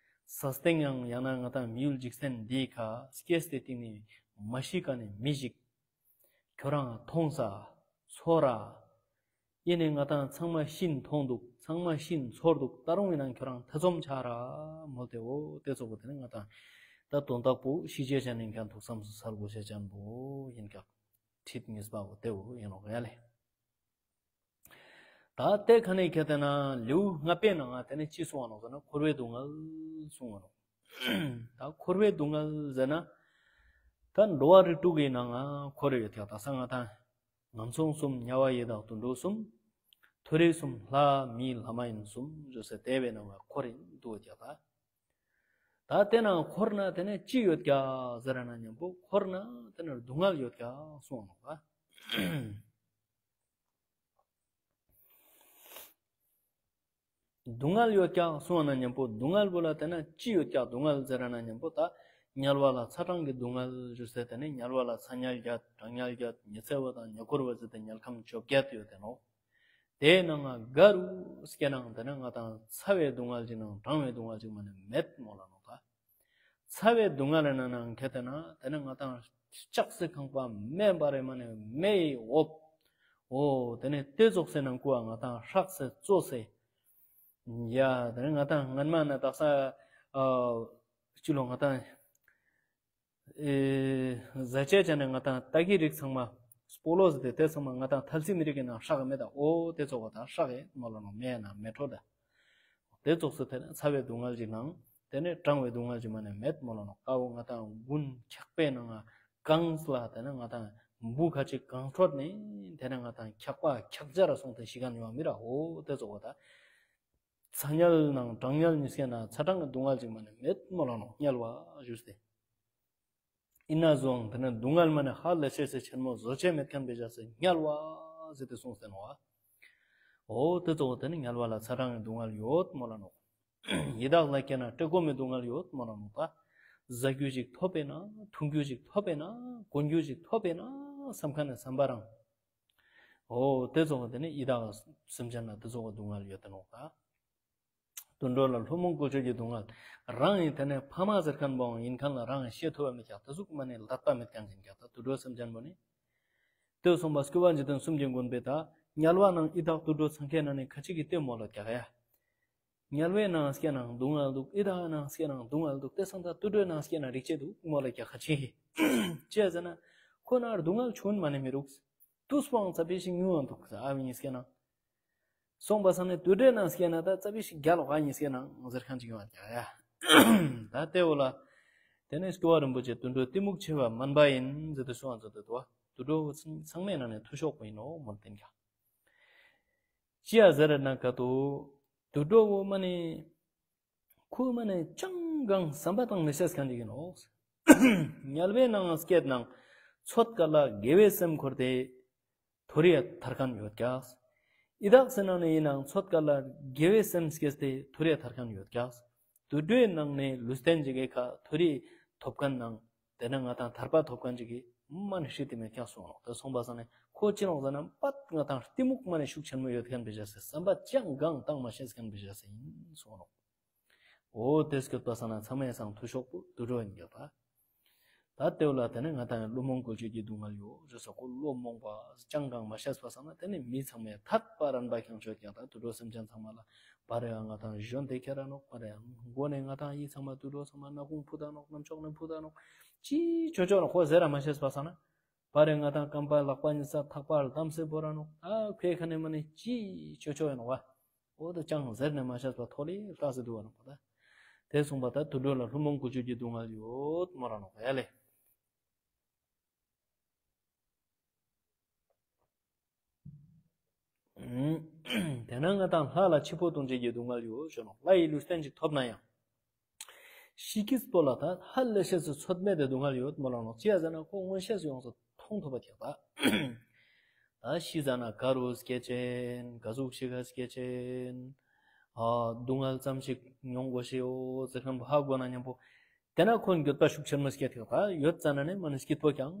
ས་སྟེང་ཡང་ཡང་ན་ང་དང་མི་ཡུལ་འཇིག་རྟེན་འདིའི་ཁ་སྐྱེས་ཏེ་སྟེང་ནས་མ་ཤི་ཀ་ནས་མི་ཞིག་ཁྱོད་རང་མཐོང་ས་ཚོར་ར། ཡིན་ནའི་ང་དང་ཚང་མ་ཤིན་མཐོང་འདུག་ཚང་མ་ཤིན་ཚོར་འདུག་ད་རུང་ཡིན་ན་ཁྱོད་རང་ཐེ་ཚོམ་ཆགས་ར་མོ་དེ་འོ་དེ་ཚོ་གོ་དེ་ནི་ང་དང་ད་དོན་དག་པོ་ཤི་ཆེ་ཅན་ཡིན་མཁན་ཐུགས་བསམ་སུ་སལ་དགོས་ཤེས་ཅན་པོ་ཡིན་ཀྱག་ཁྲིད་ངེས་པ་འོ་དེ་འོ་ཡིན་ནོ་ཡ་ལེ། ད་དེ་ཁ་ནས་ཁྱེད་དེ་ན་ལེའུ་ལྔ་པའི་ནང་ང་དེ་ནས་ཅི་གསུང་བ་ནོ་ཟེར་ན་འཁོར་བའི་སྡུག་བསྔལ་གསུང་བ་ནོ། ད་འཁོར་བའི་སྡུག་བསྔལ་ཟེར་ན་ད་འགྲོ་བ་རིགས་དྲུག་གི་ནང་ང་འཁོར་ཡོད་ཀྱག་ད་ས་ང་དང་ངན་སོང་གསུམ། དམྱལ་བ་ཡི་དྭགས་དུད་འགྲོ་གསུམ། མཐོ་རིས་གསུམ། ལྷ་མི་ལྷ་མ་ཡིན་གསུམ་ཞུ་སེ་དེ་བའི་ནང་ང་འཁོར་ཡིན་འདུག་ཀྱག་ད། ད་དེ་ནང་འཁོར་ན་དེ་ནས་ཅི་ཡོད་ཀྱག་ཟེར་ན་མཉམ་པོ་འཁོར་ན་དེ་ནས་སྡུག་བསྔལ་ཡོད་ཀྱག་གསུངས་ནོ་བ། སྡུག་བསྔལ་ཡོད་ཀྱག་གསུངས་ན་མཉམ་པོ་སྡུག་བསྔལ་བོ་ལ་དེ་ན་ཅི་ཡོད་ཀྱག་སྡུག་བསྔལ་ཟེར་ན་མཉམ་པོ་ད་དམྱལ་བ་ལ་ཚ་གྲང་གི་སྡུག་བསྔལ་ཞུ་སེ་དེ་ནས་དམྱལ་བ་ལ་ཚ་དམྱལ་བརྒྱད་གྲང་དམྱལ་བརྒྱད་ཉི་ཚེ་བ་དང་ཉེ་འཁོར་བ་ཟེར་ཏེ་དམྱལ་ཁམས་བཅོ་བརྒྱད་ཡོད་དེ་ནོ། དེའི་ནང་ང་ག་རུ་སྐྱེ་ནའང་དེ་ནས་ང་དང་ཚ་བའི་སྡུག་བསྔལ་ཅིག་ནང་གྲང་བའི་སྡུག་བསྔལ་ཅིག་མ་ནས་མེད་མོ་ལ་ནོ་ད། ཚ་བའི་སྡུག་བསྔལ་ལ་ན་ནང་ཁེ་དེ་ན་དེ་ནས་ང་དང་ལྕགས་སེ་ཁང་པ་མེ་འབར་རེ་མ་ནས་མེ་ཡི་འོབ། འོ་དེ་ནས་དེ་ཙོགས་སེ་ནང་ཀུ་བ་ང་དང་ཧྲག་སེ་བཙོ་སེ། ཡ་དེ་ནས་ང་དང་སྔན་མ་ན་དག་ས་ཨ་ཅི་ལོ་ང་དང་ཨེ་ཟ་ཆས་ཅན་ནས་ང་དང་ད་གི་རིགས་ཚང་མ་སྤོ་ལོ་ཟེར་ཏེ་དེ་ཚང་མ་ང་དང་ཐལ་སི་མི་རིགས་ཀྱི་ནང་ཧྲག་མེད་ད། འོ་དེ་ཙོགས་པ་ད་ཧྲག་ཡེ་མ་ལོ་ནོ་མེ་ན་མེ་ཁྲོ་ད། དེ་ཙོགས་སུ་དེ་ནས་ཚ་བའི་སྡུག་བསྔལ་ཅིག་ནང་དེ་ནས་གྲང་བའི་སྡུག་བསྔལ་ཅིག་མ་ནས་མེད་མོ་ལ་ནོ། ཀ་བོ་ང་དང་དགུན་འཁྱག་པའི་ནང་ང་གངས་ལ་དེ་ནས་ང་དང་འབུ་ཁ་ཅིག་གངས་ཁྲོད་ནས་དེ་ནས་ང་དང་འཁྱག་པ་འཁྱག་ཇ་ར་སོང་སྟེ་ཤི་ག་ནི་ཡོང་མི་ར། འོ་དེ་ཙོགས་པ་ད་ ཚ་དམྱལ་ནང་གྲང་དམྱལ་གཉིས་ཀའི་ནང་ཚ་གྲང་གི་སྡུག་བསྔལ་ཅིག་མ་ནས་མེད་མོ་ལ་ནོ་དམྱལ་བ་ཞུས་ཏེ། ཡིན་ན་བཟུང་དེ་ནས་སྡུག་བསྔལ་མ་ནས་ཧ་ལས་ཤེས་སེ་ཆེན་མོ་བཟོ་བྱེད་མེད་མཁན་པའི་བཞག་སེ་དམྱལ་བ་ཟེར་ཏེ་གསུངས་ཏེ་ནོ་བ། འོ་དེ་ཚོ་དེ་ནི་དམྱལ་བ་ལ་ཚ་གྲང་གི་སྡུག་བསྔལ་ཡོད་མོ་ལ་ནོ། ཡི་དྭགས་ལ་སྐྱེས་ན་བཀྲེས་སྐོམ་གྱི་སྡུག་བསྔལ་ཡོད་མོ་ལ་ནོ་ད། ཟ་རྒྱུ་ཞིག་ཐོབ་པས་ན་འཐུང་རྒྱུ་ཞིག་ཐོབ་པས་ན་གོན་རྒྱུ་ཞིག་ཐོབ་པས་ན་བསམ་མཁན་ནི་བསམ་པ་རང་། འོ་དེ་ཚོ་དེ་ནི་ཡི་དྭགས་སེམས་ཅན་ལ་དེ་ཚོ་སྡུག་བསྔལ་ཡོད་དེ་ནོ་ད། དུད་འགྲོ་ལ་ལྷུང་མོང་བཀོལ་སྤྱོད་ཀྱི་སྡུག་བསྔལ། རང་ཡིན་དེ་ནས་ཕ་མ་ཟེར་མཁན་པོའང་ཡིན་མཁན་ལ་རང་ཡིན་ཤེས་ཐུབ་པ་མེད་ཀྱང་དེ་ཟུག་མ་ནས་ལད་པ་མེད་ཀྱང་ཡིན་ཀྱང་ད་དུད་འགྲོ་སེམས་ཅན་པོ་ནི། དེ་གསུངས་པ་སྐྱོབ་པ་འཇིག་རྟེན་གསུམ་གྱི་མགོན་པོས་ད་དམྱལ་བ་ནང་ཡི་དྭགས་དུད་འགྲོ་ཚང་ཁའི་ནང་ནས་ཁ་ཅིག་གིས་ལྟོས་མོ་ལ་རྒྱག་ཡ། དམྱལ་བའི་ནང་སྐྱེས་ནང་སྡུག་བསྔལ་འདུག་ཡི་དྭགས་ནང་སྐྱེས་ནང་སྡུག་བསྔལ་འདུག་དེ་སང་ད་དུད་འགྲོའི་ནང་སྐྱེས་ན་རིག་བྱེད་འདུག་མོ་ལ་རྒྱག་ཁ་ཅིག་ཅི་ཟེར་ན། ཁོ་ན་སྡུག་བསྔལ་ཆུང་མ་ནས་མི་རུག་དུས་སྤང་ཙ་པིག་ཞིག་ཉུང་བ་འདུག་ཟེར་ཨ་བི་གཉིས་སྐྱེས་ནང་། སོང་པ་སང་ནས་དུད་འགྲོའི་ནང་སྐྱེས་ན་ད་ཙ་པིག་ཞིག་རྒྱལ་ལོག་ག་གཉིས་སྐྱེས་ནང་ཟེར་མཁན་ཅིག་ཡོང་བ་རྒྱག་ཡ། ད་ལྟེ་འོ་ལ། དེ་ནས་སྐྱོབ་པ་རིན་པོ་ཆེ་དུད་འགྲོ་གཏི་མུག་ཆེ་བ་དམན་པ་ཡིན་ཟེར་དུ་གསུང་བ་མཛད་དུ་འདུག་བ། དུད་འགྲོ་ཚང་མའི་ནང་ནས་མཐོ་ཤོས་པོ་ཡིན་ནོ་མོར་བསྟན་ཀྱང་། ཅི་ཡ་ཟེར་ན་ག་དུ། དུད་འགྲོ་བོ་མ་ནི། ཁོ་མ་ནི་ཅང་གང་བསམ་པ་དང་མི་ཤེས་མཁན་ཅིག་ཡིན་ནོ། དམྱལ་བའི་ནང་སྐྱེས་ནང་འཚོད་དཀའ་ལ་དགེ་བའི་སེམས་འཁོར་ཏེ། མཐོ་རིས་ཐར་མཁན་ཡོད་ཀྱག་ཡི་དྭགས་སི་ནང་ནས་ཡིན་ནའང་འཚོད་དཀའ་ལ་དགེ་བའི་སེམས་སྐྱེས་ཏེ་མཐོ་རིས་ཐར་མཁན་ཡོད་ཀྱག་དུད་འགྲོའི་ནང་ནས་ལུས་རྟེན་ཅིག་གི་ཁ་མཐོ་རིས་ཐོབ་མཁན་ནང་དེ་ནས་ང་དང་ཐར་པ་ཐོབ་མཁན་ཅིག་གི་མ་ནི་ཧྲི་དེ་མེད་ཀྱག་སོང་ནོ། དེ་སོང་པ་སང་ནས་ཁོ་ཅི་ནོག་ཟེར་ན་པད་ང་དང་གཏི་མུག་མ་ནི་ཤུགས་ཆེན་མོ་ཡོད་མཁན་པའི་བཞག་སེ་བསམ་པ་ཅང་གང་བཏང་མ་ཤེས་མཁན་པའི་བཞག་སེ་ཡིན་སོང་ནོ། འོ་དེ་སྐྱོད་པ་སང་ན་ཚང་མའི་སང་མཐོ་ཤོས་པོ་དུད་འགྲོ་ཡིན་ཀྱག་ད། ད་ལྟེ་བ་ལ་དེ་ནས་ང་དང་ཡང་བླུན་རྨོངས་བཀོལ་སྤྱོད་ཀྱི་སྡུག་བསྔལ་ཡོད་རེད་ཟེར་ཁོ་བློ་རྨོངས་པ་ཅང་གང་མ་ཤེས་པ་སང་ན་དེ་ནས་མི་ཚང་མས་ཐར་པ་རན་པ་ཁྱང་ཆོད་ཀྱང་ད་དུད་འགྲོ་སེམས་ཅན་ཚང་མ་ལ་པར་ཡང་ང་དང་གཞོན་དེ་ཁྱེར་ར་ནོག་པར་ཡང་མགོ་ནས་ང་དང་ཡིད་ཚང་མ་དུད་འགྲོ་ཚང་མ་སྣ་ཁུང་ཕུ་ད་ནོག་རྣམ་ཅོག་ནས་ཕུ་ད་ནོག་ཅི་ཆོད་ཆོད་ནོག་ཁོ་ཟེར་ར་མ་ཤེས་པ་སང་ན། པར་ཡང་ང་དང་རྐང་པ་ལག་པ་གཉིས་ས་ཐག་པར་གཏམ་སེ་བོ་ར་ནོག་ཨ་ཁོའི་ཁ་ནས་མ་ནས་ཅི་ཆོད་ཆོད་ཡོད་ནོག་བ། འོ་ད་ཅང་ཟེར་ནས་མ་ཤེས་པ་ཐོག་ལས་ལྟ་སེ་འདུག་བ་ནོ་པ་ད། དེ་སོང་པ་ད་དུད་འགྲོ་ལ་བླུན་རྨོངས་བཀོལ་སྤྱོད་ཀྱི་སྡུག་བསྔལ་ཡོད་མོ་ར་ནོ་ག་ཡ་ལེ། དེ་ན་ང་དང་ལྷ་ལ་འཆི་འཕོ་ལྟུང་བྱེད་ཀྱི་སྡུག་བསྔལ་ཡོད་ཞུ་ནོ། ལྷ་ཡི་ལུས་རྟེན་ཅིག་ཐོབ་ན་ཡང་། ཤི་ཁིས་པོ་ལ་ད་ཧ་ལས་ཤེས་སུ་ཚོད་མེད་དེ་སྡུག་བསྔལ་ཡོད་མོ་ལ་ནོ། ཅི་ཡ་ཟེར་ན་ཁོ་མངོན་ཤེས་སུ་ཡོངས་སུ་མཐོང་ཐུབ་པ་ཁྱེག་ད། ད་ཤི་ཟ་ན་ག་རུ་སྐྱེ་ཆེན་ག་ཟུག་ཤི་ག་སྐྱེ་ཆེན། ཨ་སྡུག་བསྔལ་ཙམ་ཞིག་མྱོང་དགོས་ཤེ་ཡོད་ཟེར་མཁན་པོ་ཧ་གོ་ན་མཉམ་པོ། དེ་ན་ཁོ་འགྱོད་པ་ཤུགས་ཆེན་མོ་སྐྱེ་ཐེག་ད་ཡོད་ཙ་ན་ནི་མ་ནི་སྐྱིད་པོ་ཀྱང་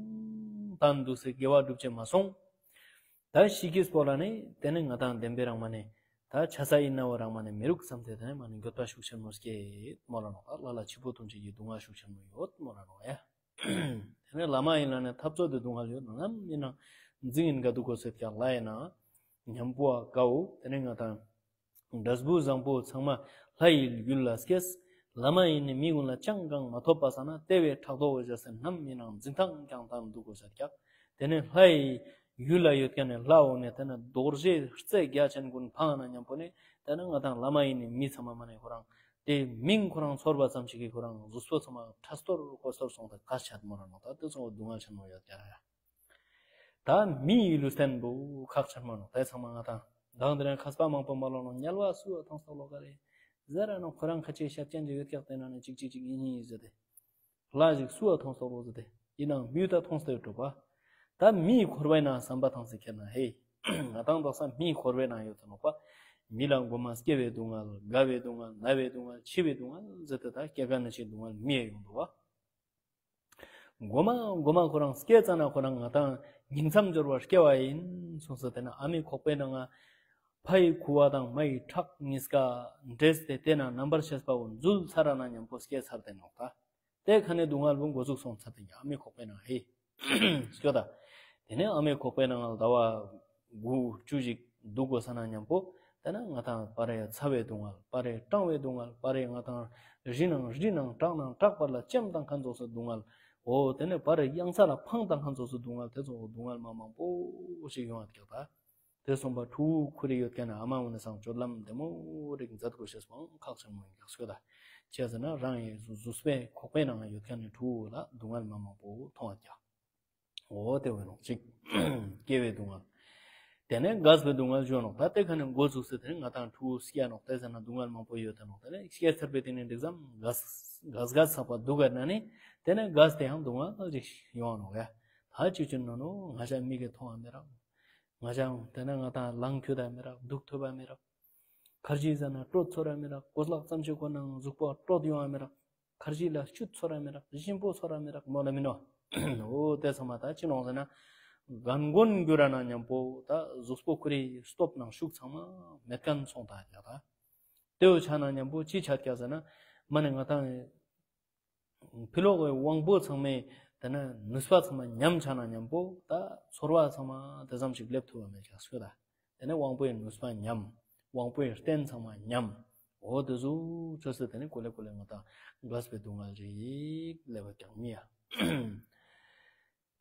ད་འདུག་སེ་དགེ་བ་སྒྲུབ་ཅེས་མ་སོང་། ད་ཤི་ཁིས་པོ་ལ་ནི་དེ་ནི་ང་དང་བདེན་པའི་རང་མ་ནི་ད་ཆ་ས་ཡིན་ན་བོ་རང་མ་ནི་མི་རུག་བསམ་སྟེ་དེ་ནི་མ་ནི་འགྱོད་པ་ཤུགས་ཆེན་མོ་སྐྱེ་མོ་ལ་ནོ། ད་ལྷ་ལ་འཆི་འཕོ་ལྟུང་བྱེད་ཀྱི་སྡུག་བསྔལ་ཤུགས་ཆེན་མོ་ཡོད་མོ་ལ་ནོ་ཡ། དེ་ནས་ལྷ་མ་ཡིན་ལ་ནི་འཐབ་རྩོད་དེ་སྡུག་བསྔལ་ཡོད་ནམ་ཡིན་ན་འཛིང་ཡིན་ག་འདུག་གོ་ཟེར་ཀྱང་ལྷ་ཡིན་ན་མཉམ་པོ་ཨ་དགའ་འོ། དེ་ནས་ང་དང་འབྲས་བུ་བཟང་པོ་ཚང་མ་ལྷ་ཡི་ཡུལ་ལ་སྐྱེས། ལྷ་མ་ཡིན་ནི་མི་ཀུན་ལ་ཅང་གང་མ་ཐོབ་པ་སང་ན་དེ་བས་ཕྲག་དོག་འོ་བྱ་སེ་ནམ་ཡིན་ན་འཛིང་ཐང་ཀྱང་དང་འདུག་གོ་ཟེར་ཀྱང་དེ་ནས་ལྷ་ཡི་ཡུལ་ལ་ཡོད་མཁན་ནི་ལྷ་འོ་ནས་དེ་ནས་རྡོ་རྗེ་རྩེ་རྒྱ་ཆེན་ཀུན་འཕང་ན་མཉམ་པོ་ནས་དེ་ནས་ང་དང་ལྷ་མ་ཡིན་ནི་མི་ཚང་མ་མ་ནས་ཁོ་རང་དེ་མིང་ཁོ་རང་ཚོར་བ་ཙམ་ཞིག་གིས་ཁོ་རང་གཟུགས་པོ་ཚང་མ་ཁྲ་སྟོར་ཁོ་སྟོར་སོང་དེ་ག་ཆད་མོ་ར་ནོ། ད་དེ་ཚོ་སྡུག་བསྔལ་ཆེན་མོ་ཡོད་ཀྱ་ར་ཡ། ད་མི་ཡི་ལུས་རྟེན་པོ་ཁག་ཆེན་མོ་ནོ། དེ་ཚང་མ་ང་དང་དང་དེ་རིང་མཁས་པ་མང་པོ་མ་ལོ་ནོ་དམྱལ་བ་སུ་བ་མཐོང་སོག་ལོ་ག་རེ་ཟེར་ར་ནོ། ཁོ་རང་ཁ་ཆེ་ཤ་ཅན་གྱི་ཡོད་ཀྱག་དེ་ན་ནི་ཅིག་ཅིག་ཅིག་ཡིན་ཡིན་ཟེར་ཏེ། ལྷ་ཞིག་སུ་བ་མཐོང་སོག་ལོ་ཟེར་ཏེ། ཡིན་ནའང་མིའུ་ད་མཐོང་སྟེ་གྲུབ་པ། ད་མིའི་འཁོར་བའི་ནང་བསམ་པ་ཐང་སེ་ཁྱེར་ན་ཧེ། ང་དང་དོག་ས་མིའི་འཁོར་བའི་ནང་ཡོད་དུ་ནོག་པ། མི་ལ་མགོ་མ་སྐྱེ་བའི་སྡུག་བསྔལ། རྒ་བའི་སྡུག་བསྔལ། ན་བའི་སྡུག་བསྔལ། འཆི་བའི་སྡུག་བསྔལ་ཟེར་ཏེ་ད་སྐྱེ་རྒ་ན་འཆིའི་སྡུག་བསྔལ་མི་ཡ་ཡོང་འདུག་བ། མགོ་མ་མགོ་མ་ཁོ་རང་སྐྱེས་ཙ་ན་ཁོ་རང་ང་དང་ཉིང་མཚམས་སྦྱོར་བར་སྐྱེ་བ་ཡིན་གསུངས་སོ། དེ་ན་ཨ་མའི་ཁོག་པའི་ནང་ང་ཕ་ཡི་ཁུ་བ་དང་མ་ཡི་ཁྲག་གཉིས་ཀ་འདྲེས་ཏེ་དེ་ན་རྣམ་པར་ཤེས་པ་བོ་འཛུལ་ཚར་ར་ན་མཉམ་པོ་སྐྱེས་ཚར་ཏེ་ནོག་ད། དེ་ཁ་ནས་སྡུག་བསྔལ་བོ་འགོ་ཚུགས་སོང་ཚར་ཏེ་ཨ་མའི་ཁོག་པའི་ནང་ཧེ། སྐྱོ་ད། དེ་ནས་ཨ་མའི་ཁོག་པའི་ནང་ལ་ཟླ་བ་དགུ་བཅུ་ཞིག་འདུག་དགོས་ས་ན་མཉམ་པོ། དེ་ན་ང་དང་པར་ཡ་ཚ་བའི་སྡུག་བསྔལ། པར་ཡ་སྐྲངས་པའི་སྡུག་བསྔལ། པར་ཡ་ང་དང་རི་ནང་རི་ནང་བྲག་ནང་བྲག་པར་ལ་ལྕེམ་བཏང་མཁན་ཚོགས་སུ་སྡུག་བསྔལ། འོ་དེ་ནས་པར་ཡ་གཡང་ས་ལ་འཕང་བཏང་མཁན་ཚོགས་སུ་སྡུག་བསྔལ། དེ་ཚོ་སྡུག་བསྔལ་མ་མང་པོ་ཞིག་ཡོང་བ་ཀྱག་ད། དེ་སོང་པ་ཕྲུ་གུ་ཁུ་རེ་ཡོད་མཁན་ནི་ཨ་མ་འོ་ནས་སང་སྤྱོད་ལམ་བདེ་མོ་རིག་མཛད་དགོས་ཤེས་པའང་ཁག་ཆེན་མོ་ཡིན་ཀྱག་སྐྱོ་ད། བྱས་ཟེར་ན་རང་ཡི་གཟུགས་པའི་ཁོག་པའི་ནང་ཡོད་མཁན་ནི་ཕྲུ་གུ་ལ་སྡུག་བསྔལ་མ་མང་པོ་མཐོང་བ་ཀྱག་འོ་དེ་བས་ནོ་གཅིག་སྐྱེ་བའི་སྡུག་བསྔལ། དེ་ནས་རྒས་པའི་སྡུག་བསྔལ་ཞུ་ནོག་ད་དེ་ཁ་ནས་འགོ་བཙུགས་སེ་དེ་ནས་ང་དང་ཕྲུ་གུ་སྐྱེ་ནོག་དེ་ཟེར་ན་སྡུག་བསྔལ་མང་པོ་ཡོད་དེ་ནོག་དེ་ནས་སྐྱེ་ཚར་བའི་དེ་ནས་འགྲིག་ཙམ་རྒས་རྒས་རྒས་ཚ་པ་སྡུག་ག་ན་ནི་དེ་ནས་རྒས་དེ་ཡང་སྡུག་བསྔལ་ཅིག་ཡོང་ནོག་ཡ། ད་ཅི་ཅི་ནོ་ནོ་ང་ཅག་མིག་གིས་མཐོང་བ་མི་རག་ང་ཅག་དེ་ནས་ང་དང་ལངས་འཁྱུད་ད་མི་རག་སྡུག་ཐུབ་པ་མི་རག་ཁར་ཇི་ཟ་ན་དྲོད་ཚོར་ར་མི་རག་གོས་ལག་ཙམ་ཞིག་གོན་ན་གཟུགས་པོ་དྲོད་ཡོང་བ་མི་རག་ཁར་ཇི་ལ་བཅུད་ཚོར་ར་མི་རག་གཞིམ་པོ་ཚོར་ར་མི་རག་མོ་ལ་མི་ནོ། འོ་དེ་ཚང་མ་ད་ཅི་ནོག་ཟེར་ན། རྒན་རྒོན་འགྱུར་ར་ན་མཉམ་པོ་ད་གཟུགས་པོ་ཁོ་རའི་སྟོབས་ནང་ཤུགས་ཚང་མ་མེད་མཁན་སོང་ད་ཡ་ད། དེའོ་ཆ་ན་མཉམ་པོ་ཅི་ཆ་རྒྱ་ཟེར་ན། མ་ནི་ང་དང་ཕི་ལོག་གི་དབང་པོ་ཚང་མས་དེ་ན་ནུས་པ་ཚང་མ་ཉམས་ཆ་ན་མཉམ་པོ་ད་ཚོར་བ་ཚང་མ་དེ་ཙམ་ཞིག་སླེབས་ཐུབ་པ་མེད་ཀྱང་སུ་ད། དེ་ནས་དབང་པོའི་ནུས་པ་ཉམས། དབང་པོའི་རྟེན་ཚང་མ་ཉམས། འོ་དེ་ཟུག་ཆོས་སུ་དེ་ནས་གོ་ལེ་གོ་ལེ་ང་དང་རྒས་པའི་སྡུག་བསྔལ་ཅིག་སླེབས་པ་ཀྱང་མི་ཡ།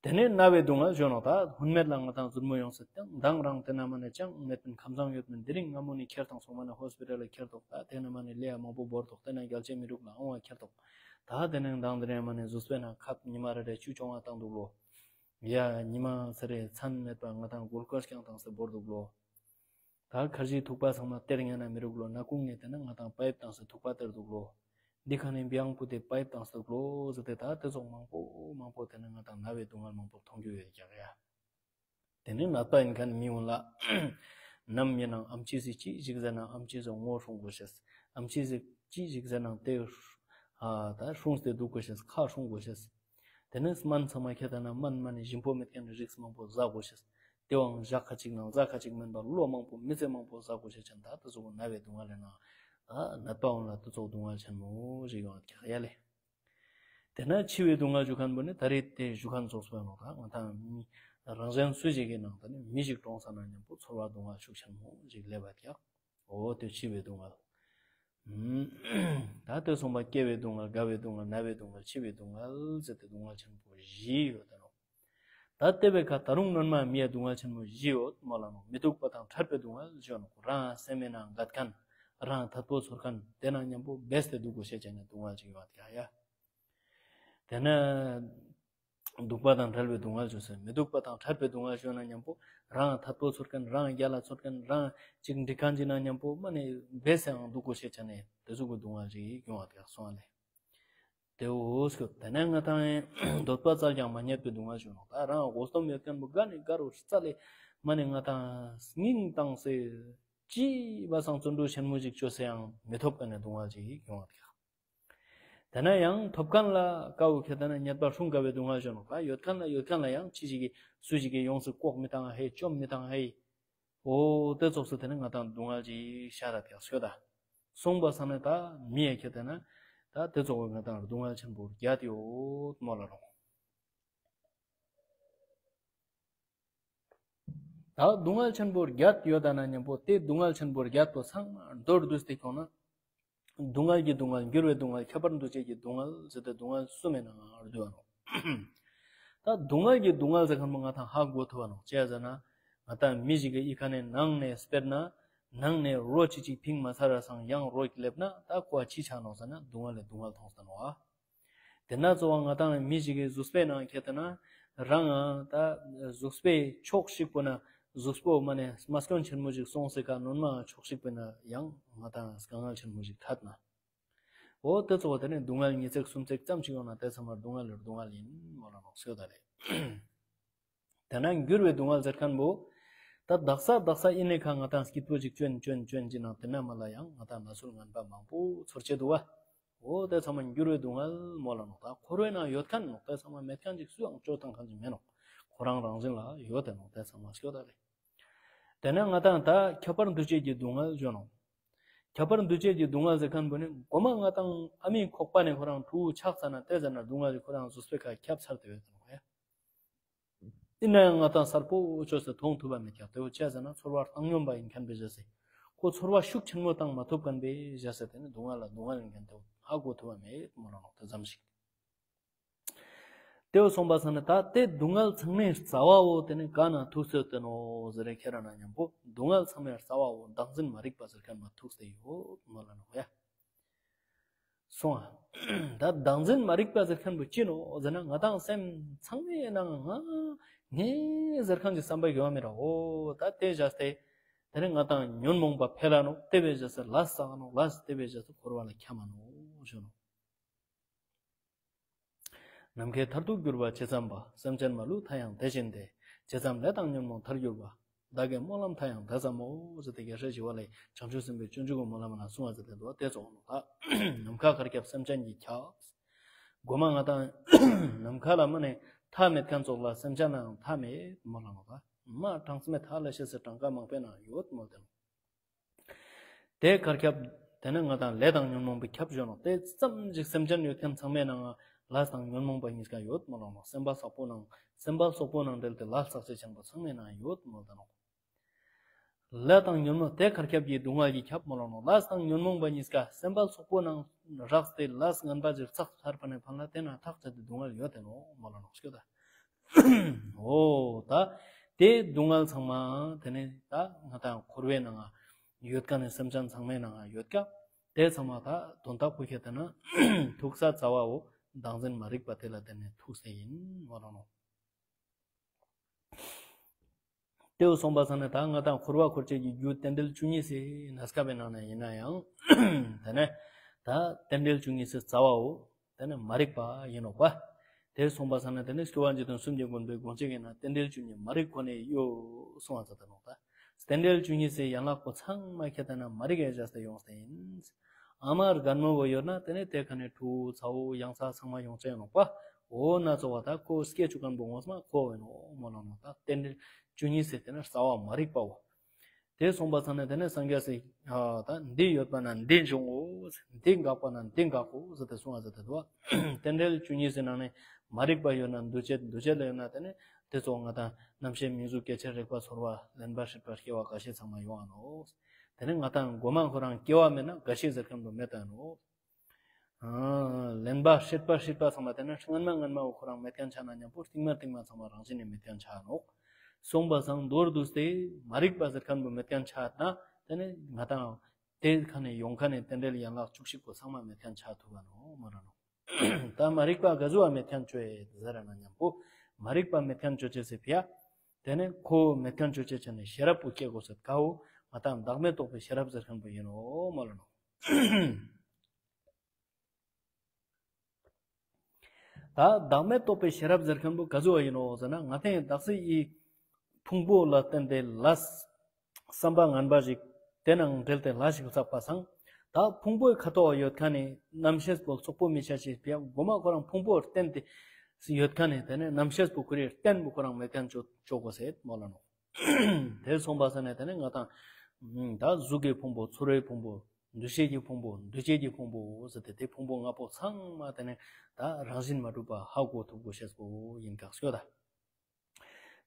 དེ་ནས་ན་བའི་སྡུག་བསྔལ་ཞུ་ནོག་ད་ཧུན་མེད་ལ་ང་དང་ཟུར་མོ་ཡོང་སྲིད་ཀྱང་མདང་རང་དེ་ན་མ་ནས་ཅང་མེད་པིན་ཁམས་བཟང་ཡོད་མིན་དེ་རིང་སྔ་མོ་ནས་ཁྱེར་དང་སོང་མ་ནས་ཧོ་སི་པི་ཏལ་ལ་ཁྱེར་དོག་ད་དེ་ན་མ་ནས་ལས་ཡ་མང་པོ་བོར་དོག་དེ་ན་རྒྱལ་ཆེ་མི་རུག་ལ་ཨང་བ་ཁྱེར་དོག་ད་དེ་ནས་མདང་དེ་རིང་མ་ནས་གཟུགས་པོའི་ནང་ཁབ་ཉི་མ་རེ་རེ་བཅུ་བཅོ་ལྔ་བཏང་འདུག་ལོ། ཡ་ཉི་མ་ཚེ་རེ་མཚན་མེད་པ་ང་དང་གུལ་ཀོས་རྐྱང་བཏང་སྟེ་བོར་འདུག་ལོ། ད་ཁར་ཇི་ཐུག་པ་ཚང་མ་སྟེར་ཉན་ན་མི་རུག་ལོ་ན་ཀུང་ནས་དེ་ན་ང་དང་པའིབ་བཏང་སྟེ་ཐུག་པ་སྟེར་འདུག་ལོ། འདི་ཁ་ནས་བི་ཡང་པུ་དེ་པའིབ་བཏང་སྟེ་འདུག་ལོ་ཟེར་ཏེ་ད་དེ་ཚོགས་མང་པོ་མང་པོ་དེ་ན་ང་དང་ན་བའི་སྡུག་བསྔལ་མང་པོ་མཐོང་རྒྱུ་ཡོད་ཀྱག་ཡ། དེ་ནས་ནད་པ་ཡིན་མཁན་མི་ཡོང་ལ། ནམ་ཡིན་ནང་ཨམ་ཆི་སི་ཅི་ཞིག་ཟེར་ན་ཨམ་ཆི་སི་ངོ་སྲུང་དགོས་ཤེས། ཨམ་ཆི་སི་ཅི་ཞིག་ཟེར་ནང་དེ། ཨ་ད་སྲུང་སྟེ་འདུག་དགོས་ཤེས་ཁ་སྲུང་དགོས་ཤེས། དེ་ནས་སྨན་ཚང་མ་ཁྱེར་ད་ན་སྨན་མ་ནི་ཞིམ་པོ་མེད་མཁན་རིགས་མང་པོ་ཟ་དགོས་ཤེས། དེ་བའང་ཞག་ཁ་ཅིག་ནང་ཟ་ཁ་ཅིག་མིན་པར་ལོ་མང་པོ་མི་ཚེ་མང་པོ་ཟ་དགོས་ཤེས་ཅན་ད་དེ་ཚོ་ན་བའི་སྡུག་བསྔལ་ལས་ན། ད་ནད་པ་འོང་ལ་དེ་ཚོ་སྡུག་བསྔལ་ཆེན་མོ་ཞིག་ཡོང་བ་ཀྱག་ཡ་ལེ། དེ་ན་འཆི་བའི་སྡུག་བསྔལ་ཞུ་མཁན་པོ་ནི་ད་རེས་དེ་ཞུ་མཁན་ཚོགས་སུ་ཡོང་ནོ་ད་ང་དང་མི་རང་གཞན་སུ་ཞིག་གི་ནང་ད་ནི་མི་ཞིག་གྲོངས་ས་ན་མཉམ་པོ་ཚོར་བ་སྡུག་བསྔལ་ཤུགས་ཆེན་མོ་ཞིག་སླེབས་པ་ཀྱག་འོ་དེ་འཆི་བའི་སྡུག་བསྔལ། ད་དེ་སོང་པ་སྐྱེ་བའི་སྡུག་བསྔལ་རྒ་བའི་སྡུག་བསྔལ་ན་བའི་སྡུག་བསྔལ་འཆི་བའི་སྡུག་བསྔལ་ཟེར་ཏེ་སྡུག་བསྔལ་ཆེན་པོ་བཞི་ཡོད་དེ་ནོ། ད་ལྟེ་བའི་ཁ་ད་རུང་སྣོན་མ་མི་ཡ་སྡུག་བསྔལ་ཆེན་མོ་བཞི་ཡོད་མོ་ལ་ནོ། མི་སྡུག་པ་དང་འཕྲད་པའི་སྡུག་བསྔལ་བཞི་ཡོད་ནོ། རང་སེམས་མེད་ན་འགད་མཁན། རང་ཐད་པོ་ཚོར་མཁན་དེ་ན་མཉམ་པོ་སྦས་ཏེ་སྡུག་དགོས་ཤེས་ཅན་ནི་སྡུག་བསྔལ་ཅིག་ཡོད་ཀྱག་ཡ། དེ་ན། སྡུག་པ་དང་བྲལ་བའི་སྡུག་བསྔལ་བཞི་ཟེར་མི་སྡུག་པ་དང་འཕྲད་པའི་སྡུག་བསྔལ་བཞི་ན་མཉམ་པོ་རང་ཐད་པོ་ཚོར་མཁན་རང་རྒྱལ་ལ་ཚོར་མཁན་རང་ཅིག་འགྲིག་མཁན་ཅིག་ན་མཉམ་པོ་མ་ནི་སྦས་སེའང་སྡུག་དགོས་ཤེས་ཅན་ནི་དེ་ཟུག་གི་སྡུག་བསྔལ་ཅིག་ཡོང་བ་ཀྱག་སོང་བ་ལེ། དེ་འོ་སྐྱོ་དེ་ནས་ང་དང་འདོད་པ་བཙལ་ཀྱང་མ་རྙེད་པའི་སྡུག་བསྔལ་བྱུང་ནོ། ད་རང་དགོས་སྟོབས་ཡོད་མཁན་པོ་དགའ་ནས་དགའ་རུ་རྩ་ལས་མ་ནས་ང་དང་སྙིང་བཏང་སེ་ཅི་བ་སང་བརྩོན་འགྲུས་ཆེན་མོ་ཞིག་བཅོས་སེའང་མི་ཐོབ་མཁན་ནི་སྡུག་བསྔལ་ཅིག་ཡོང་བ་ཀྱག་དེ་ན་ཡང་ཐོབ་མཁན་ལ་དཀའ་བོ་ཁྱེད་ལྟ་ན་རྙེད་པ་སྲུང་དཀའ་བའི་སྡུག་བསྔལ་བྱུང་ནོ། ད་ཡོད་མཁན་ལ་ཡོད་མཁན་ལ་ཡང་ཅི་ཞིག་གིས་སུ་ཞིག་གིས་ཡོངས་སུ་ལྐོག་མི་བཏང་ཧེ་བཅོམ་མི་བཏང་ཧེ། འོ་དེ་ཚོགས་སུ་དེ་ནི་ང་དང་སྡུག་བསྔལ་ཅིག་ཤ་ར་ཐག་སོད་ད། སོང་པ་ས་ནས་ད་མི་ཡ་ཁྱེད་ལྟ་ན་ད་དེ་ཚོགས་ང་དང་སྡུག་བསྔལ་ཆེན་པོ་བརྒྱད་ཡོད་མོ་ལ་རོགས། ད་སྡུག་བསྔལ་ཆེན་པོ་བརྒྱད་ཡོད་ད་ན་མཉམ་པོ་དེ་སྡུག་བསྔལ་ཆེན་པོ་བརྒྱད་པོ་ཚང་མ་མདོར་བསྡུས་ཏེ་ཁྱོང་ན། སྡུག་བསྔལ་གྱི་སྡུག་བསྔལ་འགྱུར་བའི་སྡུག་བསྔལ་ཁྱབ་པ་འདུ་བྱེད་ཀྱི་སྡུག་བསྔལ་ཟེར་ཏེ་སྡུག་བསྔལ་གསུམ་མེད་ན་བསྡུ་བ་ནོ། ད་སྡུག་བསྔལ་གྱི་སྡུག་བསྔལ་ཟེར་མཁན་པོ་ང་དང་ཧ་གོ་ཐུབ་བ་ནོ་ཅི་ཟེར་ན། ང་དང་མི་ཞིག་གི་ཨི་ཁ་ནས་ནང་ནས་དཔེར་ན། ནང་ནས་རོ་ཅི་ཅིག་ཕིང་མ་ཚར་ར་སང་ཡང་རོ་སླེབས་ན་ད་ཁོ་ཅི་ཆགས་ནོ་ཟེར་ན་སྡུག་བསྔལ་ལས་སྡུག་བསྔལ་མཐོང་ས་ནོ་ཨ། དེ་ན་གཙོ་བོ་ང་དང་མི་ཞིག་གི་གཟུགས་པོའི་ནང་ཁྱེར་ཏེ་ན་རང་ད་གཟུགས་པོའི་ཕྱོགས་གཅིག་པོ་ན་གཟུགས་པོ་མ་ནས་རྨ་སྐྱོན་ཆེན་མོ་ཞིག་སོང་སྲིད་ཀ་ནོར་མ་ཕྱོགས་གཅིག་པོ་ན་ཡང་ང་དང་དཀའ་ངལ་ཆེན་མོ་ཞིག་འཕྲད་ན། འོ་དེ་གཙོ་བོ་དེ་ནས་སྡུག་བསྔལ་ཉིས་བརྩེགས་སུམ་བརྩེགས་ཙམ་ཞིག་ཡོང་ན་དེ་ཚང་མ་སྡུག་བསྔལ་ལས་སྡུག་བསྔལ་ཡིན་མོ་ལ་ནོ་སོད་ད་ལེ། དེ་ན་འགྱུར་བའི་སྡུག་བསྔལ་ཟེར་མཁན་པོ། ད་དག་ས་དག་ས་ཨི་ནས་ཁ་ང་དང་སྐྱིད་པོ་ཅིག་བཅོན་བཅོན་བཅོན་གྱི་ནང་དེ་ན་མ་ལ་ཡང་ང་དང་ན་ཚུལ་ངན་པ་མང་པོ་ཚོར་ཆེ་འདུག་བ། འོ་དེ་ཚང་མ་འགྱུར་བའི་སྡུག་བསྔལ་མོ་ལ་ནོ། ད་འཁོར་བའི་ནང་ཡོད་མཁན་ནོ་དེ་ཚང་མ་མེད་མཁན་ཅིག་སུའང་བཅོ་ཐང་མཁན་ཅིག་མེད་ནོ། ཁོ་རང་རང་བཞིན་ལ་ཡོད་དེ་ནོ་དེ་ཚང་མ་སྐྱོ་ད་རེད། དེ་ན་ང་དང་ད་ཁྱབ་པར་འདུ་བྱེད་ཀྱི་སྡུག་བསྔལ་བརྗོད་ནོ། ཁྱབ་པར་འདུ་བྱེད་ཀྱི་སྡུག་བསྔལ་ཟེར་མཁན་པོ་ནི་མགོ་མ་ང་དང་ཨ་མའི་ཁོག་པ་ནས་ཁོ་རང་ཕྲུ་གུ་ཆགས་ཚར་ན་དེ་ཟེར་ན་སྡུག་བསྔལ་ཁོ་རང་གཟུགས་པོའི་ཁ་ཁྱབ་ཚར་དེ་ཡོད་དེ་ནོ་ཡ། ཡིན་ན་ཡང་ང་དང་གསལ་པོ་ཆོས་སུ་མཐོང་ཐུབ་པ་མེད་ཀྱང་དེ་བོ་ཅི་ཟེར་ན་ཚོར་བ་བཏང་སྙོམས་པ་ཡིན་མཁན་པའི་བཞག་སེ། ཁོ་ཚོར་བ་ཤུགས་ཆེན་མོ་བཏང་མ་ཐུབ་མཁན་པའི་བཞག་སེ་དེ་ནི་སྡུག་བསྔལ་ལ་སྡུག་བསྔལ་ཡིན་མཁན་དེ་བོ་ཧ་གོ་ཐུབ་པ་མེད་མོ་ལ་ནོ་དེ་ཙམ་ཞིག་དེ་བོ་སོང་པ་ས་ནི་ད་དེ་སྡུག་བསྔལ་ཚང་མའི་རྩ་བའོ་དེ་ནི་ག་ན་ཐུག་སེ་ཡོད་དེ་ནོ་ཟེར་རེ་ཁྱེར་ན་མཉམ་པོ་སྡུག་བསྔལ་ཚང་མའི་རྩ་བའོ་བདག་འཛིན་མ་རིག་པ་ཟེར་མཁན་མ་ཐུག་སེ་ཡོད་མོ་ལ་ནོ་ཡ། སོང་ཨ། ད་བདག་འཛིན་མ་རིག་པ་ཟེར་མཁན་པོ་ཅི་ནོ་ཟེར་ན་ང་དང་སེམས་ཚང་མའི་ནང་ང་ངའི་ ཟེར་མཁན་གྱི་བསམ་པ་ཡོད་མི་ར། འོ་ད་དེ་བཞག་སྟེ་དེ་ནས་ང་དང་ཉོན་མོངས་པ་འཕེལ་ལ་ནོག། དེ་བས་བཞག་སྟེ་ལས་བསགས་ནོག། ལས་དེ་བས་བཞག་སྟེ་འཁོར་བ་ལ་འཁྱམས་མ་ནོག་ཞུ་ནོག། ནམ་མཁའི་མཐར་ཐུག་གྱུར་པ་ཇི་ཙམ་པ། སེམས་ཅན་མ་ལུས་མཐའ་ཡང་དེ་བཞིན་ཏེ། ཇི་ཙམ་ལས་དང་ཉོན་མོངས་མཐར་གྱུར་པ། བདག་གི་སྨོན་ལམ་མཐའ་ཡང་དེ་ཙམ་མོ། ཟེར་ཏེ་རྒྱལ་སྲས་ཞི་བ་ལྷས་བྱང་ཆུབ་སེམས་དཔའི་སྤྱོད་འཇུག་གི་སྨོན་ལམ་ནང་གསུངས་པ་ཟེར་ཏེ་འདུག། དེ་ཙོགས་ནོག་ད། ནམ་མཁའ་གར་ཁྱབ་སེམས་ཅན་གྱིས་ཁྱབ། མགོ་མ་ང་དང་ནམ་མཁའ་ལ་མ་ནས་མཐའ་མེད་མཁན་ཙོགས་ལ་སེམས་ཅན་ལའང་མཐའ་མེད་མོལ་ལ་ནོག་པ། མ་གྲངས་མེད་མཐའ་ལ་ཤེས་སུ་གྲངས་ཀ་མང་པོའི་ནང་ཡོད་མོལ་ཏེ་ནོག། དེ་གར་ཁྱབ། དེ་ནས་ང་དང་ལས་དང་ཉོན་མོངས་པའི་ཁྱབ་བརྗོད་ནོག། དེ་ཙམ་ཞིག་སེམས་ཅན་ཡོད་མཁན་ཚང་མའི་ནང་ལས་དང་ཉོན་མོངས་པ་གཉིས་ཀ་ཡོད་མོལ་ལ་ནོག། སེམས་པ་བསགས་པོ་ནང་སེམས་པ་བསགས་པོ་ནང་འབྲེལ་ཏེ་ལས་བསགས་བྱེད་ཆེན་པོ་ཚང་མའི་ནང་ཡོད་མོལ་ཏེ་ནོག། ལས་དང་ཉོན་མོངས་དེ་གར་ཁྱབ་ཀྱི་སྡུག་བསྔལ་གྱིས་ཁྱབ་མོལ་ལ་ནོག། ལས་དང་ཉོན་མོངས་པ་གཉིས་ཀ་སེམས་པ་བསགས་པོ་ནང་རགས་ཏེ་ལས་ངན་པ་ཞིག་བསགས་ཚར་བ་ནས་ཕན་ལ་དེ་ན་ཐག་བཅད་དེ་སྡུག་བསྔལ་ཡོད་དེ་ནོག་མོལ་ལ་ནོག་ཤོད་ད། འོ་ད། དེ་སྡུག་བསྔལ་ཚང་མ་དེ་ནས་ད་ང་དང་འཁོར་བའི་ནང་ཡོད་མཁན་ནི་སེམས་ཅན་ཚང་མའི་ནང་ཡོད་ཀ། དེ་ཚང་མ་ད་དོན་དག་པོ་ཁྱེད་ལྟ་ན་ཐུག་ས་རྩ་བའོ། བདག་འཛིན་མ་རིག་པ་དེ་ལ་བརྟེན་ནས་ཐུག་ས་ཡིན་མོལ་ལ་ནོག། དེའུ་སོང་པ་སང་ནས་ད་ང་དང་འཁོར་བ་འཁོར་བྱེད་ཀྱི་རྒྱུ་རྟེན་འབྲེལ་བཅུ་གཉིས་སི་ནས་སྐབས་པའི་ནང་ནས་ཡིན་ན་ཡང་དེ་ནས་ད་རྟེན་འབྲེལ་བཅུ་གཉིས་སི་རྩ་བའོ། དེ་ནི་མ་རིག་པ་ཡིན་ནོག་པ། དེ་སོང་པ་སང་ནས་དེ་ནི་སྐྱོབ་པ་འཇིག་རྟེན་གསུམ་གྱི་མགོན་པོའི་དགོངས་གཅིག་ཡིན་ན་རྟེན་འབྲེལ་བཅུ་གཉིས་མ་རིག་ཁོ་ནས་ཡོད་གསུང་བ་ཙ་ད་ནོག་ད། རྟེན་འབྲེལ་བཅུ་གཉིས་སི་ཡན་ལག་པོ་ཚང་མ་ཁྱེད་ལྟ་ན་མ་རིག་ཡ་བཞག་སྟེ་ཡོང་སྟེ་ཡིན། ཨ་མ་རྒན་མོ་བོ་ཡོད་ན་དེ་ནས་དེ་ཁ་ནས་ཕྲུ་གུ་ཚ་བོ་ཡང་ཚ་ཚང་མ་ཡོང་ཅེས་ནོག་པ། འོ་ན་ཚོ་བ་ད་ཁོ་སྐྱེ་བཅུག་མཁན་པོ་ངོ་མ་ཁོ་བོ་ཡིན་ནོག་མོལ་ལ་ནོག་ད། རྟེན་འབྲེལ་བཅུ་གཉིས་སི་དེ་ནས་རྩ་བ་མ་རིག་པའོ། དེ་སོང་པ་སང་ནས་དེ་ནས་སངས་རྒྱས་སི་ད་འདི་ཡོད་པ་ན་འདི་འབྱུང་ངོ་། འདི་འགག་པ་ན་འདི་འགག་གོ་ཟེར་ཏེ་གསུང་བ་ཟེར་ཏེ་འདུག་བ། རྟེན་འབྲེལ་བཅུ་གཉིས་སི་ནང་ནས་མ་རིག་པ་ཡོད་ན་འདུ་བྱེད། འདུ་བྱེད་ལ་ཡོད་ན་དེ་ནས་དེ་ཚོ་ང་དང་རྣམ་ཤེས་མིང་གཟུགས་སྐྱེ་མཆེད་རེག་པ་ཚོར་བ་ལེན་པ་སྲེད་པ་སྐྱེ་བ་འགའ་ཤས་ཚང་མ་ཡོང་ང་ནོག། དེ་ནས་ང་དང་མགོ་མ་ཁོ་རང་སྐྱེ་བ་མེད་ན་རྒ་ཤི་ཟེར་མཁན་པོ་མེད་ད་ནོག། ལེན་པ་སྲེད་པ་སྲེད་པ་ཚང་མ་དེ་ནས་སྔན་མ་སྔན་མ་བོ་ཁོ་རང་མེད་མཁན་ཆགས་ན་མཉམ་པོ་རྟིང་མ་རྟིང་མ་ཚང་མ་རང་བཞིན་ནས་མེད་མཁན་ཆགས་ནོག། སོང་པ་སང་མདོར་བསྡུས་ཏེ་མ་རིག་པ་ཟེར་མཁན་པོ་མེད་མཁན་ཆགས་ན་དེ་ནས་ང་དང་དེ་ཁ་ནས་ཡོང་ཁ་ནས་རྟེན་འབྲེལ་ཡན་ལག་བཅུ་གཅིག་པོ་ཚང་མ་མེད་མཁན་ཆགས་ཐུབ་པ་ནོག་མོལ་ལ་ནོག། ད་མ་རིག་པ་ག་ཟུག་མེད་མཁན་བཅོ་ཡི་ཟེར་ན་མཉམ་པོ་མ་རིག་པ་མེད་མཁན་བཅོ་བྱེད་ཟེར་ཕི་ཡ། དེ་ནས་ཁོ་མེད་མཁན་བཅོ་བྱེད་ཆ་ནས་ཤེས་རབ་པོ་སྐྱེ་དགོས་ཟེར་ཀའོ། ང་དང་བདག་མེད་རྟོགས་པའི་ཤེས་རབ་ཟེར་མཁན་པོ་ཡིན་ནོག་མོལ་ལ་ནོག། ད་བདག་མེད་རྟོགས་པའི་ཤེས་རབ་ཟེར་མཁན་པོ་ག་ཟུག་ཡིན་ནོག་ཟེར་ན་ང་དང་བདག་སྲིད་ཡི་ཕུང་པོ་ལ་བརྟེན་ཏེ་ལས་བསམ་པ་ངན་པ་ཞིག་དེ་ནང་འབྲེལ་ཏེ་ལས་ཞིག་བསགས་པ་སང་། ད་ཕུང་པོའི་ཁ་དོག་ཡོད་མཁན་ནི་རྣམ་ཤེས་པོ་རྩོག་པོ་མི་ཆ་ཞིག་ཕི་ཡ་མགོ་མ་ཁོ་རང་ཕུང་པོར་བརྟེན་ཏེ་ཡོད་མཁན་ནི་དེ་ནས་རྣམ་ཤེས་པོ་ཁོ་རའི་རྟེན་པོ་ཁོ་རང་མེད་མཁན་བཅོ་བཅོ་དགོས་ཟེར་མོལ་ལ་ནོག། དེ་སོང་པ་སང་ནས་དེ་ནས་ང་དང་ད་གཟུགས་ཀྱི་ཕུང་པོ། ཚོར་བའི་ཕུང་པོ། འདུ་ཤེས་ཀྱི་ཕུང་པོ། འདུ་བྱེད་ཀྱི་ཕུང་པོ་ཟེར་ཏེ་དེ་ཕུང་པོ་ལྔ་པོ་ཚང་མ་དེ་ནས་ད་རང་བཞིན་མ་གྲུབ་པ་ཧ་གོ་ཐུབ་དགོས་ཤེས་པོ་ཡིན་ཀག་ཤོད་ད།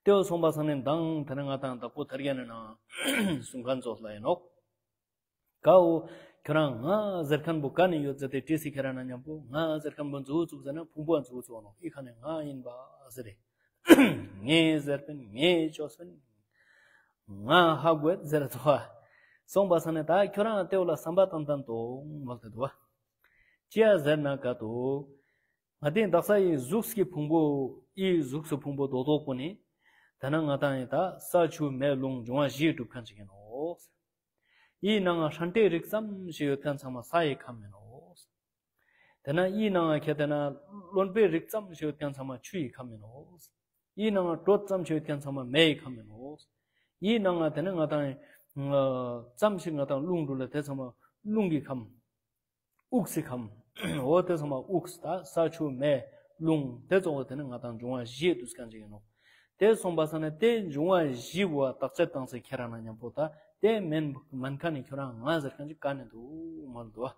དེ་བ་སོང་པ་སང་ནས་མདང་དེ་ནས་ང་དང་དྭགས་པོ་ཐར་རྒྱན་ནི་ནང་གསུང་མཁན་ཙོགས་ལ་ཡིན་ནོག། ཀའོ། ཁྱོད་རང་ང་ཟེར་མཁན་པོ་ག་ནས་ཡོད་ཟེར་ཏེ་དྲིས་སི་ཁྱེད་རང་ན་མཉམ་པོ་ང་ཟེར་མཁན་པོ་མཛུ་བཙུགས་ཟེར་ན་ཕུང་པོ་མཛུ་བཙུགས་ནོག། ཨི་ཁ་ནས་ང་ཡིན་པ་ཟེར་རེ། ངས་ཟེར་པིན། ངས་ཅོས་པིན། ང་ཧ་གོ་ཟེར་ཏོ། སོང་པ་སང་ནས་ད་ཁྱོད་རང་དེ་བ་ལ་བསམ་པ་བཏང་བཏང་དོ་མོལ་ཏེ་འདུག་བ། ཅི་ཡ་ཟེར་ན་ག་དོ། ང་དང་བདག་སྲིད་ཡི་གཟུགས་ཀྱི་ཕུང་པོ། ཨི་གཟུགས་སུ་ཕུང་པོ་རྡོག་རྡོག་པོ་ནི། དེ་ན་ང་དང་ཡི་ད་ས་ཆུ་མེ་རླུང་འབྱུང་བ་བཞིས་གྲུབ་མཁན་ཅིག་ཡིན་ནོག། ཨི་ནང་ང་ཧྲན་ཏེ་རིགས་ཙམ་ཞིག་ཡོད་མཁན་ཚང་མ་ས་ཡི་ཁམས་ཡིན་ནོག། དེ་ན་ཨི་ནང་ང་ཁྱེད་དེ་ན་རློན་པའི་རིགས་ཙམ་ཞིག་ཡོད་མཁན་ཚང་མ་ཆུ་ཡི་ཁམས་ཡིན་ནོག། ཨི་ནང་ང་དྲོད་ཙམ་ཞིག་ཡོད་མཁན་ཚང་མ་མེ་ཡི་ཁམས་ཡིན་ནོག། ཨི་ནང་ང་དེ་ན་ང་དང་ཙམ་ཞིག་ང་དང་རླུང་འགྲོ་ལ་དེ་ཚང་མ་རླུང་གི་ཁམས། དབུགས་སི་ཁམས། འོ་དེ་ཚང་མ་དབུགས། ད་ས་ཆུ་མེ་རླུང་དེ་གཙོ་བོ་དེ་ནི་ང་དང་འབྱུང་བ་བཞི་འདུས་མཁན་ཅིག་ཡིན་ནོག། དེ་སོང་པ་སང་ནས་དེ་འབྱུང་བ་བཞི་བོ་བརྟག་དཔྱད་བཏང་སྟེ་ཁྱེད་རང་ན་མཉམ་པོ་ད་དེ་མིན་མིན་མཁན་ནི་ཁྱོད་རང་ང་ཟེར་མཁན་ཅིག་ག་ནས་འདུག་མོལ་འདུག་བ།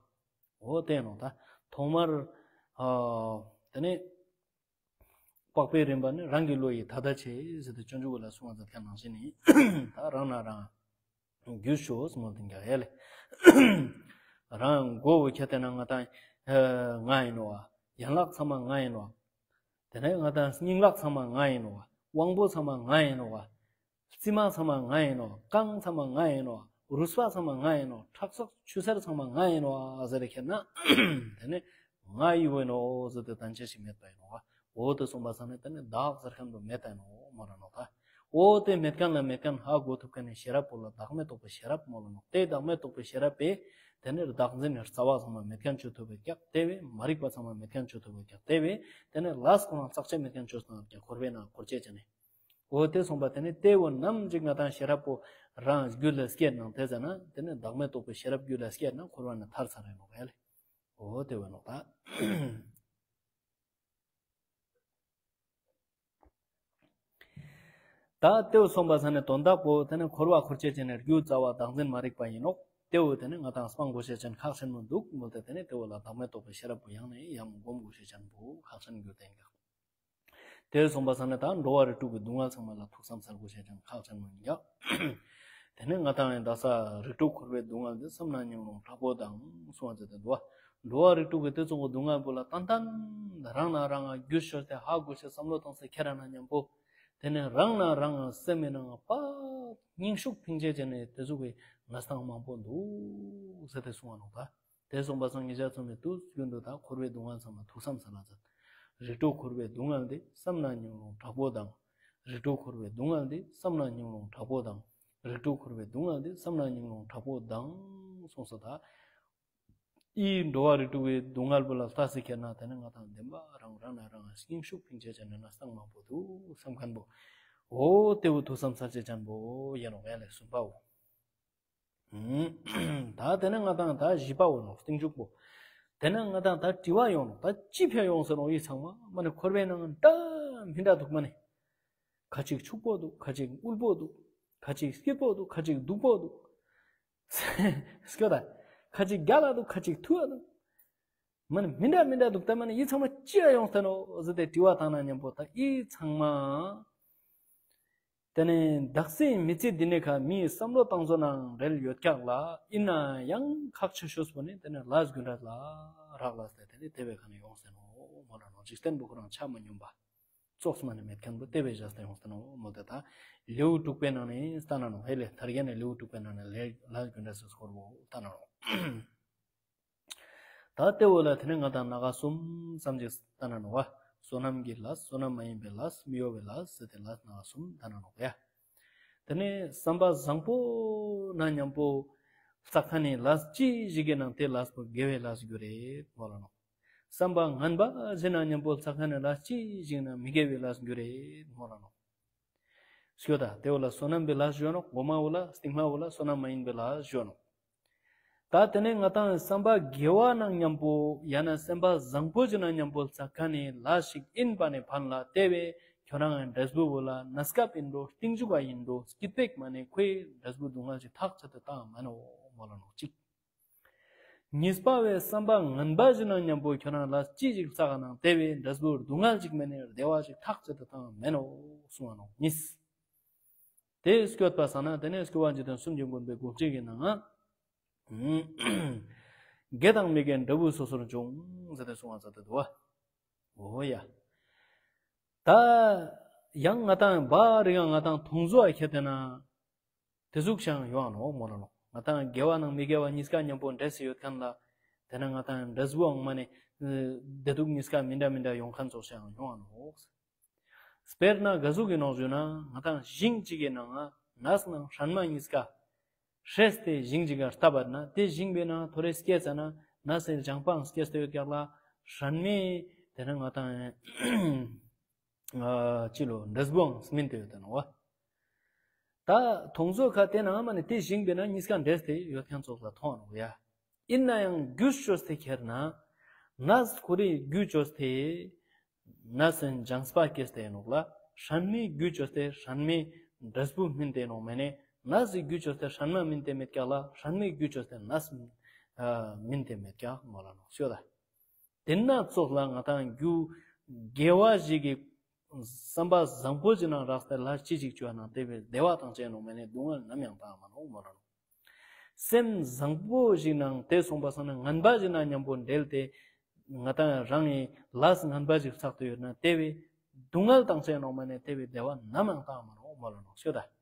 འོ་དེ་ནོག། ད་ཐོག་མར་ཨ་དེ་ནས་དཔག་པའི་རིམ་པ་ནི་རང་གི་བློ་ཡིས་ད་ལྟ་ཆེ་ཟེར་ཏེ་སྤྱོད་འཇུག་ལ་གསུངས་པ་ད་ཐེངས་ནང་བཞིན་ནི་ད་རང་ན་རང་རྒྱུས་ཤོག་ཟེར་མོ་དེ་འགག་ཡ་ལེ། རང་མགོ་བོ་ཁྱེད་དེ་ན་ང་དང་ང་ཡིན་ནོ་བ། ཡན་ལག་ཚང་མ་ང་ཡིན་ནོ་བ། དེ་ནས་ང་དང་སྙིང་ལག་ཚང་མ་ང་ཡིན་ནོ་བ། དབང་པོ་ཚང་མ་ང་ཡིན་ནོ་བ། རྩིབ་མ་ཚང་མ་ང་ཡིན་ནོ། རྐང་ཚང་མ་ང་ཡིན་ནོ། རུས་པ་ཚང་མ་ང་ཡིན་ནོ། ཁྲག་ཚོགས་ཆུ་སེར་ཚང་མ་ང་ཡིན་ནོ་ཟེར་ཁྱེད་ན། དེ་ནས་ང་ཡི་བོ་ཡིན་ནོ་ཟེར་ཏེ་དན་ཆ་ཞིག་མེད་པ་ཡིན་ནོ། འོ་དེ་གསུངས་པ་ས་ནས་དེ་ནས་བདག་ཟེར་མཁན་པོ་མེད་ད་ཡིན་ནོ་མོ་ར་ནོ་ད། འོ་དེ་མེད་མཁན་ལ་མེད་མཁན་ཧ་གོ་ཐུབ་མཁན་ནི་ཤེས་རབ་པོ་ལ་བདག་མེད་རྟོགས་པའི་ཤེས་རབ་མོལ་ལ་ནོག། དེ་བདག་མེད་རྟོགས་པའི་ཤེས་རབ་པས་དེ་ནས་བདག་འཛིན་ནི་རྩ་བ་ཚང་མ་མེད་མཁན་བཅོས་ཐུབ་པའི་ཀྱག། དེ་བས་མ་རིག་པ་ཚང་མ་མེད་མཁན་བཅོས་ཐུབ་པའི་ཀྱག། དེ་བས་དེ་ནས་ལས་ཁོ་རང་བརྟག་དཔྱད་མེད་མཁན་བཅོས་སོང་ཀྱག། འཁོར་བའི་ནང་འཁོར་བཅས་བྱས་ནས། འོ་དེ་སོང་པ་དེ་ནས་དེ་བོ་ནམ་ཅིག་ང་དང་ཤེས་རབ་པོ་རང་རྒྱུད་ལ་སྐྱེས་ནང་དེ་ཟ་ན་དེ་ནས་བདག་མེད་རྟོགས་པའི་ཤེས་རབ་རྒྱུད་ལ་སྐྱེས་ན་འཁོར་བ་ནས་ཐར་ཚར་རེད་ནོག་ཡ་ལེ། འོ་དེ་བོ་ནོག་ད། ད་དེ་བོ་སོང་པ་ས་ནས་དོན་དག་པོ་དེ་ནས་འཁོར་བ་འཁོར་བཅས་བྱས་ནས་རྒྱུ་རྩ་བ་བདག་འཛིན་མ་རིག་པ་ཡིན་ནོག། དེ་བོ་དེ་ནས་ང་དང་སྤང་དགོས་ཤེས་ཅན་ཁག་ཆེན་མོ་འདུག་མོལ་ཏེ་དེ་ནས་དེ་བོ་ལ་བདག་མེད་རྟོགས་པའི་ཤེས་རབ་པོ་ཡང་ནས་ཡང་སྒོམ་དགོས་ཤེས་ཅན་པོ་ཁག་ཆེན་གྱུར་ཏེ་ཡིན་ཀྱག། དེ་སོང་པ་ས་ནས་ད་འགྲོ་བ་རིགས་དྲུག་གི་སྡུག་བསྔལ་ཚང་མ་ལ་ཐུགས་བསམ་ཟབ་དགོས་ཤེས་ཅན་ཁག་ཆེན་མོ་ཡིན་ཀྱག། དེ་ནས་ང་དང་ཡང་ད་ས་རིགས་དྲུག་འཁོར་བའི་སྡུག་བསྔལ་འདི་བསམ་ན་སྙིང་རླུང་དྲག་པོ་དང་གསུང་བ་མཛད་དེ་འདུག་བ། འགྲོ་བ་རིགས་དྲུག་གི་དེ་ཚོ་གི་སྡུག་བསྔལ་པོ་ལ་ཏན་ཏན་རང་ན་རང་ང་རྒྱུས་ཤོར་ཏེ་ཧ་གོ་ཤེས་བསམ་བློ་བཏང་སྟེ་ཁྱེར་ན་མཉམ་པོ། དེ་ནས་རང་ན་རང་ང་སེམས་མེད་ན་ང་པ་སྙིང་ཤུགས་ཕིང་བྱེད་བྱས་ནས་དེ་ཚོ་གི་ང་སྟངས་མང་པོ་འདུག་ཟེར་ཏེ་གསུང་བ་ནོག་ད། དེ་སོང་པ་སང་ཉེ་ཆར་ཚོ་མི་དུས་རྒྱུན་དུ་ད་འཁོར་བའི་སྡུག་བསྔལ་ཚང་མ་ཐུགས་བསམ་ས་ལ་མཛད། རིགས་དྲུག་འཁོར་བའི་སྡུག་བསྔལ་འདི་བསམ་ན་སྙིང་རླུང་དྲག་པོ་དང་། རིགས་དྲུག་འཁོར་བའི་སྡུག་བསྔལ་འདི་བསམ་ན་སྙིང་རླུང་དྲག་པོ་དང་། རིགས་དྲུག་འཁོར་བའི་སྡུག་བསྔལ་འདི་བསམ་ན་སྙིང་རླུང་དྲག་པོ་དང་གསུངས་སོ་ད། ཨི་འགྲོ་བ་རིགས་དྲུག་གི་སྡུག་བསྔལ་པོ་ལ་ལྟ་སེ་ཁྱེར་ན་དེ་ནི་ང་དང་བདེན་པ་རང་རང་ན་རང་སྙིང་ཤུགས་ཕིང་བྱེད་བྱས་ནས་ན་སྟངས་མང་པོ་འདུག་བསམ་མཁན་པོ། འོ་དེ་བོ་ཐུགས་བསམ་ཚར་བྱེད་ཅན་པོ་ཡིན་ནོག་ཡ་ལེ་གསུམ་པའོ། ད་དེ་ནས་ང་དང་ད་བཞི་པ་འོ་ནོག་སྟེང་འཇུག་པོ། དེ་ནས་ང་དང་ད་དྲི་བ་ཡོང་ནོག་ད་ཅི་ཕྱིར་ཡོང་ཟེར་ནོག་ཡི་ཚང་མ་མ་ནི་འཁོར་བའི་ནང་འདྲ་མི་འདྲ་འདུག་མ་ནི། ཁ་ཅིག་ཕྱུག་པོ་འདུག་ཁ་ཅིག་དབུལ་པོ་འདུག་ཁ་ཅིག་སྐྱིད་པོ་འདུག་ཁ་ཅིག་སྡུག་པོ་འདུག་སྐྱོ་ད། ཁ་ཅིག་རྒྱ་ལ་འདུག་ཁ་ཅིག་ཐུ་བ་འདུག་མ་ནི་མི་འདྲ་མི་འདྲ་འདུག་ད་མ་ནི་ཡི་ཚང་མ་ཅི་ཡོང་ཟེར་ནོག་ཟེར་ཏེ་དྲི་བ་བཏང་ན་མཉམ་པོ་ད་ཡི་ཚང་མ། དེ་ནས་བདག་སྲིད་མི་ཚེ་འདི་ནས་ཁ་མིའི་བསམ་བློ་བཏང་བཟོ་ནང་འབྲེལ་ཡོད་ཀྱག་ལ་ཡིན་ན་ཡང་ཁག་ཆེ་ཤོས་པོ་ནི་དེ་ནས་ལས་རྒྱུ་འབྲས་ལ་རག་ལས་ཏེ་དེ་ནས་དེ་བས་ཁ་ནས་ཡོང་ཟེར་ནོག་མོ་ལ་ནོག་འཇིག་རྟེན་པོ་ཁོ་རང་ཆ་མ་སྙོམས་པ་ཙོགས་མ་ནས་མེད་མཁན་པོ་དེ་བས་བཞག་སྟེ་ཡོང་ཟེར་ནོག་མོ་དེ་ད་ལེའུ་དྲུག་པའི་ནང་ནས་ལྟ་ན་ནོག་ཧེ་ལེ་ཐར་རྒྱན་ནས་ལེའུ་དྲུག་པའི་ནང་ནས་ལས་ལས་རྒྱུ་འབྲས་སུ་སྐོར་བོ་ལྟ་ན་ནོག་ད་ལྟེ་འོ་ལ་དེ་ནས་ང་དང་སྣ་ཁ་གསུམ་ཙམ་ཅིག་ལྟ་ན་ནོག་བ། བསོད་ནམས་ཀྱི་ལས། བསོད་ནམས་མ་ཡིན་པའི་ལས། མི་གཡོ་བའི་ལས་ཟེར་ཏེ་ལས་སྣ་ཁ་གསུམ་ལྟ་ན་ནོག་ཡ། དེ་ནས་བསམ་པ་བཟང་པོ་ན་མཉམ་པོ་བསགས་མཁན་ནི་ལས་ཅི་ཞིག་གི་ནང་དེ་ལས་པོ་དགེ་བའི་ལས་རྒྱུ་རེད་མོ་ལ་ནོག་བསམ་པ་ངན་པ་ཞིག་ན་མཉམ་པོ་བསགས་མཁན་ནི་ལས་ཅི་ཞིག་ན་མི་དགེ་བའི་ལས་རྒྱུ་རེད་མོ་ལ་ནོག་སྐྱོ་ད་དེ་འོ་ལ་བསོད་ནམས་པའི་ལས་ཞུ་ནོག་འོ་མ་འོ་ལ་སྟིང་མ་འོ་ལ་བསོད་ནམས་མ་ཡིན་པའི་ལས་ཞུ་ནོག་ད་དེ་ནས་ང་དང་བསམ་པ་དགེ་བ་ནང་མཉམ་པོ་ཡང་ན་སེམས་པ་བཟང་པོ་ཅིག་ནང་མཉམ་པོ་བསགས་མཁན་ནི་ལས་ཞིག་ཡིན་པ་ནས་ཕན་ལ་དེ་བས་ཁྱོད་རང་འབྲས་བུ་འོ་ལ་གནས་སྐབས་ཡིན་འགྲོ་སྟིང་འཇུག་པ་ཡིན་འགྲོ་སྐྱིད་པེག་མ་ནས་ཁོའི་འབྲས་བུ་སྡུག་བསྔལ་ཅིག་ཐག་ཆད་དུ་བཏང་མ་ནོག་མོ་ལ་ནོག་ཅིག་གཉིས་པ་བས་བསམ་པ་ངན་པ་ཞིག་ནང་མཉམ་པོ་ཁྱོད་རང་ལ་ཅི་ཞིག་བསགས་ནང་དེ་བས་འབྲས་བུ་སྡུག་བསྔལ་ཅིག་མེད་ནས་བདེ་བ་ཞིག་ཐག་ཆད་དུ་བཏང་མེད་ནོག་གསུང་བ་ནོག་གཉིས། དེ་སྐྱོད་པ་སང་ན་དེ་ནས་སྐྱོ་བ་འཇིག་རྟེན་གསུམ་གྱི་མགོན་པོའི་དགོངས་གཅིག་གི་ནང་ང་དགེ་དང་མི་དགེ་འབྲས་བུ་སོ་སོར་འབྱུང་ཟེར་ཏེ་གསུང་བ་མཛད་དེ་འདུག་བ། འོ་ཡ། ད་ཡང་ང་དང་བ་རི་ཡང་ང་དང་མཐོང་ཚོ་ཨ་ཁྱེད་དེ་ན། དེ་ཟུག་ཤང་ཡོང་ནོག་མོ་ལ་ནོག་ང་དང་དགེ་བ་ནང་མི་དགེ་བ་གཉིས་ཀ་མཉམ་པོ་འདྲེས་སེ་ཡོད་མཁན་ལ། དེ་ན་ང་དང་འབྲས་བུའང་མ་ནས་བདེ་སྡུག་གཉིས་ཀ་མི་འདྲ་མི་འདྲ་ཡོང་མཁན་ཙོགས་ཤང་ཡོང་ནོག་དཔེར་ན་ག་ཟུག་གི་ནོག་ཞུ་ན་ང་དང་ཞིང་གཅིག་གི་ནང་ང་ནས་ནང་སྲན་མ་གཉིས་ཀ་ཧྲེས་ཏེ་ཞིང་གཅིག་ག་ལྟ་བར་ན་དེ་ཞིང་པའི་ནང་ཐོ་རེ་སྐྱེས་ཙ་ན་ནས་ལྗང་པའང་སྐྱེས་ཏེ་ཡོད་ཀྱག་ལ་སྲན་མའི་དེ་ན་ང་དང་ཅི་ལོ་འབྲས་བུའང་སྨིན་ཏེ་ཡོད་དེ་ནོག་བ། ད་མཐོང་ཚོ་ཁ་དེ་ནང་མ་ནི་དེ་ཞིང་པའི་ནང་གཉིས་ཀ་འདྲེས་ཏེ་ཡོད་མཁན་ཙོགས་ལ་མཐོང་ནོག་ཡ། ཡིན་ན་ཡང་རྒྱུ་ཅོས་ཏེ་ཁྱེར་ན། ནས་ཁོ་རེ་རྒྱུ་ཅོས་ཏེ། ནས་ལྗང་པ་སྐྱེས་ཏེ་ནོག་ལ། སྲན་མའི་རྒྱུ་ཅོས་ཏེ་སྲན་མའི་འབྲས་བུ་སྨིན་ཏེ་ནོག་མེ་ནས། ནས་རྒྱུ་ཅོས་ཏེ་སྲན་མ་སྨིན་ཏེ་མེད་ཀྱག་ལ་སྲན་མའི་རྒྱུ་ཅོས་ཏེ་ནས་སྨིན་ཏེ་མེད་ཀྱག་མོ་ལ་ནོག་ཤོད་ད། དེ་ན་ཙོགས་ལ་ང་དང་རྒྱུ་དགེ་བ་ཞིག་གི་བསམ་པ་བཟང་པོ་ཞིག་ནང་རགས་ཏེ་ལ་ཅི་ཞིག་བཅོས་ན་དེ་བས་བདེ་བ་དང་བཅས་ནོག་མེ་ནས་སྡུག་བསྔལ་ནམ་ཡང་བཏང་མ་ནོག་མོ་ལ་ནོག་སེམས་བཟང་པོ་ཞིག་ནང་དེ་སོང་པ་སང་ན་ངན་པ་ཞིག་ནང་མཉམ་པོ་འབྲེལ་ཏེ་ང་དང་རང་གི་ལས་ངན་པ་ཞིག་བསགས་ཏེ་ཡོད་ན་དེ་བས་སྡུག་བསྔལ་དང་བཅས་ནོག་མེ་ནས་དེ་བས་བདེ་བ་ནམ་ཡང་བཏང་མ་ནོག་མོ་ལ་ནོག་ཤོད་ད།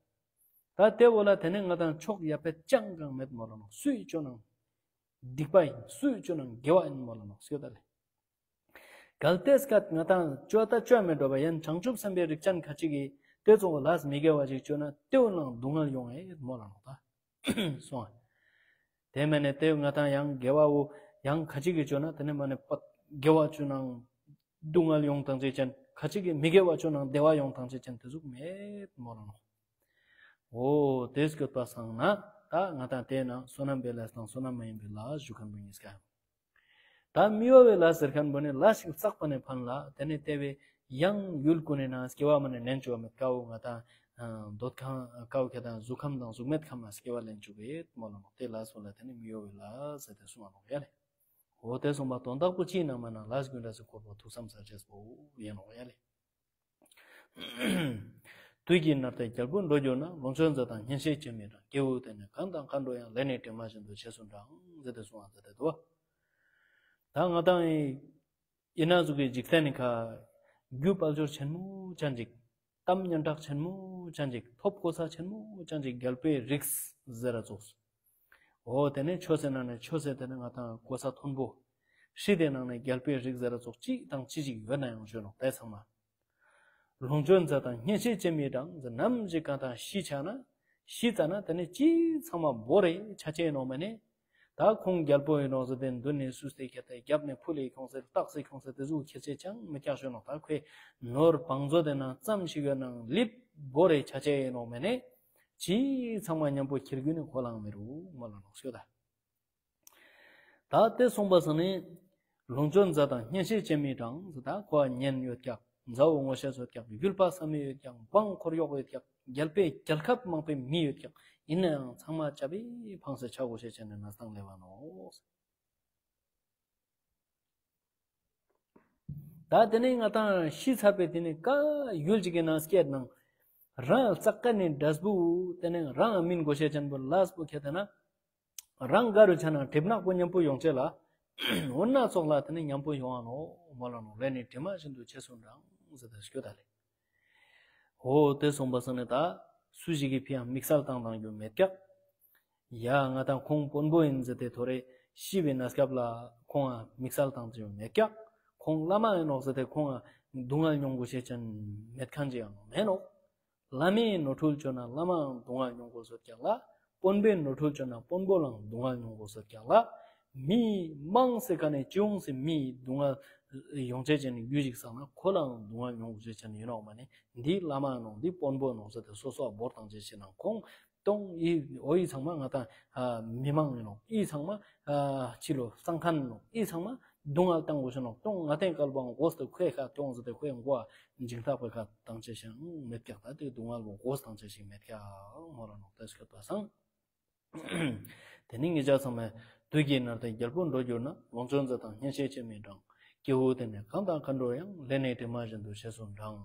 ད་དེ་འོ་ལ་དེ་ནས་ང་དང་ཕྱོགས་ཡ་ཕེ་ཅང་གང་མེད་མོ་ལ་ནོག་སུའི་ཅོ་ནང་སྡིག་པ་ཡིན་སུའི་ཅོ་ནང་དགེ་བ་ཡིན་མོ་ལ་ནོག་ཤོད་ད་ལེ། གལ་ཏེ་སྐད་ང་དང་ཅོ་ད་ཅོ་མེད་འགྲོ་བ་ཡན་བྱང་ཆུབ་སེམས་དཔའི་རིགས་ཅན་ཁ་ཅིག་གིས་ དེ་ཚོ་ལས་མི་དགེ་བ་ཅིག་བཅོས་ན་དེའུ་ནང་སྡུག་བསྔལ་ཡོང་ཨེ་མོ་ལ་ནོག་ད། སོང་ཨ། དེ་མ་ནས་དེ་ང་དང་ཡང་དགེ་བ་བོ་ཡང་ཁ་ཅིག་གིས་བཅོས་ན་དེ་ནས་མ་ནས་པ་དགེ་བ་བཅོས་ནང་སྡུག་བསྔལ་ཡོང་ཐང་ཅེས་ཅན། ཁ་ཅིག་གིས་མི་དགེ་བ་བཅོས་ནང་བདེ་བ་ཡོང་ཐང་ཅེས་ཅན་དེ་ཟུག་མེད་མོ་ལ་ནོག་འོ་དེ་སྐྱོད་པ་སང་ན་ད་ང་དང་དེ་ན་བསོད་ནམས་པའི་ལས་དང་བསོད་ནམས་མ་ཡིན་པའི་ལས་ཞུ་མཁན་པོ་གཉིས་ཀ། ད་མི་གཡོ་བའི་ལས་ཟེར་མཁན་པོ་ནི་ལས་ཤིག་བསགས་པ་ནས་ཕན་ལ་དེ་ནས་དེ་བས་ཡང་ཡུལ་ཀུན་ནས་ན་སྐྱེ་བ་མ་ནས་ལེན་བཅུག་མེད་ཀའོ་ང་དང་འདོད་ཁམས་ཀའོ་ཁྱེད་དང་གཟུགས་ཁམས་དང་གཟུགས་མེད་ཁམས་ལ་སྐྱེ་བ་ལེན་བཅུག་གི་མོ་ལ་ནོག་དེ་ལས་སོ་ལ་དེ་ནི་མི་གཡོ་བའི་ལས་ཟེར་ཏེ་གསུངས་པ་ནོག་ཡ་ལེ། འོ་དེ་གསུངས་པ་དོན་དག་པོ་ཅིའི་ནང་མ་ན་ལས་རྒྱུ་འབྲས་སུ་འཁོར་བ་ཐུགས་བསམ་ཟེར་ཅེས་པོ་ཡིན་ནོག་ཡ་ལེ། དུས་ཀྱི་ནར་ལྟའི་རྒྱལ་པོ་འགྲོ་གྱུར་ན། ལོངས་སྤྱོད་མཛའ་དང་གཉེན་བཤེས་ཅི་མི་འདྲ། སྐྱེ་བོ་དེ་ནི་གང་དང་གང་འགྲོ་ཡང་། ལས་ནི་གྲིབ་མ་བཞིན་དུ་རྗེས་སུ་འབྲང་། ཟེར་ཏེ་གསུངས་པ་ཟེར་ཏེ་འདུག་ད་ང་དང་ཡིན་ན་ཟུག་གི་འཇིག་རྟེན་ནི་ཁ་རྒྱུ་དཔལ་འབྱོར་ཆེན་མོ་ཅན་ཅིག་གཏམ་སྙན་གྲགས་ཆེན་མོ་ཅན་ཅིག་ཐོབ་གོ་ས་ཆེན་མོ་ཅན་ཅིག་རྒྱལ་པོའི་རིགས་ཟེར་ར་ཙོགས། འོ་དེ་ནས་ཆོས་སེ་ནང་ནས་ཆོས་སེ་དེ་ནས་ང་དང་གོ་ས་མཐོན་པོ། ཧྲི་དེ་ནང་ནས་རྒྱལ་པོའི་རིགས་ཟེར་ར་ཙོགས་གཅིག་དང་གཅིག་ཅིག་ཡོད་ན་ཡང་བརྗོད་ནོག་དེ་ཚང་མ། ལོངས་སྤྱོད་མཛའ་དང་གཉེན་བཤེས་ཅི་མི་འདྲ། ནམ་ཞིག་གང་དང་ཤི་ཆ་ན། ཤི་ཙ་ན་དེ་ནས་ཅི་ཚང་མ་བོ་རེ་ཆ་ཆེ་ནོག་མ་ནི། ད་ཁོང་རྒྱལ་པོ་ཡིན་ནོག་ཟེར་ཏེ་མདུན་ནས་བསུས་ཏེ་ཁྱེར་ཏེ་རྒྱབ་ནས་ཕུ་ལས་ཁྱོངས་ཟེར་རྟགས་སེ་ཁྱོངས་ཟེར་དེ་ཟུག་ཁྱེར་ཆེ་ཅང་མི་རྒྱག་ཤོད་ནོག་ད་ཁོའི་ནོར་བང་མཛོད་དེ་ནང་ཙམ་ཞིག་ཡོད་ནང་ལིབ་བོ་རེ་ཆ་ཆེ་ཡིན་ནོག་མ་ནི། ཅི་ཚང་མ་མཉམ་པོ་ཁྱེར་རྒྱུ་ནི་ཁོ་ལའང་མི་རུང་མོ་ལ་ནོག་ཤོད་ད། ད་དེ་གསུངས་པ་སང་ནི། ལོངས་སྤྱོད་མཛའ་དང་གཉེན་བཤེས་ཅི་མི་འདྲ། ད་ཁོ་གཉེན་ཡོད་ཀྱག་མཛའ་བོ་ངོ་ཤེས་ཡོད་ཀྱག་ཡུལ་པ་བསམ་ཡས་ཡོད་ཀྱག་འབངས་འཁོར་གཡོག་ཡོད་ཀྱག་རྒྱལ་པོའི་རྒྱལ་ཁབ་མང་པོའི་མི་ཡོད་ཀྱག་ཡིན་ན་ཡང་ཚང་མ་ཅ་པི་ཕངས་སེ་ཆ་གོ་ཤེས་བྱས་ནས་ན་སྟངས་ལས་བ་ནོག་ད་དེ་ནས་ང་དང་ཤི་ཚར་བའི་དེ་ནས་ཀ་ཡུལ་གཅིག་གི་ནང་སྐྱེས་ནང་རང་ཙག་ཀ་ནས་འབྲས་བུ་དེ་ནས་རང་མིན་གོ་ཤེས་ཅན་པོ་ལས་པོ་ཁྱེད་དེ་ན། རང་དགའ་རུ་ཆ་ན་གྲིབ་ནག་པོ་མཉམ་པོ་ཡོང་ཆེད་ལ། འོ་ན་ཚོགས་ལ་དེ་ནི་མཉམ་པོ་ཡོང་ཨ་ནོ་མོ་ལ་ནོ་ལས་ནི་དྲི་མ་བཞིན་དུ་ཆེ་སུ་འབྲང་ཟེར་ཏེ་སྐྱོ་ད་ལེ། འོ་དེ་གསུངས་པ་སང་ནི་ད་སུ་ཞིག་གི་ཕི་ཡང་དམིགས་བསལ་བཏང་བཏང་རྒྱུ་མེད་ཀྱག་ཡ་ང་དང་ཁོང་དཔོན་པོ་ཡིན་ཟེར་ཏེ་ཐོ་རེ་ཤི་བའི་གནས་སྐབས་ལ་ཁོང་ང་དམིགས་བསལ་བཏང་རྒྱུ་མེད་ཀྱག་ཁོང་བླ་མ་ཡིན་ནོག་ཟེར་ཏེ་ཁོང་ང་སྡུག་བསྔལ་མྱོང་དགོས་ཤེས་ཅན་མེད་མཁན་ཅི་ཡང་མེད་ནོག་བླ་མས་ནོར་འཁྲུལ་བཅོས་ན་བླ་མའང་སྡུག་བསྔལ་མྱོང་དགོས་སོ་ཀྱག་ལ། དཔོན་པོས་ནོར་འཁྲུལ་བཅོས་ན་དཔོན་པོ་ལའང་སྡུག་བསྔལ་མྱོང་དགོས་སོ་ཀྱག་ལ། མི་མང་སེ་ཁ་ནས་ཅི་ཡོང་སེ་མི་སྡུག་བསྔལ་ཡོང་ཆེད་ཅན་ཡུལ་ཞིག་བསགས་ན་ཁོ་ལའང་སྡུག་བསྔལ་མྱོང་དགོས་ཆེད་ཅན་ཡིན་ནོག་མ་ནི་འདི་བླ་མ་ནོག་འདི་དཔོན་པོ་ནོག་ཟེར་ཏེ་སོ་སོ་བོར་བཏང་ཆེད་ཅན་ནང་ཁོང་སྟོང་ཨི་འོ་ཨི་ཚང་མ་ང་དང་མི་མང་ཡིན་ནོག་ཨི་ཚང་མ་ཕྱི་ལོ་སང་ཁན་ནོག་ཨི་ཚང་མ། སྡུག་བསྔལ་བཏང་དགོས་ཤེས་ནོག་སྟོང་ང་ཏན་སྐལ་བ་འགོས་ཏེ་ཁོའི་ཁ་སྟོང་ཟེར་ཏེ་ཁོའི་མགོ་འཇིག་ཐག་པའི་ཁ་བཏང་ཆེ་ཞིང་མེད་ཀྱག་ད་དེ་སྡུག་བསྔལ་བོ་འགོས་བཏང་ཆེ་ཞིང་མེད་ཀྱག་མོ་ལ་ནོག་ད་ཤོད་པ་སང་། དེ་ནི་ངེད་ཅག་ཚང་མས་དུས་ཀྱི་ནར་ལྟའི་རྒྱལ་པོ་འགྲོ་གྱུར་ན། ལོངས་སྤྱོད་མཛའ་དང་གཉེན་བཤེས་ཅི་མི་འདྲ། སྐྱེ་བོ་དེ་ནི་གང་དང་གང་འགྲོ་ཡང་། ལས་ནི་གྲིབ་མ་བཞིན་དུ་རྗེས་སུ་འབྲང་།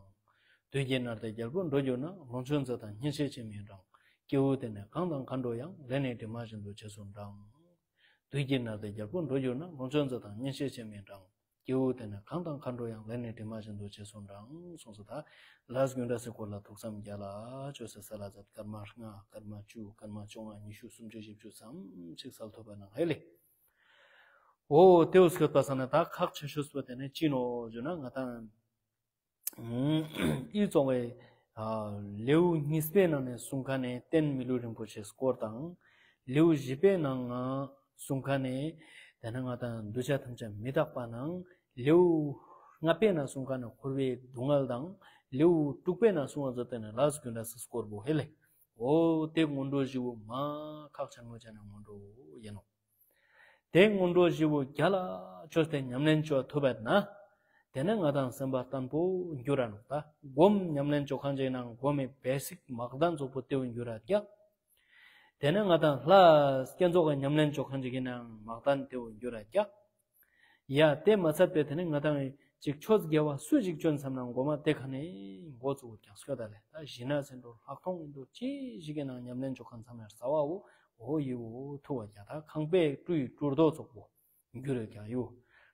དུས་ཀྱི་ནར་ལྟའི་རྒྱལ་པོ་འགྲོ་གྱུར་ན། ལོངས་སྤྱོད་མཛའ་དང་གཉེན་བཤེས་ཅི་མི་འདྲ། སྐྱེ་བོ་དེ་ནི་གང་དང་གང་འགྲོ་ཡང་། ལས་ནི་གྲིབ་མ་བཞིན་དུ་རྗེས་སུ་འབྲང་། དུས་ཀྱི་ནར་ལྟའི་རྒྱལ་པོ་འགྲོ་གྱུར་ན། ལོངས་སྤྱོད་མཛའ་དང་གཉེན་བཤེས་ཅི་མི་འདྲ། སྐྱེ་བོ་དེ་ནི་གང་དང་གང་འགྲོ་ཡང་། ལས་ནི་གྲིབ་མ་བཞིན་དུ་རྗེས་སུ་འབྲང་། གསུངས་སོ། ད་ལས་རྒྱུ་འབྲས་སི་སྐོར་ལ་ཐུགས་བསམ་རྒྱ་ལ་བཅོས་སེ་ས་ལ་ཛད་སྐར་མ་ལྔ་སྐར་མ་བཅུ་སྐར་མ་བཅོ་ལྔ་ཉི་ཤུ་སུམ་ཅུ་བཞི་བཅུ་ཙམ་ཅིག་སལ་ཐུབ་པ་ནང་ཧེ་ལེ། འོ་དེའུ་སྐྱོད་པ་ས་ན་ད་ཁག་ཆེ་ཤོས་པོ་དེ་ནི་ཅི་ནོག་ཞུ་ན་ང་དང་ཨི་གཙོ་བའི་ལེའུ་གཉིས་པའི་ནང་ནས་གསུང་ཁན་ནི་རྟེན་མི་ལུས་རིན་པོ་ཆེ་སྐོར་དང་། ལེའུ་བཞི་པའི་ནང་ང་གསུང་ཁན་ནི་དེ་ནི་ང་དང་གདུལ་བྱ་ཐམས་ཅད་མི་རྟག་པ་དང་། ལེའུ་ལྔ་པའི་ནང་གསུང་ཁན་ནི་འཁོར་བའི་སྡུག་བསྔལ་དང་། ལེའུ་དྲུག་པའི་ནང་གསུང་བ་ཛད་དེ་ནི་ལས་རྒྱུ་འབྲས་སི་སྐོར་བོ་ཧེ་ལེ། འོ་དེ་སྔོན་འགྲོ་བཞི་བོ་མ་ཁག་ཆེན་མོ་ཅན་ནི་སྔོན་འགྲོ་ཡིན་ནོག་དེ་སྔོན་འགྲོ་བཞི་བོ་རྒྱ་ལ་བཅོས་ཏེ་ཉམས་ལེན་བཅོ་ཐུབ་པ་ན། དེ་ནི་ང་དང་སེམས་པ་བརྟན་པོ་འགྱུར་ར་ནོག་ད་སྒོམ་ཉམས་ལེན་བཅོ་ཁན་ཅིག་ནང་སྒོམ་མི་བེ་སིག་མག་དན་ཙོགས་པོ་དེའུ་འགྱུར་ར་ཀྱག་དེ་ནི་ང་དང་ལྷ་བསྐྱེད་རྫོགས་ཀྱི་ཉམས་ལེན་བཅོ་ཁན་ཅིག་གི་ནང་མག་དན་དེའུ་འགྱུར་ར་ཀྱག་ཡ་དེ་མ་ཚད་པའི་དེ་ནི་ང་དང་ཅིག་ཆོས་དགེ་བ་སུ་ཞིག་བཅོན་བསམ་ན་མགོ་མ་དེ་ཁ་ནས་འགོ་བཙུགས་ཀྱག་སྐྱོ་ད་ལེ། ད་ཞི་གནས་ཟེར་འགྲོ་ལྷག་མཐོང་ཡིན་འགྲོ་ཅི་ཞིག་གི་ནང་ཉམས་ལེན་བཅོ་ཁན་ཚང་མའི་རྩ་བ་བོ་འོ་ཡི་བོ་ཐུ་བ་ཀྱག་ད་ཁང་པའི་ཀྲུའི་ཀྲུར་རྡོ་ཙོགས་པོ་འགྱུར་རེ་ཀྱག་ཡོ།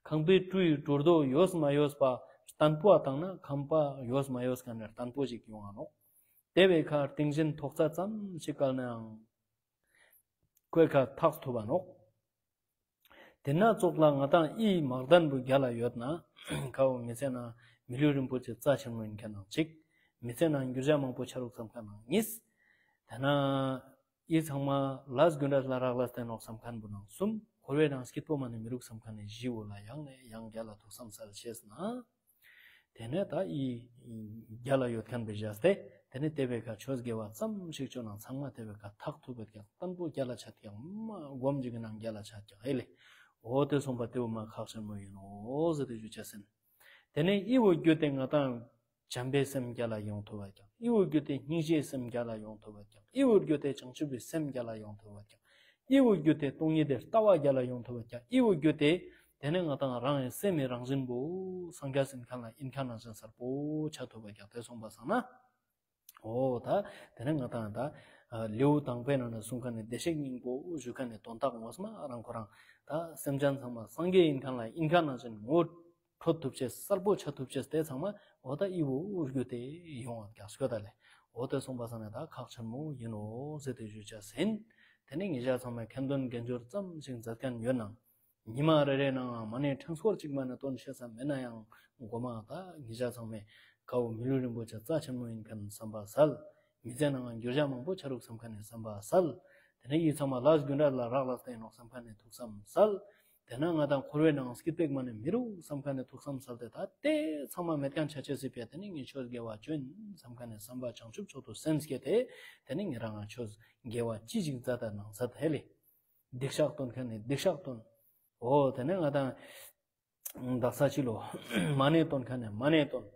ཁང་པའི་ཀྲུའི་ཀྲུར་རྡོ་ཡོས་མ་ཡོས་པ་བརྟན་པོ་བཏང་ན་ཁང་པ་ཡོས་མ་ཡོས་ཁན་ནི་བརྟན་པོ་ཞིག་ཡོང་ང་ནོག་དེ་བའི་ཁ་རྟིང་བཞིན་ཐོག་ཚ་ཙམ་ཞིག་བཀལ་ནའང་ཁོའི་ཁ་ཐག་ཐུབ་པ་ནོག་དེ་ན་ཙོགས་ལ་ང་དང་ཨི་མག་དན་བུ་རྒྱ་ལ་ཡོད་ན། ཁ་བོ་མི་ཚེ་ན་མི་ལུས་རིན་པོ་ཆེ་རྩ་ཆེན་མོ་ཡིན་ཁན་ནང་གཅིག་མི་ཚེ་ནང་འགྱུར་བྱ་མང་པོ་ཆ་རུག་བསམ་མཁན་ནང་གཉིས། དེ་ན་ཡིད་ཚང་མ་ལས་རྒྱུ་འབྲས་ལ་རག་ལས་བསྟན་ནོག་བསམ་མཁན་པོ་ནང་གསུམ། འཁོར་བའི་ནང་སྐྱིད་པོ་མ་ནི་མི་རུག་བསམ་མཁན་ནི་བཞི་བོ་ལ་ཡང་ནས་ཡང་རྒྱ་ལ་ཐུགས་བསམ་སལ་ཤེས་ན། དེ་ནས་ད་ཡི་རྒྱ་ལ་ཡོད་མཁན་པོ་བཞག་སྟེ། དེ་ནས་དེ་བས་ཁ་ཆོས་དགེ་བ་ཙམ་ཞིག་བཅོ་ན་ཚང་མ་དེ་བས་ཁ་ཐག་ཐུབ་པའི་ཀྱང་བརྟན་པོ་རྒྱ་ལ་ཆད་ཀྱང་མ་སྒོམ་ཅིག་གི་ནང་རྒྱ་ལ་ཆད་ཀྱང་ཨེ་ལེ། འོ་དེ་གསུངས་པ་དེ་བོ་མ་ཁག་ཆེན་མོ་ཡིན་ནོ་ཟེར་ཏེ་ཞུ་བྱ་ཟིན། དེ་ནས་ཨི་བོ་རྒྱུ་དེ་ང་དང་བྱམས་པའི་སེམས་རྒྱ་ལ་ཡོང་ཐུབ་པ་ཀྱང་། ཨི་བོ་རྒྱུ་དེ་སྙིང་རྗེའི་སེམས་རྒྱ་ལ་ཡོང་ཐུབ་པ་ཀྱང་། ཨི་བོ་རྒྱུ་དེ་བྱང་ཆུབ་པའི་སེམས་རྒྱ་ལ་ཡོང་ཐུབ་པ་ཀྱང་། ཨི་བོ་རྒྱུ་དེ་སྟོང་ཉིད་དེ་ལྟ་བ་རྒྱ་ལ་ཡོང་ཐུབ་པ་ཀྱང་། ཨི་བོ་རྒྱུ་དེ་དེ་ནས་ང་དང་རང་གི་སེམས་མི་རང་བཞིན་པོ་སངས་རྒྱས་ཟིན་མཁན་ལ་ཡིན་མཁན་ནང་བཞིན་གསལ་པོ་ཆ་ཐུབ་པ་ཀྱང་དེ་གསུངས་པ་སང་ན། འོ་ད་དེ་ནས་ང་དང་ད་ལེའུ་དང་པོའི་ནང་ན་གསུངས་མཁན་ནི་བདེ་གཤེགས་སྙིང་པོ་ཞུ་མཁན་ནི་དོན་དག་ངོ་མ་རང་ཁོ་རང་ད་སེམས་ཅན་ཚང་མ་སངས་རྒྱས་ཡིན་མཁན་ལ་ཡིན་མཁན་ནང་བཞིན་ངོ་འཕྲོད་ཐུབ་ཅེས་གསལ་པོ་ཆ་ཐུབ་ཅེས་དེ་ཚང་མ་འོ་ད་ཨི་བོ་རྒྱུ་དེ་ཡོང་བ་ཀྱང་སྐྱོ་ད་ལེ། འོ་དེ་གསུངས་པ་སང་ན་ད་ཁག་ཆེན་མོ་ཡིན་ནོ་ཟེར་ཏེ་ཞུ་བྱ་ཟིན། དེ་ནས་ངེད་ཅག་ཚང་མས་ཁ་འདོན་དགེ་སྦྱོར་ཙམ་ཞིག་མཛད་མཁན་ཡོད་ནའང་། ཉི་མ་རེ་རེའི་ནང་མ་ཎི་ཕྲེང་སྐོར་གཅིག་མ་ནས་འདོན་ཤེས་ས་མེད་ན་ཡང་སྒོམ་ད་ངེད་ཅག་ཚང་མས་ཁ་བོ་མི་ལུས་རིན་པོ་ཆེ་རྩ་ཆེན་མོ་ཡིན་མཁན་བསམ་པ་སལ། མི་ཚེ་ནང་འགྱུར་བྱ་མང་པོ་ཆ་རུག་བསམ་མཁན་ནི་བསམ་པ་སལ། དེ་ནས་ཡིད་ཚང་མ་ལས་རྒྱུ་འབྲས་ལ་རག་ལས་བསྟན་ནོག་བསམ་མཁན་ནི་ཐུགས་བསམ་སལ། དེ་ན་ང་དང་འཁོར་བའི་ནང་སྐྱིད་པོ་མ་ནི་མི་རུག་བསམ་མཁན་ནི་ཐུགས་བསམ་སལ་ཏེ་ད་དེ་ཚང་མ་མེད་མཁན་ཆ་ཆེས་སྲིད་པས་དེ་ནས་ངས་ཆོས་དགེ་བ་བཅོ་ཡིན་བསམ་མཁན་ནི་བསམ་པ་བྱང་ཆུབ་མཆོག་ཏུ་སེམས་བསྐྱེད་དེ་དེ་ནས་ངས་རང་ང་ཆོས་དགེ་བ་ཅི་ཞིག་མཛད་ད་ནང་མཛད་དེ་ལེ། སྡིག་བཤགས་འདོན་མཁན་ནི་སྡིག་བཤགས་འདོན། འོ་དེ་ནས་ང་དང་དག་ས་ཕྱི་ལོ་མ་ཎི་འདོན་མཁན་ནི་མ་ཎི་འདོན།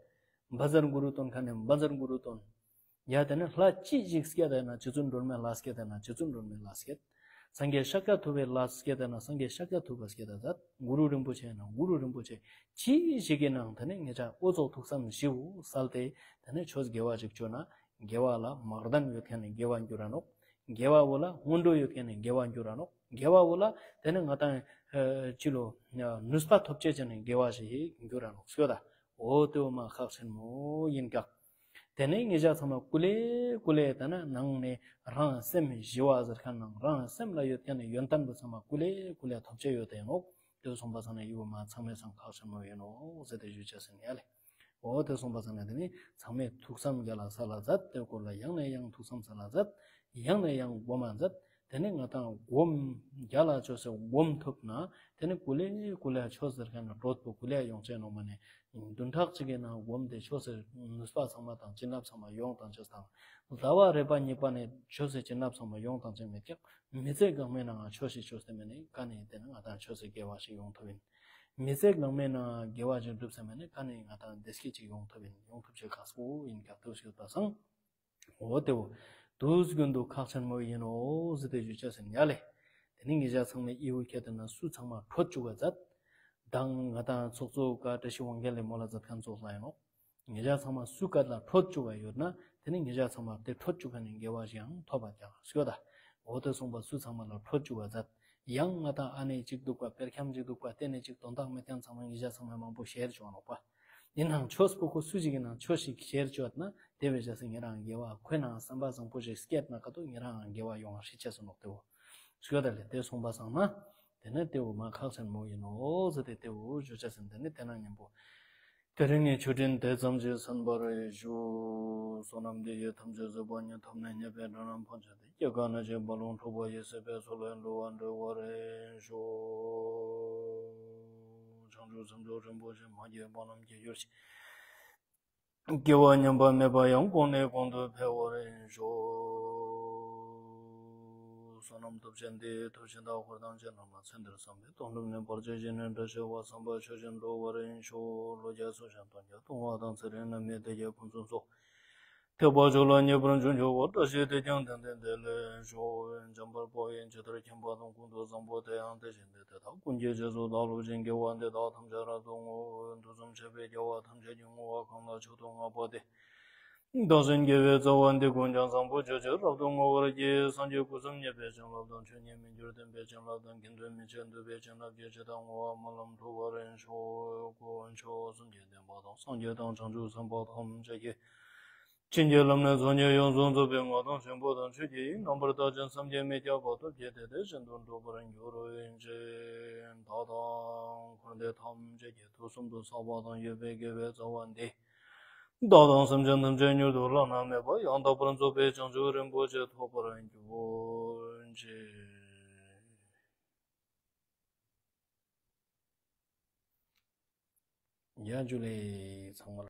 བཛྲ་གུ་རུ་འདོན་མཁན་ནི་བཛྲ་གུ་རུ་འདོན། ཡ་དེ་ནས་ལྷ་ཅི་ཞིག་བསྐྱེད་དེ་ན་རྗེ་བཙུན་སྒྲོལ་མའི་ལྷ་བསྐྱེད་དེ་ན་རྗེ་བཙུན་སྒྲོལ་མའི་ལྷ་བསྐྱེད། སངས་རྒྱས་ཤཱཀྱ་ཐུབ་པའི་ལྷ་བསྐྱེད་དེ་ན་སངས་རྒྱས་ཤཱཀྱ་ཐུབ་པ་བསྐྱེད་དེ་ད་གུ་རུ་རིན་པོ་ཆེ་ན་གུ་རུ་རིན་པོ་ཆེ་ཅི་ཞིག་གི་ནང་དེ་ནས་ངེད་ཅག་འོ་ཙོག་ཐུགས་བསམ་བཞིའོ་སལ་ཏེ་དེ་ནས་ཆོས་དགེ་བ་ཞིག་བཅོ་ན་དགེ་བ་ལ་མར་ལྡན་ཡོད་མཁན་ནི་དགེ་བ་འགྱུར་ར་ནོག་དགེ་བ་བོ་ལ་སྔོན་འགྲོ་ཡོད་མཁན་ནི་དགེ་བ་འགྱུར་ར་ནོག་དགེ་བ་བོ་ལ་དེ་ནས་ང་དང་ཕྱི་ལོ་ནུས་པ་ཐོབ་ཅེས་ཅན་ནི་དགེ་བ་ཞིག་འགྱུར་ར་ནོག་སྐྱོ་ད། འོ་དེ་བོ་མ་ཁག་ཆེན་མོ་ཡིན་ཀྱག་དེ་ནས་ངེད་ཅག་ཚང་མ་ཀུ་ལེ་ཀུ་ལེ་དེ་ན་ནང་ནས་རང་སེམས་ཞི་བ་ཟེར་མཁན་ནང་རང་སེམས་ལ་ཡོད་མཁན་ནི་ཡོན་ཏན་པོ་ཚང་མ་ཀུ་ལེ་ཀུ་ལེ་ཐོབ་ཅེས་ཡོད་དེ་ནོག་དེ་སོང་པ་ཚང་ནས་ཡུ་བ་མ་ཚང་མའི་སང་ཁག་ཆེན་མོ་ཡིན་ནོག་ཟེར་ཏེ་ཞུ་བྱ་ཟིན་ཡ་ལེ། འོ་དེ་སོང་པ་ཚང་ནས་དེ་ནི་ཚང་མས་ཐུགས་བསམ་རྒྱ་ལ་ས་ལ་མཛད། དེ་སྐོར་ལ་ཡང་ནས་ཡང་ཐུགས་བསམ་ས་ལ་མཛད། ཡང་ནས་ཡང་སྒོམ་མ་མཛད། དེ་ནས་ང་དང་སྒོམ་རྒྱ་ལ་ཆོས་སེ་སྒོམ་ཐུབ་ན་དེ་ནས་ཀུ་ལེ་ཀུ་ལེ་ཆོས་ཟེར་མཁན་ན་གྲོད་པོ་ཀུ་ལེ་ཡོང་ཅེས་ནོག་མ་ནས་བདུན་ཕྲག་གཅིག་གི་ནང་སྒོམ་དེ་ཆོས་སེ་ནུས་པ་ཚང་མ་དང་བྱིན་རླབས་ཚང་མ་ཡོང་དང་ཅེས་དང་། ཟླ་བ་རེ་པ་གཉིས་པ་ནས་ཆོས་སེ་བྱིན་རླབས་ཚང་མ་ཡོང་དང་ཅེས་མེད་ཀྱང་མི་ཚེ་གང་མའི་ནང་ཆོས་ཤིག་ཆོས་སེ་མེད་ནས་ཀ་ནས་དེ་ནས་ང་དང་ཆོས་སེ་དགེ་བ་ཞིག་ཡོང་ཐུབ་ཡིན། མི་ཚེ་གང་མའི་ནང་དགེ་བ་ཅིག་སྒྲུབ་ས་མེད་ནས་ཀ་ནས་ང་དང་བདེ་སྐྱིད་ཅིག་ཡོང་ཐུབ་ཡིན། ཡོང་ཐུབ་ཆེ་ཁག་པོ་ཡིན་ཀྱག་དེ་ཞུས་པ་སང་། འོ་དེ་བོ། དུས་རྒྱུན་དུ་ཁག་ཆེན་མོ་ཡིན་ནོ་ཟེར་ཏེ་ཞུ་བྱ་ཟིན་ཡ་ལེ། དེ་ནི་ངེད་ཅག་ཚང་མས་ཨི་བོ་ཁྱེད་དེ་ན་སུ་ཚང་མ་འཕྲོད་བཅུག་ག་མཛད། དང་ང་དང་ཚོགས་གཙོ་ཀ་བཀྲ་ཤིས་དབང་རྒྱལ་ལས་མོ་ལ་མཛད་མཁན་ཚོགས་ལ་ཡིན་ནོ། ངེད་ཅག་ཚང་མ་སུ་ཀ་ལ་འཕྲོད་བཅུག་ག་ཡོད་ན་དེ་ནི་ངེད་ཅག་ཚང་མ་དེ་འཕྲོད་བཅུག་ག་ནི་དགེ་བ་ཞིག་ཡང་ཐོབ་པ་ཀྱང་ཤོད་ད། འོ་དེ་གསུངས་པ་སུ་ཚང་མ་ལ་འཕྲོད་བཅུག་ག་མཛད། ཡང་ང་དང་ཨ་ནེ་གཅིག་འདུག་པ་པེར་ཁྱམས་གཅིག་འདུག་པ་བལྟས་ནས་གཅིག་དོན་དག་མེད་མཁན་ཚང་མ་ངེད་ཅག་ཚང་མ་མང་པོ་ཤེར་བྱུང་ནོག་པ། ཡིན་ནའང་ཆོས་པོ་ཁོ་སུ་ཞིག་ཡིན་ནའང་ཆོས་ཤིག་ཤེར་བཅོས་ན་དེ་བས་བྱས་སེ་ཉེ་རང་དགེ་བ་ཁོས་ནང་བསམ་པ་བཟང་པོ་ཞིག་སྐྱེད་ན་ཁ་ཐུག་ཉེ་རང་དགེ་བ་ཡོང་བ་ཧྲི་ཆེ་སོང་ནོག་དེ་བོ། ཤོད་ད་ལེ་དེ་སོང་པ་སང་ན། དེ་ནས་དེ་བོ་མ་ཁག་ཆེན་མོ་ཡིན་ནོ་ཟེར་ཏེ་དེ་བོ་ཞུ་ཆ་ཟིན་དེ་ནས་དེ་ན་མཉམ་པོ། དེ་རིང་ནས་མཆོད་སྤྲིན་དེ་ཙམ་གྱིས་ཟིན་པར་ཞུ། བསོད་ནམས་འདི་ཡིས་ཐམས་ཅད་གཟིགས་པ་ཉིད། ཐོབ་ནས་ཉེས་པའི་དགྲ་རྣམས་ཕམ་བྱས་ཏེ། སྐྱེ་རྒ་ན་འཆིའི་རྦ་ཀློང་འཁྲུགས་པ་ཡི། སྲིད་པའི་མཚོ་ལས་འགྲོ་བ་སྒྲོལ་བར་ཤོག། བྱང་ཆུབ་སེམས་མཆོག་རིན་པོ་ཆེ། མ་སྐྱེས་པ་རྣམས་སྐྱེ་གྱུར་ཅིག། སྐྱེ་བ་ཉམས་པ་མེད་པ་ཡང་། གོང་ནས་གོང་དུ་འཕེལ་བར་ཤོག། བསོད་ནམས་སྟོབས་ཆེན་འདི་ཡིས་ཐུབ་ཆེན་དང་འཁོར་དང་བཅས་རྣམས་ལ། ཚེ་འདིར་བསམ་པའི་དོན་ཀུན་ནས། བར་ཆད་ཞི་ནས་བཀྲ་ཤིས་པ། བསམ་པ་ཆོས་བཞིན་འགྲུབ་པར་ཤོག། ལོ་བརྒྱ་སུ་ཞིག་སྟོང་བརྒྱ་ལྟུང་བ་དང་། ཚེ་རིང་ནད་མེད་བདེ་སྐྱིད་ཕུན་སུམ་ཚོགས། ཐེག་པ་མཆོག་ལ་ངེས་པར་འབྱུང་ཤོག་པ། བཀྲ་ཤིས་དེས་ཀྱང་དེང་འདིར་བདེ་ལེགས་ཤོག། འཇམ་དཔལ་དཔའ་བོས་ཇི་ལྟར་མཁྱེན་པ་དང་། ཀུན་ཏུ་བཟང་པོ་དེ་ཡང་དེ་བཞིན་ཏེ། དེ་དག་ཀུན་གྱི་རྗེས་སུ་བདག་སློབ་ཅིང་། དགེ་བ་འདི་དག་ཐམས་ཅད་རབ་ཏུ་བསྔོ། དུས་གསུམ་གཤེགས་པའི་རྒྱལ་བ་ཐམས་ཅད་ཀྱིས། བསྔོ་བ་གང་ལ་མཆོག་ཏུ་བསྔགས་པ་དེས། བདག་གཞན་དགེ་བའི་རྩ་བ་འདི་ཀུན་ཀྱང་བཟང་པོ་སྤྱོད་ཕྱིར་རབ་ཏུ་བསྔོ་བར་བགྱི། སངས་རྒྱས་སྐུ་གསུམ་བརྙེས་པའི་བྱིན་རླབས་དང་། ཆོས་ཉིད་མི་འགྱུར་བདེན་པའི་བྱིན་རླབས་དང་། དགེ་འདུན་མི་ཕྱེད་འདུས་པའི་བྱིན་རླབས་ཀྱིས། ཇི་ལྟར་བསྔོ་བ་སྨོན་ལམ་འགྲུབ་པར་ཤོག། ཀུན་མཆོག་གསུམ་གྱི་བདེན་པ་དང་། སངས་རྒྱས་དང་བྱང་ཆུབ་སེམས་དཔའ་ཐམས་ཅད་ཀྱིས། བྱིན་གྱིས་བརླབས་ནས་ཚོགས་གཉིས་ཡོངས་སུ་རྫོགས་པའི་ངག་དང་གསུང་པོ་དང་ཆོས་ཀྱི་དབྱིངས་རྣམ་པར་དག་ཅིང་བསམ་གྱིས་མི་ཁྱབ་པ་སྟོབས་ཀྱིས་བདེ་སྟེ་བཞིན་དུ་འགྲུབ་པར་འགྱུར་ཅིག། བདག་དང་འཁོར་འདས་ཐམས་ཅད་ཀྱི་དུས་གསུམ་དུ་བསགས་པ་དང་ཡོད་པའི་དགེ་བའི་རྩ་བ་འདི། བདག་དང་སེམས་ཅན་ཐམས་ཅད་མྱུར་དུ་བླ་ན་མེད་པ་ཡང་དག་པར་རྫོགས་པའི་བྱང་ཆུབ་རིན་པོ་ཆེ་ཐོབ་པར་འགྱུར་ཅིག། ཡ་ཇུ་ལེ་ཚང་མ།